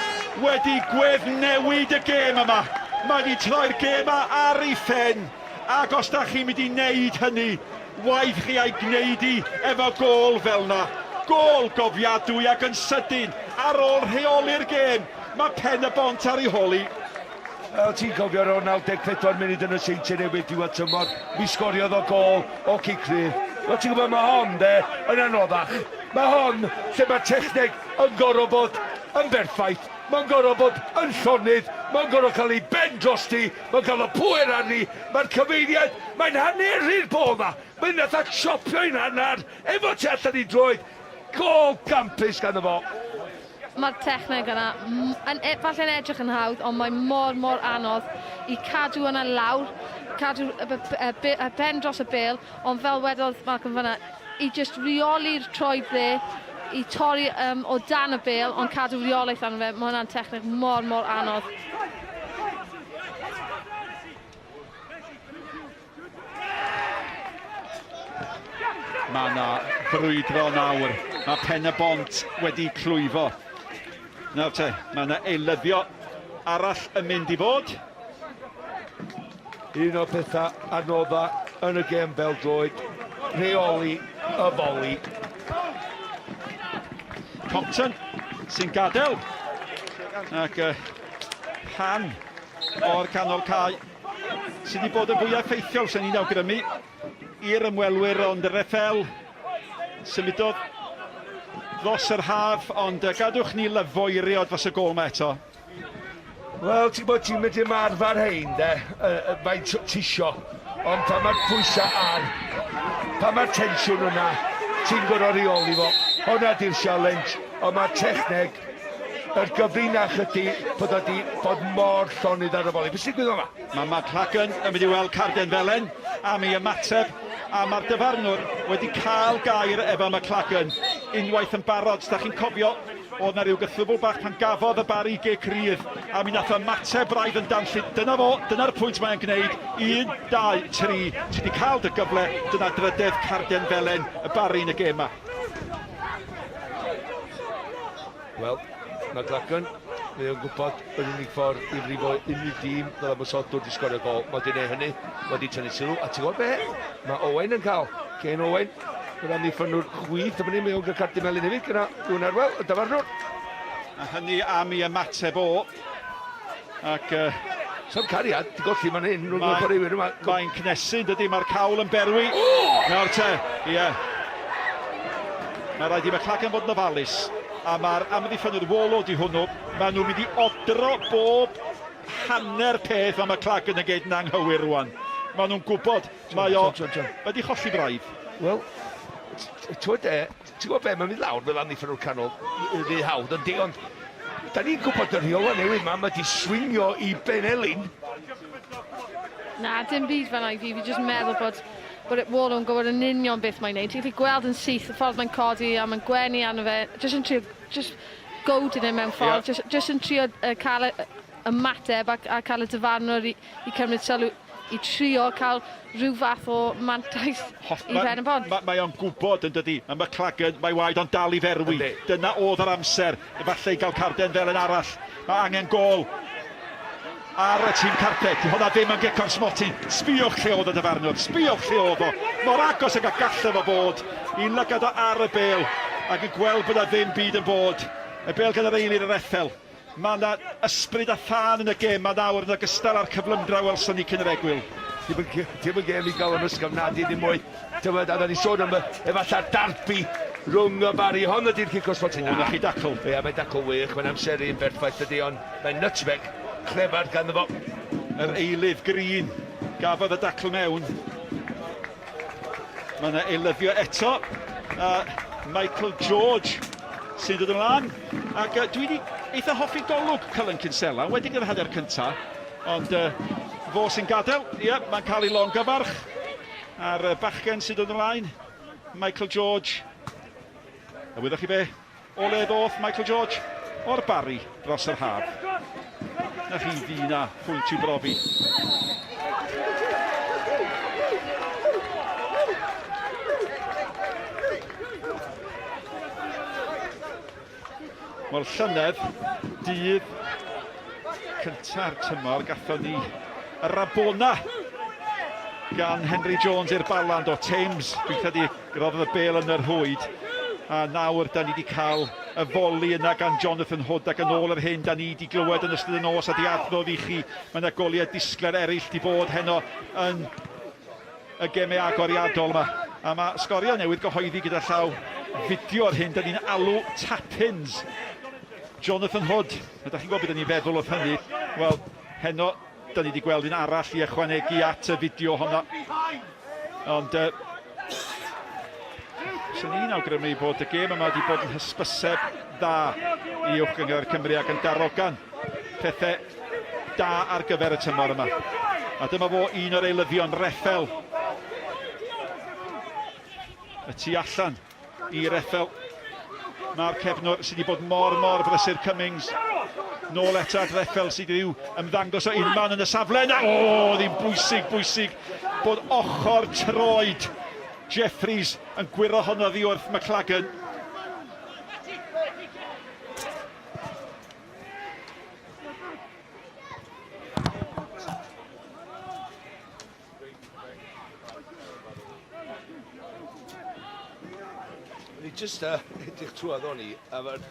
wedi gweddnewid y gêm yma. Mae wedi troi'r gêm yma ar ei phen, ac os da chi'n mynd i wneud hynny, Waeth chi a'i gwneud hi efo gôl fel 'na. Gôl gofiadwy ac yn sydyn, ar ôl rheoli'r gêm, mae Pen-y-bont ar ei hôl hi. Wel, ti'n cofio ar ôl 94 munud yn y Seintiau Newydd diwedd tymor, mi sgoriodd o gôl o cic rhydd. Wel, ti'n gwybod, mae hon, de, yn anoddach. Mae hon, lle mae'r techneg yn gorfod bod yn berffaith, mae'n gorfod bod yn llonydd, mae'n gorfod cael ei ben drosti, mae'n cael y pŵer arni, Mae'r cyfeiriad, mae'n haneru'r bôl 'ma. Mae'n fatha chopio i'n hanner, efo tu allan i droed. Gôl gampus ganddo fo. Mae'r techneg yna, yn, e, falle'n edrych yn hawdd, ond mae mor, mor anodd i cadw yna lawr, cadw y, y, y, y ben dros y bêl, ond fel wedodd Malcolm fanna, i jyst reoli'r troed dde, i torri um, o dan y bêl, ond cadw reolaeth arno fe, mae hwnna'n techneg mor, mor anodd. Mae yna frwydro nawr. Mae Pen y Bont wedi clwyfo. Nawr te, mae yna eilyddio arall yn mynd i fod. Un o'r pethau anodda yn y gêm bêl-droed, rheoli y foli. Compton sy'n gadael. Ac uh, rhan o'r canol cae sydd wedi bod yn fwyaf effeithiol, sy'n ni'n awgrymu, i'r ymwelwyr, ond yr FL symudodd dros yr haf, ond gadwch ni lyfoerio dros y gôl yma eto. Wel, ti'n gwybod, ti'n mynd i'n arfer hein, de, uh, faint ti isio, ond pan mae'r pwysau ar, pan mae'r tensiwn yna, ti'n gorfod rheoli fo. Hwna di'r challenge, ond mae'r techneg, yr gyfrinach ydy bod o di bod mor llonydd ar y foli. Beth sy'n digwydd yma? Mae McLagan yn mynd i weld carden felen am ei ymateb, a mae'r dyfarnwr wedi cael gair efo McLagan unwaith yn barod. Da chi'n cofio Oedd 'na ryw gythrwbl bach pan gafodd y Barry gic rydd, a mi nath o ymateb braidd yn danllyd. Dyna fo, dyna'r pwynt mae o'n gwneud. Un, dau, tri. Ti 'di cael dy gyfle, dyna drydedd carden felen y Barry yn y gêm 'ma. Wel, mae Glachan, mae o'n gwybod yr unig ffordd i frifo unrhyw dîm fel ymosodwr di sgorio gol. Mae wedi gwneud hynny, mae wedi tynnu sylw, a ti'n gwybod be? Mae Owen yn cael, Kane Owen, yr amddiffynnwr chwith, a mae o'n cael cardyn melyn hefyd gyda Iwan Arwel, y dyfarnwr. A hynny am ei ymateb o. Ac... Uh, Sam cariad, di golli man hyn, rhwng y chwaraewyr yma. Mae'n cnesu, dydy, mae'r cawl yn berwi. Nawr te, ie. Yeah. Mae rhaid i McLagan fod yn ofalus, a mae'r amddiffynnwr Warlord i hwnnw, maen nhw'n mynd i odro bob hanner peth mae McLagan yn geud yn anghywir rwan. Maen nhw'n gwybod, mae o wedi cholli braidd. Wel, ti'n e, ti'n gwybod be, mae'n mynd lawr fel amddiffynnwr canol rhy hawdd, yndi, ond da ni'n gwybod y rheola newydd ma, mae di swingio i Ben Elin. Na, dim byd fan'na i fi, fi jyst yn meddwl bod bod Warlow yn gwybod yn union beth mae'n neud. Ti'n gallu gweld yn syth y ffordd mae'n codi a mae'n gwenu arno fe, jyst yn trio, jyst goading e mewn ffordd, yeah. jyst, jyst yn trio uh, cael y, ymateb a, a cael y dyfarnwr i, i cymryd sylw i trio cael rhyw fath o mantais i Ben y Bont. Mae, mae o'n gwybod yn dydi, mae McLagan, mae waed o'n dal i ferwi. Dyna oedd yr amser, efallai i gael carden fel yn arall. Mae angen gôl ar y tîm carped. Di hwnna ddim yn gic o'r smotyn. Sbïwch lle oedd y dyfarnwr, sbïwch lle oedd o. Mor agos ag y galle fo fod. I lygad o ar y bêl ac yn gweld bod 'na ddim byd yn bod. Y bêl gan yr eilydd yr Ethel. Mae 'na ysbryd a thân yn y gêm 'ma nawr yn ogystal â'r cyflymdra welson ni cyn yr egwyl. Dim yn gêm i gael yn ysgafn, na di, ddim mwy. Tybed, a da ni sôn am efallai'r darbi. rhwng y Barri. Hon ydy'r cic o'r smotyn. O, 'na chi dacl. Ia, mae'n dacl wych, mae'n amseru yn berffaith dydy, ond mae'n nutmeg clefar ganddo fo. Yr eilydd Green gafodd y dacl mewn. Mae yna eilyddio eto. Uh, Michael George sy'n dod ymlaen. Ac uh, dwi wedi eitha hoffi golwg Cullen Kinsella, wedi gyda hanner cynta, ond uh, fo sy'n gadael, ie, yeah, mae'n cael ei longyfarch. A'r uh, bachgen sy'n dod ymlaen, Michael George. A wyddoch chi be? O le ddoth Michael George? O'r Barri dros yr haf. Na chi ddyn a phwynt i'w brofi. Wel, llynedd, dydd cynta'r tymor, gathon ni y Rabona gan Henry Jones i'r Baland o Thames. Dwi'n credu roddodd y bel yn yr rhwyd. A nawr, da ni wedi cael y foli yna gan Jonathan Hood ac yn ôl yr hyn da ni wedi glywed yn ystod y nos a di adrodd i chi, mae yna goliau disglair eraill di bod heno yn y gemau agoriadol yma. A mae Sgorio newydd gyhoeddi gyda llaw fideo o'r hyn da ni'n alw tap-ins. Jonathan Hood, a da chi'n gwybod beth da ni'n feddwl wrth hynny? Wel, heno, da ni wedi gweld un arall i ychwanegu at y fideo honno. Ond uh, swn i'n awgrymu bod y gêm yma wedi bod yn hysbyseb dda i Uwch Gynghrair Cymru ac yn darogan pethau da ar gyfer y tymor yma. A dyma fo un o'r eilyddion, Reffel. Y tu allan i Reffel. Mae'r cefnwr sydd wedi bod mor, mor brysur Cummings. Nôl eto at Reffel sydd wedi ymddangos o unman yn y safle yna. O, ddim bwysig, bwysig bod ochr troed Jeffries yn gwyro honno ddi wrth McLagan. O'n i jyst uh, edrych trwad o'n i, a mae'r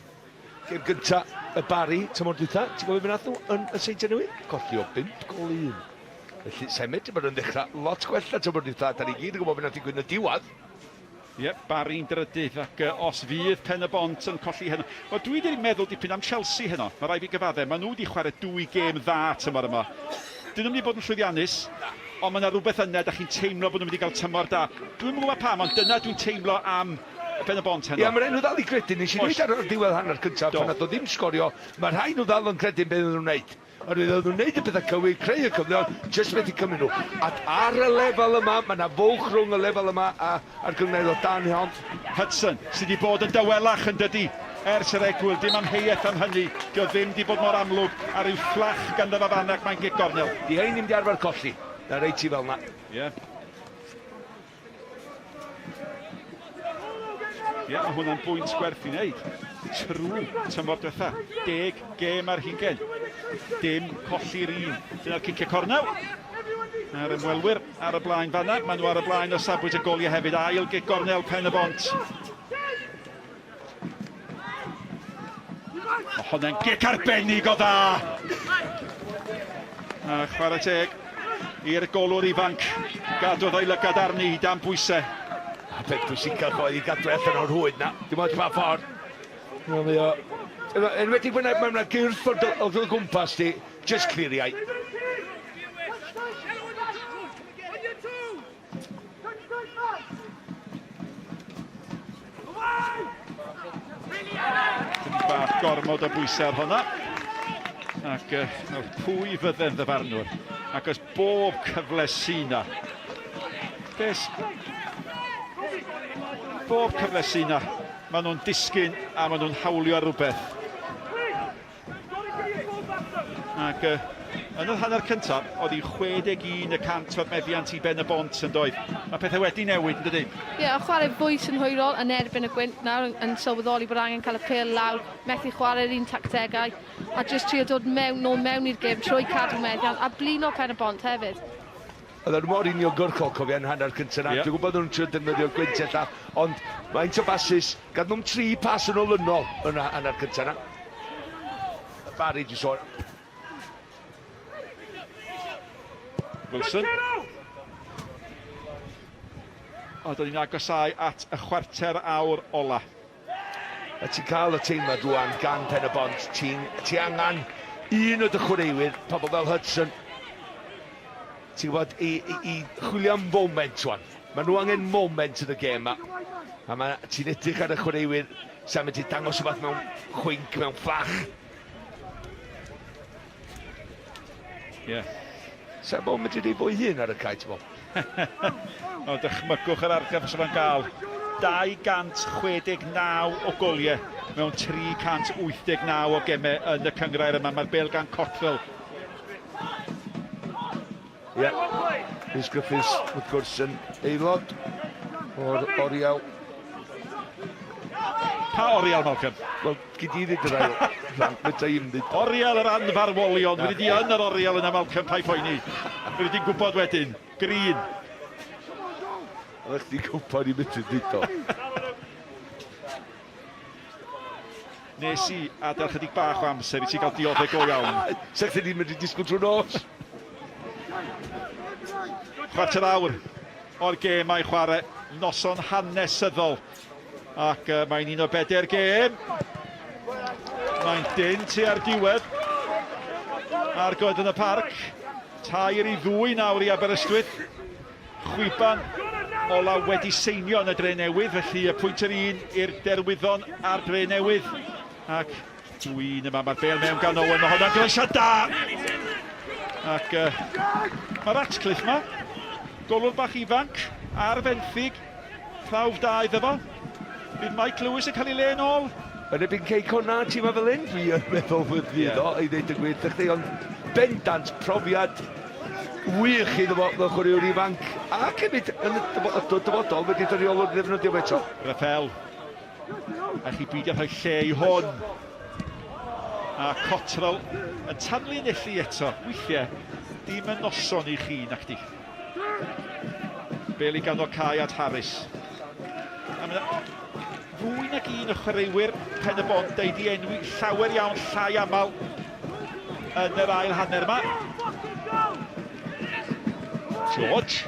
gêm gynta y Barry tymor dwytha, ti'n gwybod beth nath nhw yn y Seintiau Newydd? Colli o 5 gol i 1. Felly, sa'n medru bod yn ddechrau lot gwell na tymor dwytha, da ni gyd yn gwybod beth nath ddigwydd yn y diwedd. Ie, Barry'n drydydd ac uh, os fydd Pen y Bont yn colli heno. Wel, dwi wedi meddwl dipyn am Chelsea heno, mae rhaid fi gyfadde. Maen nhw wedi chwarae dwy gêm dda tymor yma. Dyn nhw'n mynd i bod yn llwyddiannus, ond mae yna rhywbeth yna, da chi'n teimlo bod nhw'n mynd i gael tymor da. Dwi'n gwybod pam, ond dyna dwi'n teimlo am Ben y Bont heno. Ie, mae rhaid nhw ddal i gredu. Nes i ddweud ar y diwedd hanner cyntaf, pan nath o ddim sgorio, mae rhaid nhw ddal yn credu beth nhw'n wneud. Oherwydd oedden nhw'n neud y pethau cywir, creu y cyfleoedd, jyst methu cymryd nhw. Ac ar y lefel yma, mae yna fwlch rhwng y lefel yma a, a'r gynghrair o dan hon. Hudson, sydd wedi bod yn dawelach yn dydi ers yr egwyl, dim amheuaeth am hynny, dio ddim wedi bod mor amlwg a rhyw fflach ganddo fo fan ac mae'n gic gornel. Di hein ddim di arfer colli. Na reit ti fel na. Ie. Ie, mae hwnna'n bwynt gwerth i wneud. Trwy tymor diwetha, deg gêm ar hugain. Dim colli'r un. Dyna'r ciciau cornel. A'r ymwelwyr ar y blaen fanna. Maen nhw ar y blaen o safbwynt y goliau hefyd. Ail gic gornel Pen y Bont. Mae honna'n gic arbennig o dda. A chwarae teg i'r golwr ifanc. Gadwodd o'i lygad arni dan bwysau. A peth pwysicaf oedd i gadw allan o'r rhwyd na. Dim ots pa ffordd. No, mae o... Enwedig pan mae yna gyrff o dy, o dy gwmpas di, just cliriau. Chydig bach gormod o bwysau ar honna. Ac uh, nawr, pwy fydde'n ddyfarnwr? Ac oes bob cyfle sy 'na. Des, bob cyfle sy 'na, maen nhw'n disgyn a maen nhw'n hawlio ar rhywbeth. Ac uh, yn yr hanner cyntaf, oedd hi'n 61 y cant o'r meddiant i Ben y Bont yn doedd. Mae pethau wedi newid, yn dydy? Ie, yeah, chwarae fwy synhwyrol yn erbyn y gwynt nawr yn, yn sylweddoli bod angen cael y pêl lawr, methu chwarae'r un tactegau, a jyst trio dod mewn, nôl mewn i'r gêm trwy cadw meddiant a blino Pen y Bont hefyd. Oedden nhw mor uniongyrchol, cofia, yn hanner cyntaf 'na. Yeah. Dwi'n gwybod nhw'n trio defnyddio gwynt ella, ond faint o basys, gad nhw'n tri pas yn olynol yn hanner cyntaf 'na. Barry di sôn. Wilson. Ond o'n i'n agosáu at y chwarter awr ola. A ti'n cael y teimlad rwan gan Pen y Bont, ti'n ti angen un o dy chwaraewyr, pobl fel Hudson, ti'n gwybod, i, i, i chwilio am foment rwan. Maen nhw angen moment yn y gêm ma. A ma, ti'n edrych ar y chwaraewyr sy'n mynd i dangos rhywbeth mewn chwinc, mewn fflach. Ie. Yeah. Sa'n bod medru rhoi fwy hun ar y cae, ti'n O, dychmygwch yr argraff os yma'n gael. 269 o goliau mewn 389 o gemau yn y cyngrair yma. Mae'r bel gan Cottrell. Ie. Yeah. Rhys Griffiths, wrth gwrs, yn aelod o'r oriel. Pa oriel, Malcolm? Wel, gyd i ddweud yr ail rhan, fedra i'm ddeud. Oriel yr anfarwolion, fyddi di yn yr oriel yna Malcolm, paid poeni. Fyddi di'n gwybod wedyn. Green. Oeddech chdi'n gwybod i medru ddeud o. Nes i adael chydig bach o amser i ti gael dioddef go iawn. Sa chdi ddim medru disgwyl trwy nos. Chwarter awr o'r gêm mae'n chwarae. Noson hanesyddol. Ac uh, mae'n un o bedair gêm. Mae'n dyn tua'r diwedd. Ar goed yn y parc. 3-2 nawr i Aberystwyth. Chwiban ola wedi seinio yn y Dre Newydd, felly y pwynt yr un i'r Derwyddon a'r Dre Newydd. Ac dwi'n yma, mae'r bel mewn gan Owen, mae hwnna'n groesiad da! Ac uh, mae Ratcliffe yma, golwr bach ifanc, ar fenthyg, Prawf da iddo fo. Bydd Mike Lewis yn cael ei le yn ôl. Yn erbyn Cei Connah, tîm fel hyn, dwi yn meddwl fydd fydd o, i ddeud y gwir wrthych chdi, ond bendant profiad wych iddo fo fel chwaraewr ifanc, ac hefyd yn y dyfodol wedi dod rheolwr i ddefnyddio fo eto. Rafael, a chi beidio rhoi lle i hwn. A Cottrell yn tanlinellu eto, weithiau, dim y noson i chi, nacdi. Bale i ganol cae at Harris. A mae fwy nag un o chwaraewyr Pen y Bont deud i enwi llawer iawn llai aml yn yr ail hanner yma. George.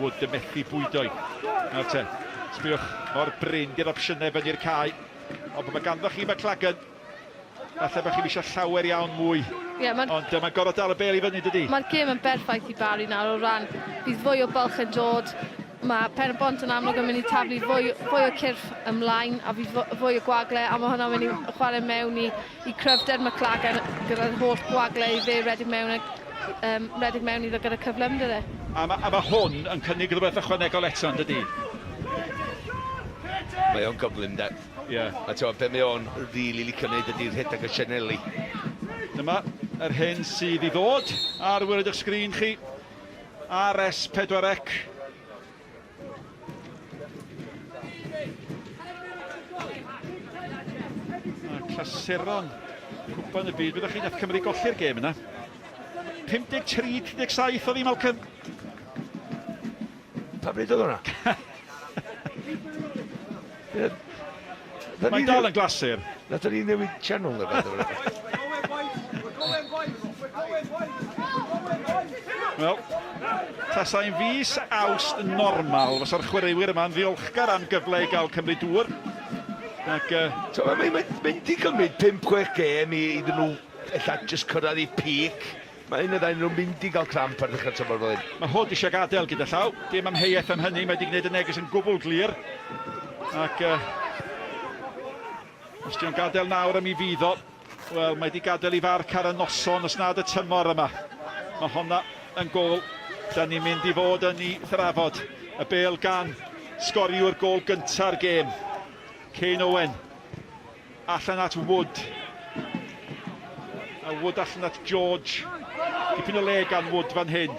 Wood yn methu bwydo i. Nawr te, sbiwch mor brin di'r opsiynau fyny'r cae. Ond pan mae ganddo chi McLagan, falle bod chi'm eisiau llawer iawn mwy. Ie, ma'n... Ond mae'n gorfod dal y bêl i fyny, dydy? Mae'r gêm yn berffaith i Barry nawr o ran bydd fwy o bylch yn dod. Mae Pen y Bont yn amlwg yn mynd i taflu fwy, fwy o cyrff ymlaen a fydd fwy o gwagle a mae hwnna'n mynd i chwarae mewn i, i cryfder McLagan gyda'r holl gwagle i fe redeg mewn a um, redeg mewn iddo gyda cyflymder e. A mae, a mae hwn yn cynnig rhywbeth ychwanegol eto, yn dydy? Mae o'n gyflym de. Ie. Yeah. A ti'n be mae o'n rili licio wneud ydy rhedeg y sianeli. Dyma yr hyn sydd i ddod ar wyrdd eich sgrin chi. RS4C. A clasuron Cwpan y Byd. Byddwch chi nath Cymru golli'r gêm yna. 53-37 oedd hi, Malcolm. Pa bryd oedd hwnna? Mae'n dal yn glasur. Nath ni newid channel neu beth. Wel, tasai'n fis awst normal, fysa'r chwaraewyr yma'n ddiolchgar am gyfle i gael cymryd dŵr. Ac, uh... So, mae'n mynd i gymryd 5-6 gêm i iddyn nhw ella jyst cyrraedd i peak. Mae un neu ddau nhw'n mynd i gael cramp ar ddechrau tymor fel hyn. Mae Hood eisiau gadael gyda llaw. Dim amheuaeth am hynny, mae wedi gwneud y neges yn gwbl glir. Ac uh, os di'n gadael nawr am i fydd o, wel, mae wedi gadael i farc ar y noson os nad y tymor yma. Mae honna yn gôl. Da ni'n mynd i fod yn ei thrafod. Y bêl gan sgoriwr gôl gynta'r gêm. Kane Owen. Allan at Wood. A Wood allan at George. Dipyn o le gan Wood fan hyn.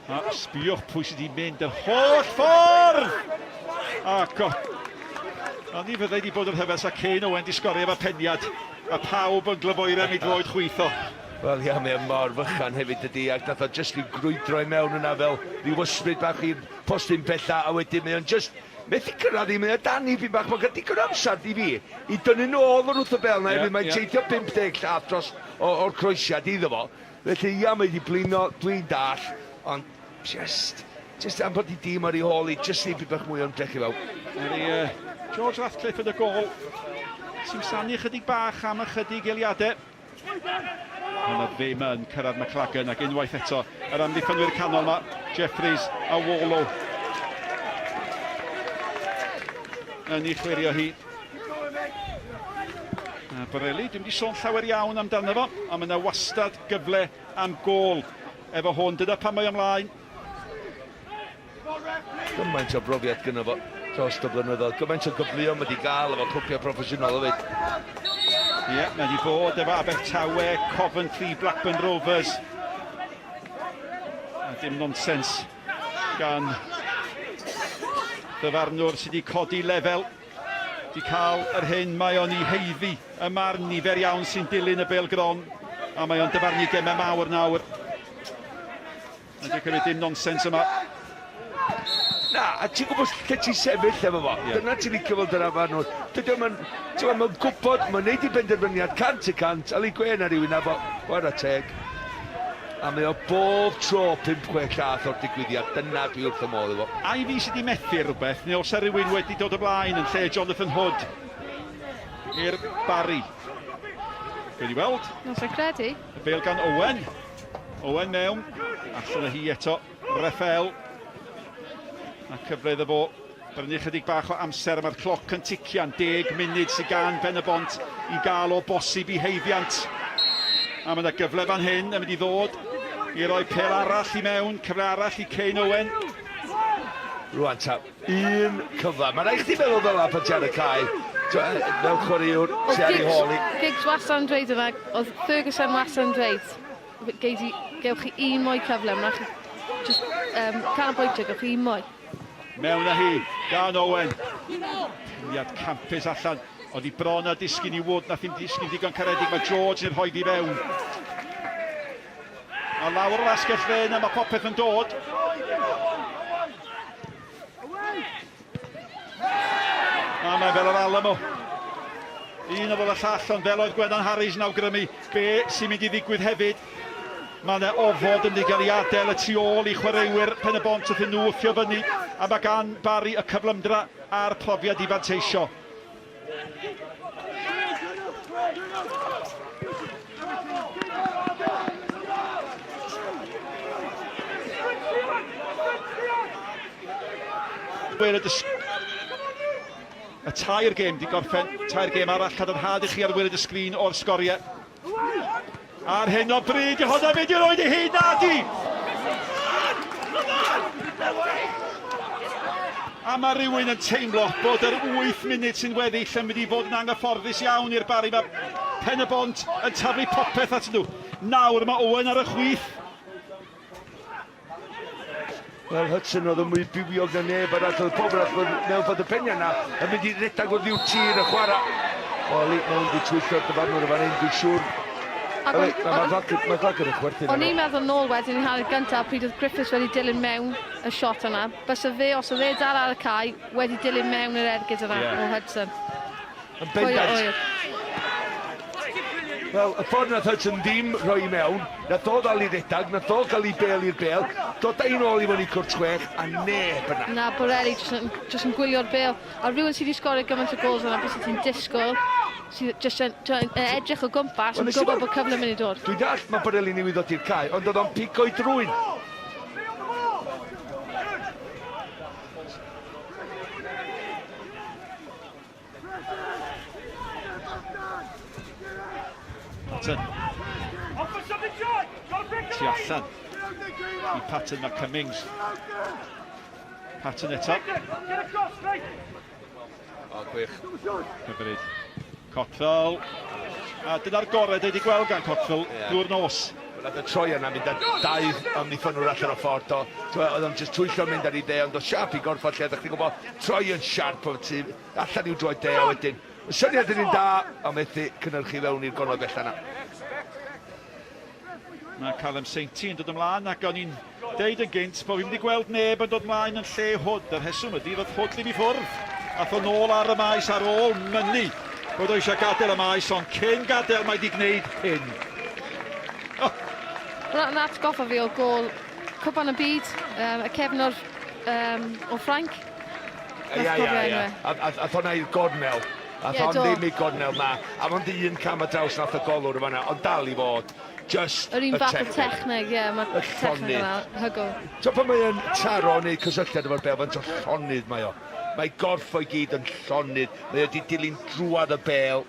A sbiwch pwy sydd wedi mynd yr holl ffordd! A god. A ni fyddai wedi bod yn rhyfedd sa Kane Owen di sgorio efo peniad. A pawb yn glyfoeri am ei droed chwith o. Wel ia, mae o mor fychan hefyd dydy, ac nath o jyst rhyw grwydro i mewn yna fel rhyw ysbryd bach i'r postyn pella, a wedyn mae o'n jyst Methu cyrraedd hi, mae o dan hi pyn bach, mae'n cael digon o amser di fi i dynnu nôl o'r wrth y bel na hefyd, mae'n teithio 50 llath dros O'r croesiad iddo fo. Felly ia, mae 'di blino, dwi'n dallt, ond jyst, jyst am bod 'i dîm ar ei hôl hi, jyst neud bit bach mwy o ymdrech i fewn. Er i George Ratcliffe yn y gôl, simsanu chydig bach am ychydig eiliadau. Ond oedd ddim yn cyrraedd McLagan ac unwaith eto yr amddiffynwyr canol yma, Jeffries a Warlow yn ei chlirio hi. A Borelli, dwi'n wedi sôn llawer iawn amdano fo, ond mae yna wastad gyfle am gôl efo hwn. Dyna pam mae ymlaen. Gymaint o brofiad gyda fo dros y blynyddoedd, gymaint o gyfleoedd mae wedi gael efo clwbiau proffesiynol hefyd. Ie, yeah, mae wedi bod efo Abertawe, Coventry, Blackburn Rovers. A dim nonsens gan ddyfarnwr sydd wedi codi lefel 'di cael yr hyn mae o'n 'i haeddu ym marn nifer iawn sy'n dilyn y bêl gron, a mae o'n dyfarnu gemau mawr nawr. Mae'n dwi'n cymryd dim nonsens yma. Na, a ti'n gwybod lle ti'n sefyll efo fo. Yeah. Dyna ti'n licio fel dyna fan nhw. Dydy o'n, ti'n mae'n gwybod, mae'n neud i benderfyniad 100%, a li gwen ar rywun a fo, chwarae teg. A mae o bob tro 5-6 llath o'r digwyddiad, dyna dwi wrth y modd efo. Ai fi sydd 'di methu rhywbeth, neu oes 'na rywun wedi dod ymlaen yn lle Jonathan Hood i'r Barri? Gewn ni weld. Na, sa i'n credu. Y bêl gan Owen. Owen mewn. Allan â hi eto. Rafael. A cyfle iddo fo Brynu chydig bach o amser a mae'r cloc yn tician. 10 munud sydd gan Ben-y-bont i gael o bosib i haeddiant. A mae yna gyfle fan hyn yn mynd i ddod i roi pêl arall i mewn, cyfle arall i Kane Owen. Rwan ta, un cyfle. Mae rhaid chdi feddwl fel 'na pan ti ar y cae. Fel chwaraewr ti ar ei hôl hi. Giggs wastad yn dweud yna, oedd Ferguson wastad yn dweud, gei di, gewch chi un mwy cyfle, mae'n rhaid chi just um, canolbwyntio, gewch chi un mwy. Mewn â hi gan Owen. Peniad campus allan. Oedd hi bron â disgyn i Wood, nath hi'm disgyn digon caredig. Mae George yn rhoi hi fewn. A lawr o'r asgell dde yna mae popeth yn dod. A mae fel yr Alamo. Un ar ôl y llall, ond fel oedd Gwennan Harries yn awgrymu, be sy'n mynd i ddigwydd hefyd Mae yna ofod yn mynd i gael ei adael y tu ôl i chwaraewyr Pen-y-bont wrth iddyn nhw wthio fyny, a mae gan Barry y cyflymdra a'r profiad i fanteisio. Y tair gêm 'di gorffen, tair gêm arall, cadarnhad i chi ar waelod y sgrin o'r sgoriau. Ar hyn o bryd, hwnna mynd i roed i hun, nadi! A mae rhywun yn teimlo bod yr 8 munud sy'n weddill yn mynd i fod yn anghyfforddus iawn i'r Barri. Mae Pen-y-bont yn taflu popeth at nhw. Nawr mae Owen ar y chwith. Wel, Hudson oedd yn mwy bywiog na neb arall, oedd pob arall mewn ffordd y peniau yna yn mynd i redag oddi wrth tir y chwarae. O, Lee, mae'n wedi twyllo'r dyfarnwr y fan hyn, dwi'n siŵr. Mae Falcon yn chwerthin. O'n i'n meddwl nôl wedyn i hanner gyntaf pryd oedd Griffiths wedi dilyn mewn y shot yna. Bysa fe, os oedd e dal ar y cae, wedi dilyn mewn yr ergyd yna yeah. o Hudson. Yn bendant. Wel, y ffordd nath Hudson ddim rhoi i mewn, nath o ddal i redag, nath o gael ei bel i'r bel, dod â un ôl i fyny cwrt chwech, a neb yna. Na, Borelli jyst yn, jyst yn gwylio'r bel. A rhywun sydd wedi sgorio gymaint o gols yna, beth ti'n disgwyl, sydd jyst yn, yn edrych o gwmpas, yn gwybod bod cyfle mynd i dod. Dwi'n dall mae Borelli newydd ddod i'r cae, ond oedd o'n pigo'i drwyn. Patton. Tu allan i Patton, mae Cummings. Patton eto. O, gwych. Hyfryd. Cottrell. A dyna'r gorau dwi wedi gweld gan Cottrell yeah. drwy'r nos. Wel, nath y troi yna mynd â dau amddiffynwr allan o ffordd. Do. Oedd o'n just twyllo mynd ar ei dde, ond o siarp i gorffod lle, ddech chi'n gwybod, troi yn siarp o tu allan i'w droed de a wedyn. Y syniad yn un da, ond methu cynhyrchu fewn i'r gornel bella yna. Mae Callum Sainty yn dod ymlaen ac o'n i'n deud yn gynt bod fi'n mynd i gweld neb yn dod ymlaen yn lle Hood. Y rheswm ydy fod Hood ddim i ffwrdd. Ath o nôl ar y maes ar ôl mynnu bod o eisiau gadael y maes, ond cyn gadael mae wedi gwneud hyn. Hwnna'n atgoffa fi o gôl Cwpan y Byd, um, y cefnwr um, o Ffrainc. Ia, ia, ia. A, a, a hwnna i'r gornel. A yeah, hon ddim i'r gornel na. A mond un cam ar draws nath y golwr yn fanna, ond dal i fod just Yr un fath o techneg, ie, yeah, mae'r techneg yna hygol. So pan mae yn taro neu cysylltiad efo'r bel, faint o llonydd mae o. Mae gorff o'i gyd yn llonydd. Mae o wedi dilyn drwad y bel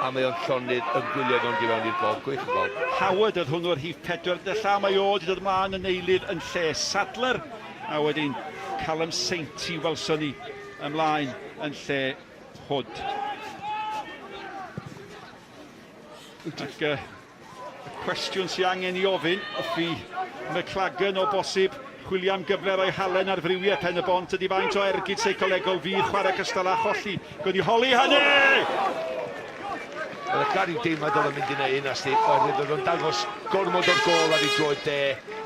a mae o'n llonydd yn gwylio fewn i fewn i'r gol. Gwych y gol. Howard oedd hwnnw'r rhif 40 mae o wedi dod ymlaen yn eilydd yn lle Sadler a wedyn Callum Sainty welson ni ymlaen yn lle Hood. Ac uh, Y cwestiwn sy'n angen i ofyn wrth i McLagan o bosib chwilio am gyfle roi halen ar friwiau Pen y Bont ydy faint o ergyd seicolegol fydd chwarae cystal â cholli. Gwni holi hynny! Oedd y gael rhyw deimlad oedd o'n mynd i wneud hynna, sti, oherwydd oedd o'n dangos gormod o'r gol ar ei droed de,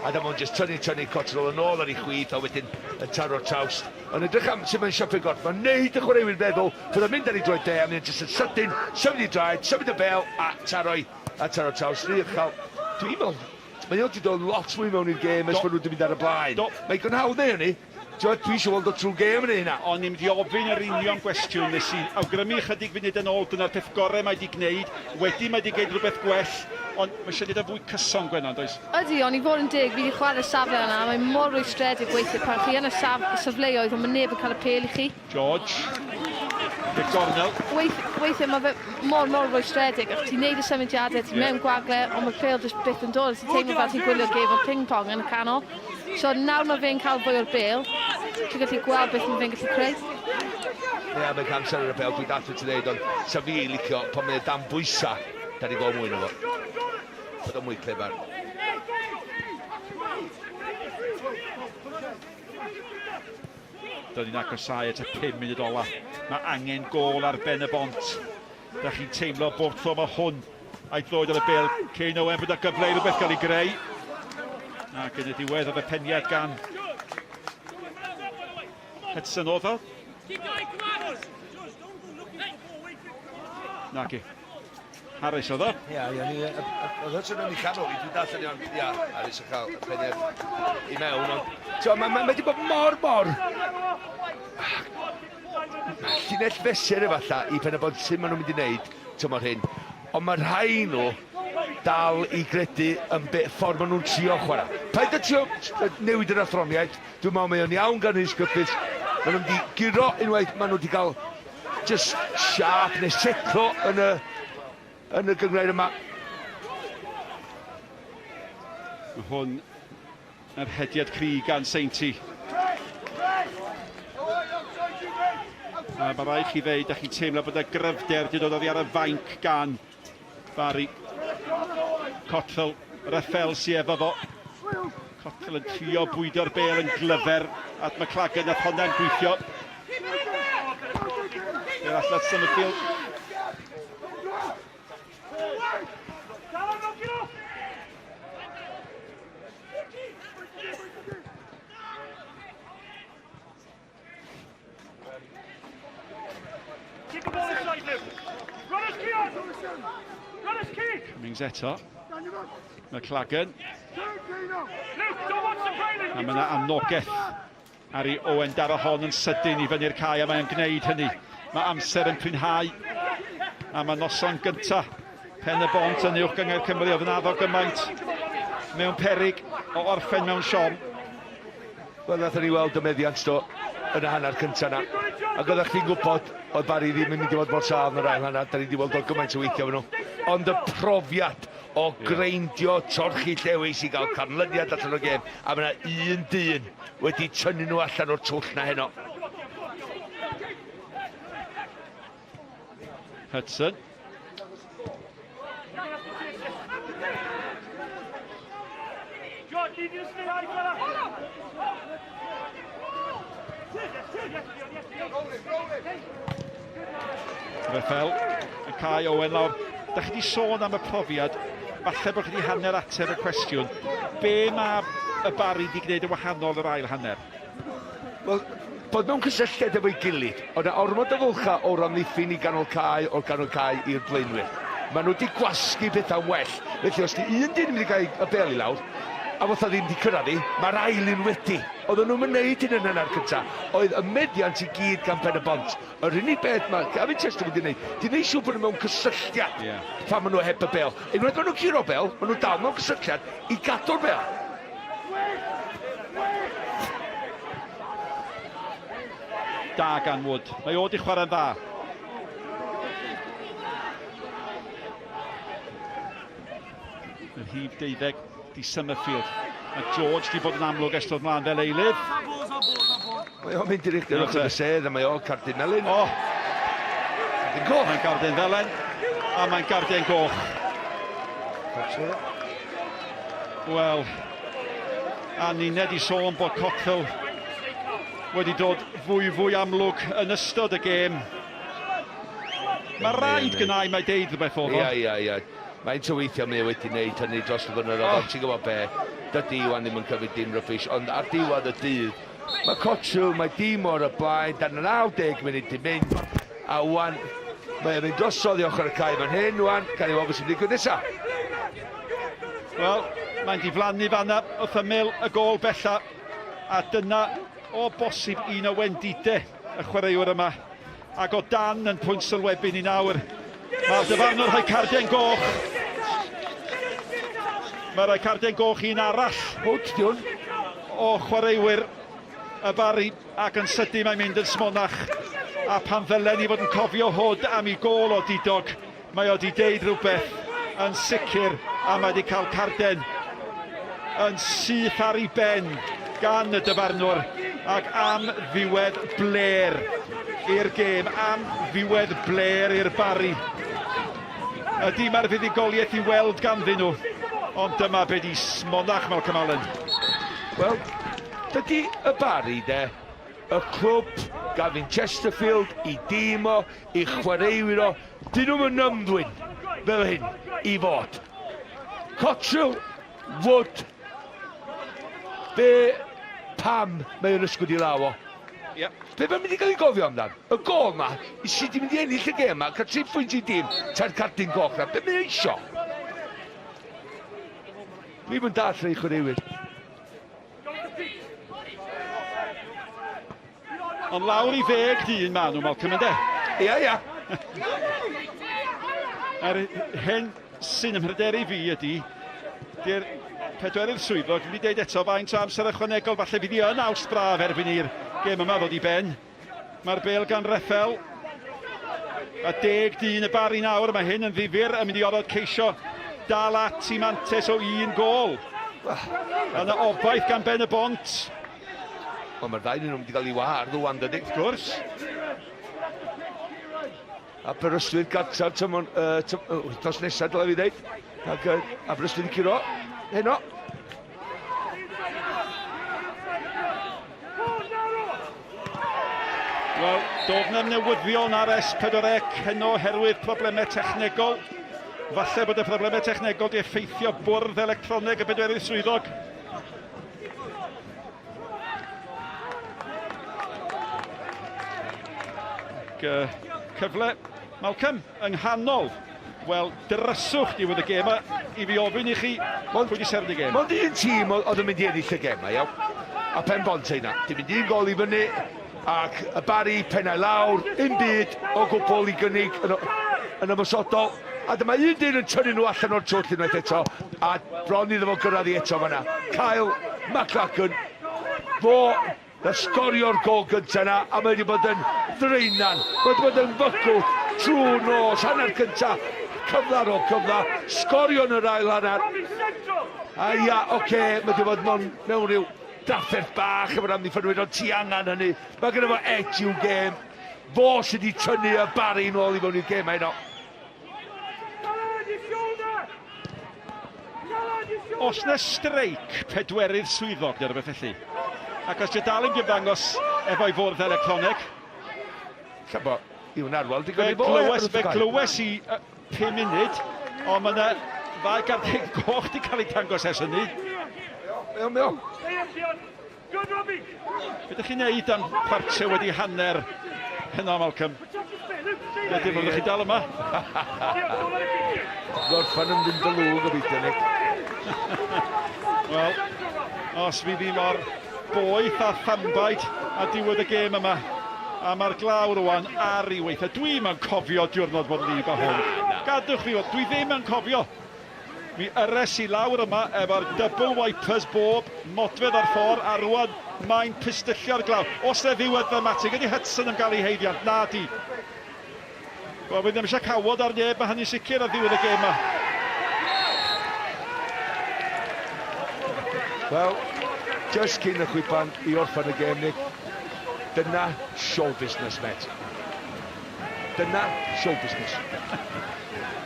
a dyma o'n just tynnu, tynnu Cotterill yn ôl ar ei chwith, a wedyn yn taro'r trawst. Ond edrych am sut mae'n siapio gorff, mae'n neud y chwaraewyr feddwl bod o'n mynd ar ei droed de, a mae'n just yn sydyn, symud ei draed, symud y bel, a taro'i A taro traws rhy uchel. Dwi'n meddwl, mae o wedi dod lot mwy mewn i'r gêm ers bod nhw wedi mynd ar y blaen. Do. Mae'n digon hawdd neu hynny. Ti'n dwi eisiau weld o trwy gêm yn hynna. O'n i'n mynd i ofyn yr union gwestiwn nes i awgrymu ychydig funud yn ôl, dyna'r peth gorau mae wedi gwneud. Wedyn mae wedi gwneud rhywbeth gwell, ond mae eisiau gwneud o fwy cyson, Gwennan, does? Ydy, ond i fod yn deg, fi wedi chwarae'r safle yna, a mae mor rwystredig weithiau pan chi yn y saf safleoedd ond mae neb yn cael y pêl i chi. George, i'r gornel. Weith, weithiau mae fe mor, mor rwystredig. Achos ti'n neud y symudiadau, ti'n yeah. mewn gwagle, ond mae'r pêl jyst byth yn dod. Ti'n teimlo fel ti'n gwylio gêm o ping-pong yn y canol. So nawr mae fe'n cael fwy o'r bêl, ti'n gallu gweld beth mae fe'n gallu creu. Ie, yeah, mae'n cael amser ar y bêl, dwi'n dallt beth ti'n dweud, ond sa fi licio pan mae'n dan bwysa, da ni gweld mwy na fo. Bod o'n mwy clefar. Dyna ni'n agosáu at y 5 munud ola. Mae angen gôl ar ben y bont. Da chi'n teimlo bob tro mae hwn a'i droed ar y bêl. Kane Owen bod y gyfle i rhywbeth gael ei greu. Ac yn y diwedd oedd y peniad gan Hudson oedd o. Nagi. Harris oedd o. Ia, ia, ni, oedd Hudson yn ei chanol i, dwi'n darllen iawn, ia, Harris yn cael y peniad i mewn, ond, ti'n mae ma, ma wedi bod mor, mor, llinell fesur efallai i pen y bont sut maen nhw'n mynd i wneud tymor hyn, ond mae rhai nhw dal i gredu yn be, ffordd maen nhw'n trio chwarae. Paid â trio newid yr athroniaeth, dwi'n meddwl mae o'n iawn gan Rhys Griffiths, maen nhw'n mynd i guro unwaith maen nhw wedi cael Just siâp neu setlo yn y, yn y gynghrair yma. Mae hwn yn rhediad cry gan Seinti. A mae rhaid chi ddeud, da chi'n teimlo bod y gryfder wedi dod oddi ar y fainc gan Barry. Cottrell, Rafael sy efo fo. Cottrell yn trio bwydo'r bel yn glyfer at McLagan, nath honna'n gweithio. Bel allan at Summerfield. Cummings eto. McLagan. A mae yna anogaeth ar i Owen daro hon yn sydyn i fyny'r cae a mae'n gwneud hynny. Mae amser yn prinhau a mae noson gynta Pen y Bont yn Uwch Gynghrair Cymru oedd yn addo gymaint mewn perig o orffen mewn siom. Wel, nathon ni weld y meddiant do yn y hanner cynta na. Ac oeddech chdi'n gwybod oedd Barry ddim yn mynd i fod mor sâl yn yr ail hanner, da ni wedi weld o gymaint o weithiau efo nhw. Ond y profiad o greindio torchi llewis i gael canlyniad allan o'r gêm, a mae yna un dyn wedi tynnu nhw allan o'r twll na heno. Hudson. Rafael, y cae Owen lawr. Da chi wedi sôn am y profiad, falle bod chi wedi hanner ateb y cwestiwn. Be mae y Barry wedi gwneud yn wahanol yr ail hanner? Wel, bod mewn cysylltiad efo'i gilydd. Oedd 'na ormod o fylchau o'r amddiffyn i ganol cae, o'r ganol cae i'r blaenwyr. Maen nhw wedi gwasgu pethau'n well. Felly os di un dyn yn mynd i gael y bel i lawr, a fatha ddim wedi cyrraedd hi, mae'r ail un wedi. Oedden nhw'n mynd hyn yn hanner cynta. Oedd y meddiant i gyd gan Pen y Bont. Yr unig beth mae Gavin Chester wedi gwneud, di wneud siŵr bod nhw mewn cysylltiad yeah. pan maen nhw heb y bel. Unwaith maen nhw'n curo bel, maen nhw dal mewn cysylltiad i gadw'r bel. Da gan Wood. Mae o di chwarae'n dda. Yr rhif deuddeg di Summerfield. Mae George di bod yn amlwg ers dod mlaen fel eilydd. Mae o'n mynd i'r uchder ochr y sedd a mae o'n cardyn melyn. O! Cardyn goch! Mae'n gardyn felen a mae'n gardyn goch. Wel, a ninne di sôn bod Cotterill wedi dod fwy fwy amlwg yn ystod y gêm. Mae rhaid gynnau mae deud rhywbeth oedd o. Ia, ia, ia. Faint o weithiau mae o wedi wneud hynny dros y blynyddoedd, oh. ond ti'n gwybod be, dydy Iwan ddim yn cymryd dim rybys, ond ar diwedd y dydd, mae Cotterill, mae dim o'r y blaen, dan 90 munud i mynd, a wan, mae o'n mynd drosodd i ochr y cae fan hyn, wan, gawn ni weld beth sy'n digwydd nesaf. Wel, mae'n diflannu fanna wrth ymyl y gôl bella, a dyna o bosib un o wendidau y chwaraewr yma. Ac o dan yn pwynt sylwebu ni nawr. Mae'r dyfarnwr rhoi cardiau'n goch. Mae rhoi cardiau'n goch un arall. Hwt, di hwn. O chwaraewyr y Barri ac yn sydyn mae'n mynd yn smonach. A pan ddylen ni fod yn cofio Hood am ei gôl o didog, Mae o 'di deud rhywbeth yn sicr a mae 'di cael carden yn syth ar ei ben gan y dyfarnwr ac am ddiwedd blêr i'r gêm, am ddiwedd blêr i'r Barri. Ydy, mae'r fuddugoliaeth i weld ganddyn nhw, ond dyma be di smonach Malcolm Allen. Wel, dydy y Barri de, y clwb Gavin Chesterfield, i dîm o, i chwaraewyr o, dyn nhw'm yn ymddwyn fel hyn i fod. Cotterill, Wood, be, pam mae o'n ysgwyd i law o? Yep. Be mae'n mynd i gael ei gofio amdan? Y gol ma, i sydd wedi mynd i ennill y gêm ma, cael tri phwynt i dîm, tair cardyn goch na, be mae'n eisio? Dwi'm yn dallt rhei chwaraewyr. Ond lawr i ddeg dyn maen nhw, Malcolm, ynde? Ia, ia. Yr hyn sy'n ymhryderu fi ydy, di'r pedwerydd swyddog ddim wedi deud eto faint o amser ychwanegol, falle fydd hi yn awst braf erbyn i'r gêm yma ddod i ben. Mae'r bêl gan Reffel. A deg dyn y Barri nawr, mae hyn yn ddifyr, yn mynd i orfod ceisio dal at i mantes o un gôl. Yna obaith gan Ben y Bont. Wel, mae'r ddau nhw'n mynd i gael ei wahardd rwan, dydy? Wrth gwrs. Aberystwyth gartref tymor, uh, tym, uh, wythnos nesaf, dylai fi ddeud. Ac uh, Aberystwyth yn curo heno. Wel, doedd na'm newyddion ar S4C heno oherwydd problemau technegol. Falle bod y problemau technegol di effeithio bwrdd electroneg y bedwerydd swyddog. Ac, uh, cyfle Malcolm yng nghanol Wel, dryswch diwedd y gêm a i fi ofyn i chi pwy di seren y gêm. Mond un tîm oedd yn mynd i ennill y gêm iawn. A Pen Bont heina. Di mynd un gol i fyny ac y Barri pennau lawr, un byd o gwbl i gynnig yn, yn ymosodol. A dyma un dyn yn tynnu nhw allan o'r twll unwaith eto, a bron iddo fo gyrraedd i eto fanna. Kyle McLachlan, fo Na sgorio'r gôl gynta 'na a mae wedi bod yn ddraenan. Mae wedi bod yn fygwth trwy'r nos, hanner cynta, cyfle ar ôl cyfle, sgorio yn yr ail hanner. A ia, oce, okay, mae wedi bod mewn, mewn rhyw drafferth bach efo'r amddiffynwyr, ond ti angen hynny. Mae gyda fo edge i'w gêm. Fo sydd wedi tynnu y Barri nôl i fewn i'r gêm heno. Os na streic pedwerydd swyddog neu rhywbeth felly. Ac os di dal yn ymddangos efo'i fwrdd electroneg. Lla bo Iwan Arwel digon i fo. Glywes, fe glywes i 5 munud, ond mae yna ddau gardyn goch di cael ei dangos ers hynny. Meu, meu. Be ydych chi'n neud am chwarter wedi hanner heno, Malcolm? Wedyn, fyddwch chi dal yma. Gorffan yn fynd y lw, gobeithio, Nick. Wel, os fydd hi mor boeth a thanbaid a diwedd y gêm yma, a mae'r glaw rwan ar ei weitha. Dwi'm yn cofio diwrnod mor wlyb â hwn. Gadwch fi fod, dwi ddim yn cofio. Mi yrres i lawr yma efo'r double wipers bob modfedd o'r ffordd a rwan mae'n pistyllio'r glaw. Oes 'na ddiwedd ddramatig? Ydy Hudson am gael ei haeddiant? Na di. Wel, fi ddim eisiau cawod ar neb, mae hynny'n sicr ar ddiwedd y gêm yma. Wel, just cyn y chwiban i orffen y gêm, Nick, dyna show business, mate. Dyna show business.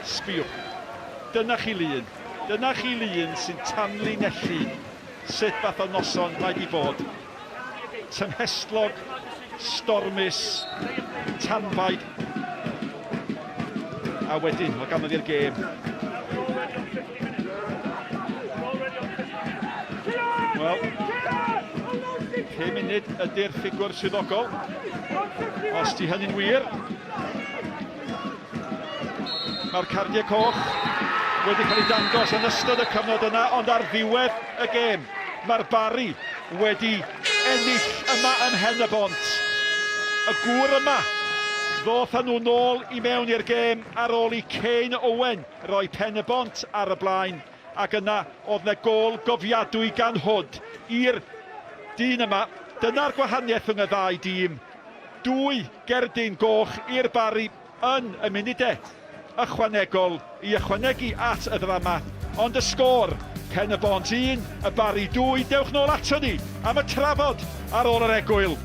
Sbïwch. Dyna chi lun. Dyna chi lun sy'n tanlinellu sut fath o noson mae 'di bod. Tymhestlog, stormus, tanbaid. A wedyn, o ganlyniad i'r gêm. Wel, 5 munud ydy'r ffigwr swyddogol. Os di hynny'n wir, Mae'r cardiau coch wedi cael eu dangos yn ystod y cyfnod yna, ond ar ddiwedd y gêm, mae'r Barri wedi ennill yma ym Mhen-y-bont. Y gŵr yma ddoth â nhw nôl i mewn i'r gêm ar ôl i Kane Owen roi Pen-y-bont ar y blaen, ac yna oedd 'na gôl gofiadwy gan Hood i'r dyn yma. Dyna'r gwahaniaeth rhwng y ddau dîm. Dwy gerdyn goch i'r Barri yn y munudau ychwanegol i ychwanegu at y ddrama, ond y sgôr, Pen-y-bont 1, y Barri 2, dewch nôl ato ni am y trafod ar ôl yr egwyl.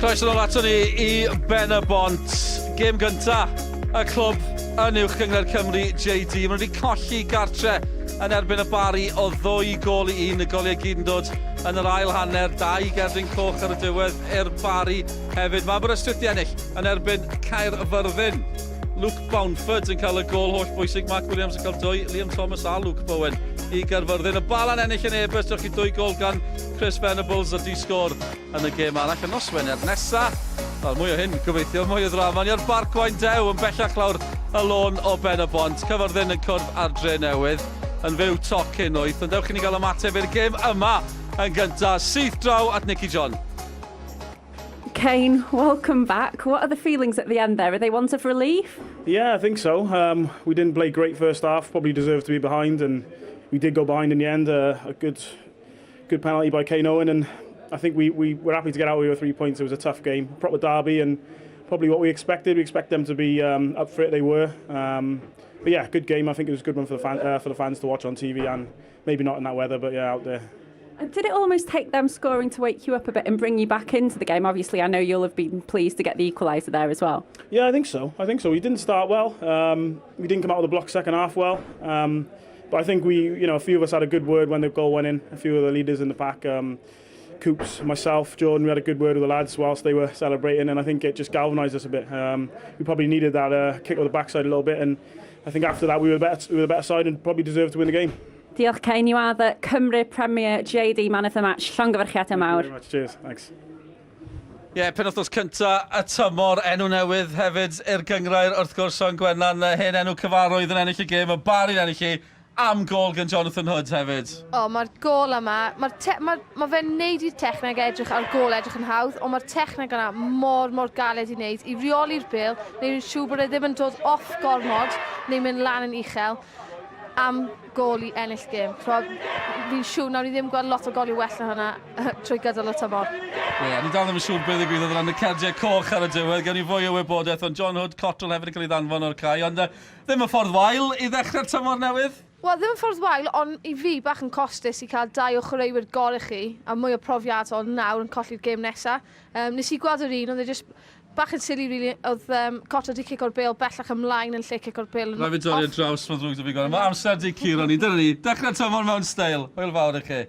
Croeso nôl ato ni i Ben y Bont. Gêm gynta y clwb yn Uwch Gynghrair Cymru JD. Maen nhw wedi colli gartre yn erbyn y Bari o ddwy gôl i un. Y goliau gyd yn dod yn yr ail hanner, dau gerdyn coch ar y diwedd i'r Barri hefyd. Mae Aberystwyth di ennill yn erbyn Caerfyrddin. Luke Bounford yn cael y gol holl bwysig, Mark Williams yn cael dwy, Liam Thomas a Luke Bowen i Gaerfyrddin. Y Bala'n ennill yn Ebers, diolch i dwy gol gan Chris Venables a di sgôr yn y gêm arall. Y nos Wener nesa, wel mwy o hyn gobeithio, mwy o ddrama. Ni ar Barc Waun Dew yn bellach lawr y lôn o Ben y Bont. Cyfyrddin yn cwrdd ar Dre Newydd yn fyw toc cyn wyth. Ond dewch i ni gael ymateb i'r gêm yma yn gyntaf. Syth draw at Nicky John. Kane, welcome back. What are the feelings at the end there? Are they ones of relief? Yeah, I think so. Um, we didn't play great first half, probably deserved to be behind, and we did go behind in the end. Uh, a good, good penalty by Kane Owen, and I think we, we were happy to get out with three points. It was a tough game, proper derby, and probably what we expected. We expect them to be um, up for it. They were. Um, but yeah, good game. I think it was a good one for the, fan, uh, for the fans to watch on TV and maybe not in that weather, but yeah, out there. And did it almost take them scoring to wake you up a bit and bring you back into the game? Obviously, I know you'll have been pleased to get the equaliser there as well. Yeah, I think so. I think so. We didn't start well. Um, we didn't come out of the block second half well. Um, but I think we, you know, a few of us had a good word when the goal went in. A few of the leaders in the pack, um, Coops, myself, Jordan, we had a good word with the lads whilst they were celebrating, and I think it just galvanised us a bit. Um, we probably needed that uh, kick on the backside a little bit, and I think after that we were better, we were the better side and probably deserved to win the game. Diolch Kane, you are the Cymru Premier JD Man of the Match. Llongyfarchiadau mawr. Thank you very much. Cheers. Thanks. Ie, yeah, penwythnos cynta y tymor, enw newydd hefyd i'r gyngrair, wrth gwrs, o'n Gwennan, hen enw cyfarwydd yn ennill y gêm, y Barri'n ennill hi am gol gan Jonathan Hood hefyd. O, oh, mae'r gol yma, mae'r te, mae, mae fe'n neud i'r techneg edrych ar gol edrych yn hawdd, ond mae'r techneg yna mor, mor galed i wneud, i reoli'r bêl, neu'n siŵr bod e ddim yn dod off gormod, neu mynd lan yn uchel. am gôl i ennill gêm. Ch'mod, fi'n siŵr nawn ni ddim gweld lot o goliau well na hwnna trwy gydol y tymor. Ie, yeah, ni dal ddim yn siŵr beth ddigwyddodd ran y cardiau coch ar y diwedd. Gawn ni fwy o wybodaeth, ond John Hood, Cottrell hefyd yn cael ei ddanfon o'r cae. Ond uh, ddim yn ffordd wael i ddechrau'r tymor newydd. Wel, ddim yn ffordd wael, ond i fi bach yn costus i cael dau o chwaraewyr gorau chi a mwy o profiadol nawr yn colli'r gêm nesaf. Um, nes i gweld yr un, oedd e just Bach yn silly really, oedd um, Cotto di cico'r bêl bellach ymlaen yn lle cico'r bêl yn Rhaid fi dorri ar draws, mae'n ddrwg 'da fi gweld. Mae amser di curo ni, dyna ni. Dechrau tymor mewn steil. Hwyl fawr i chi.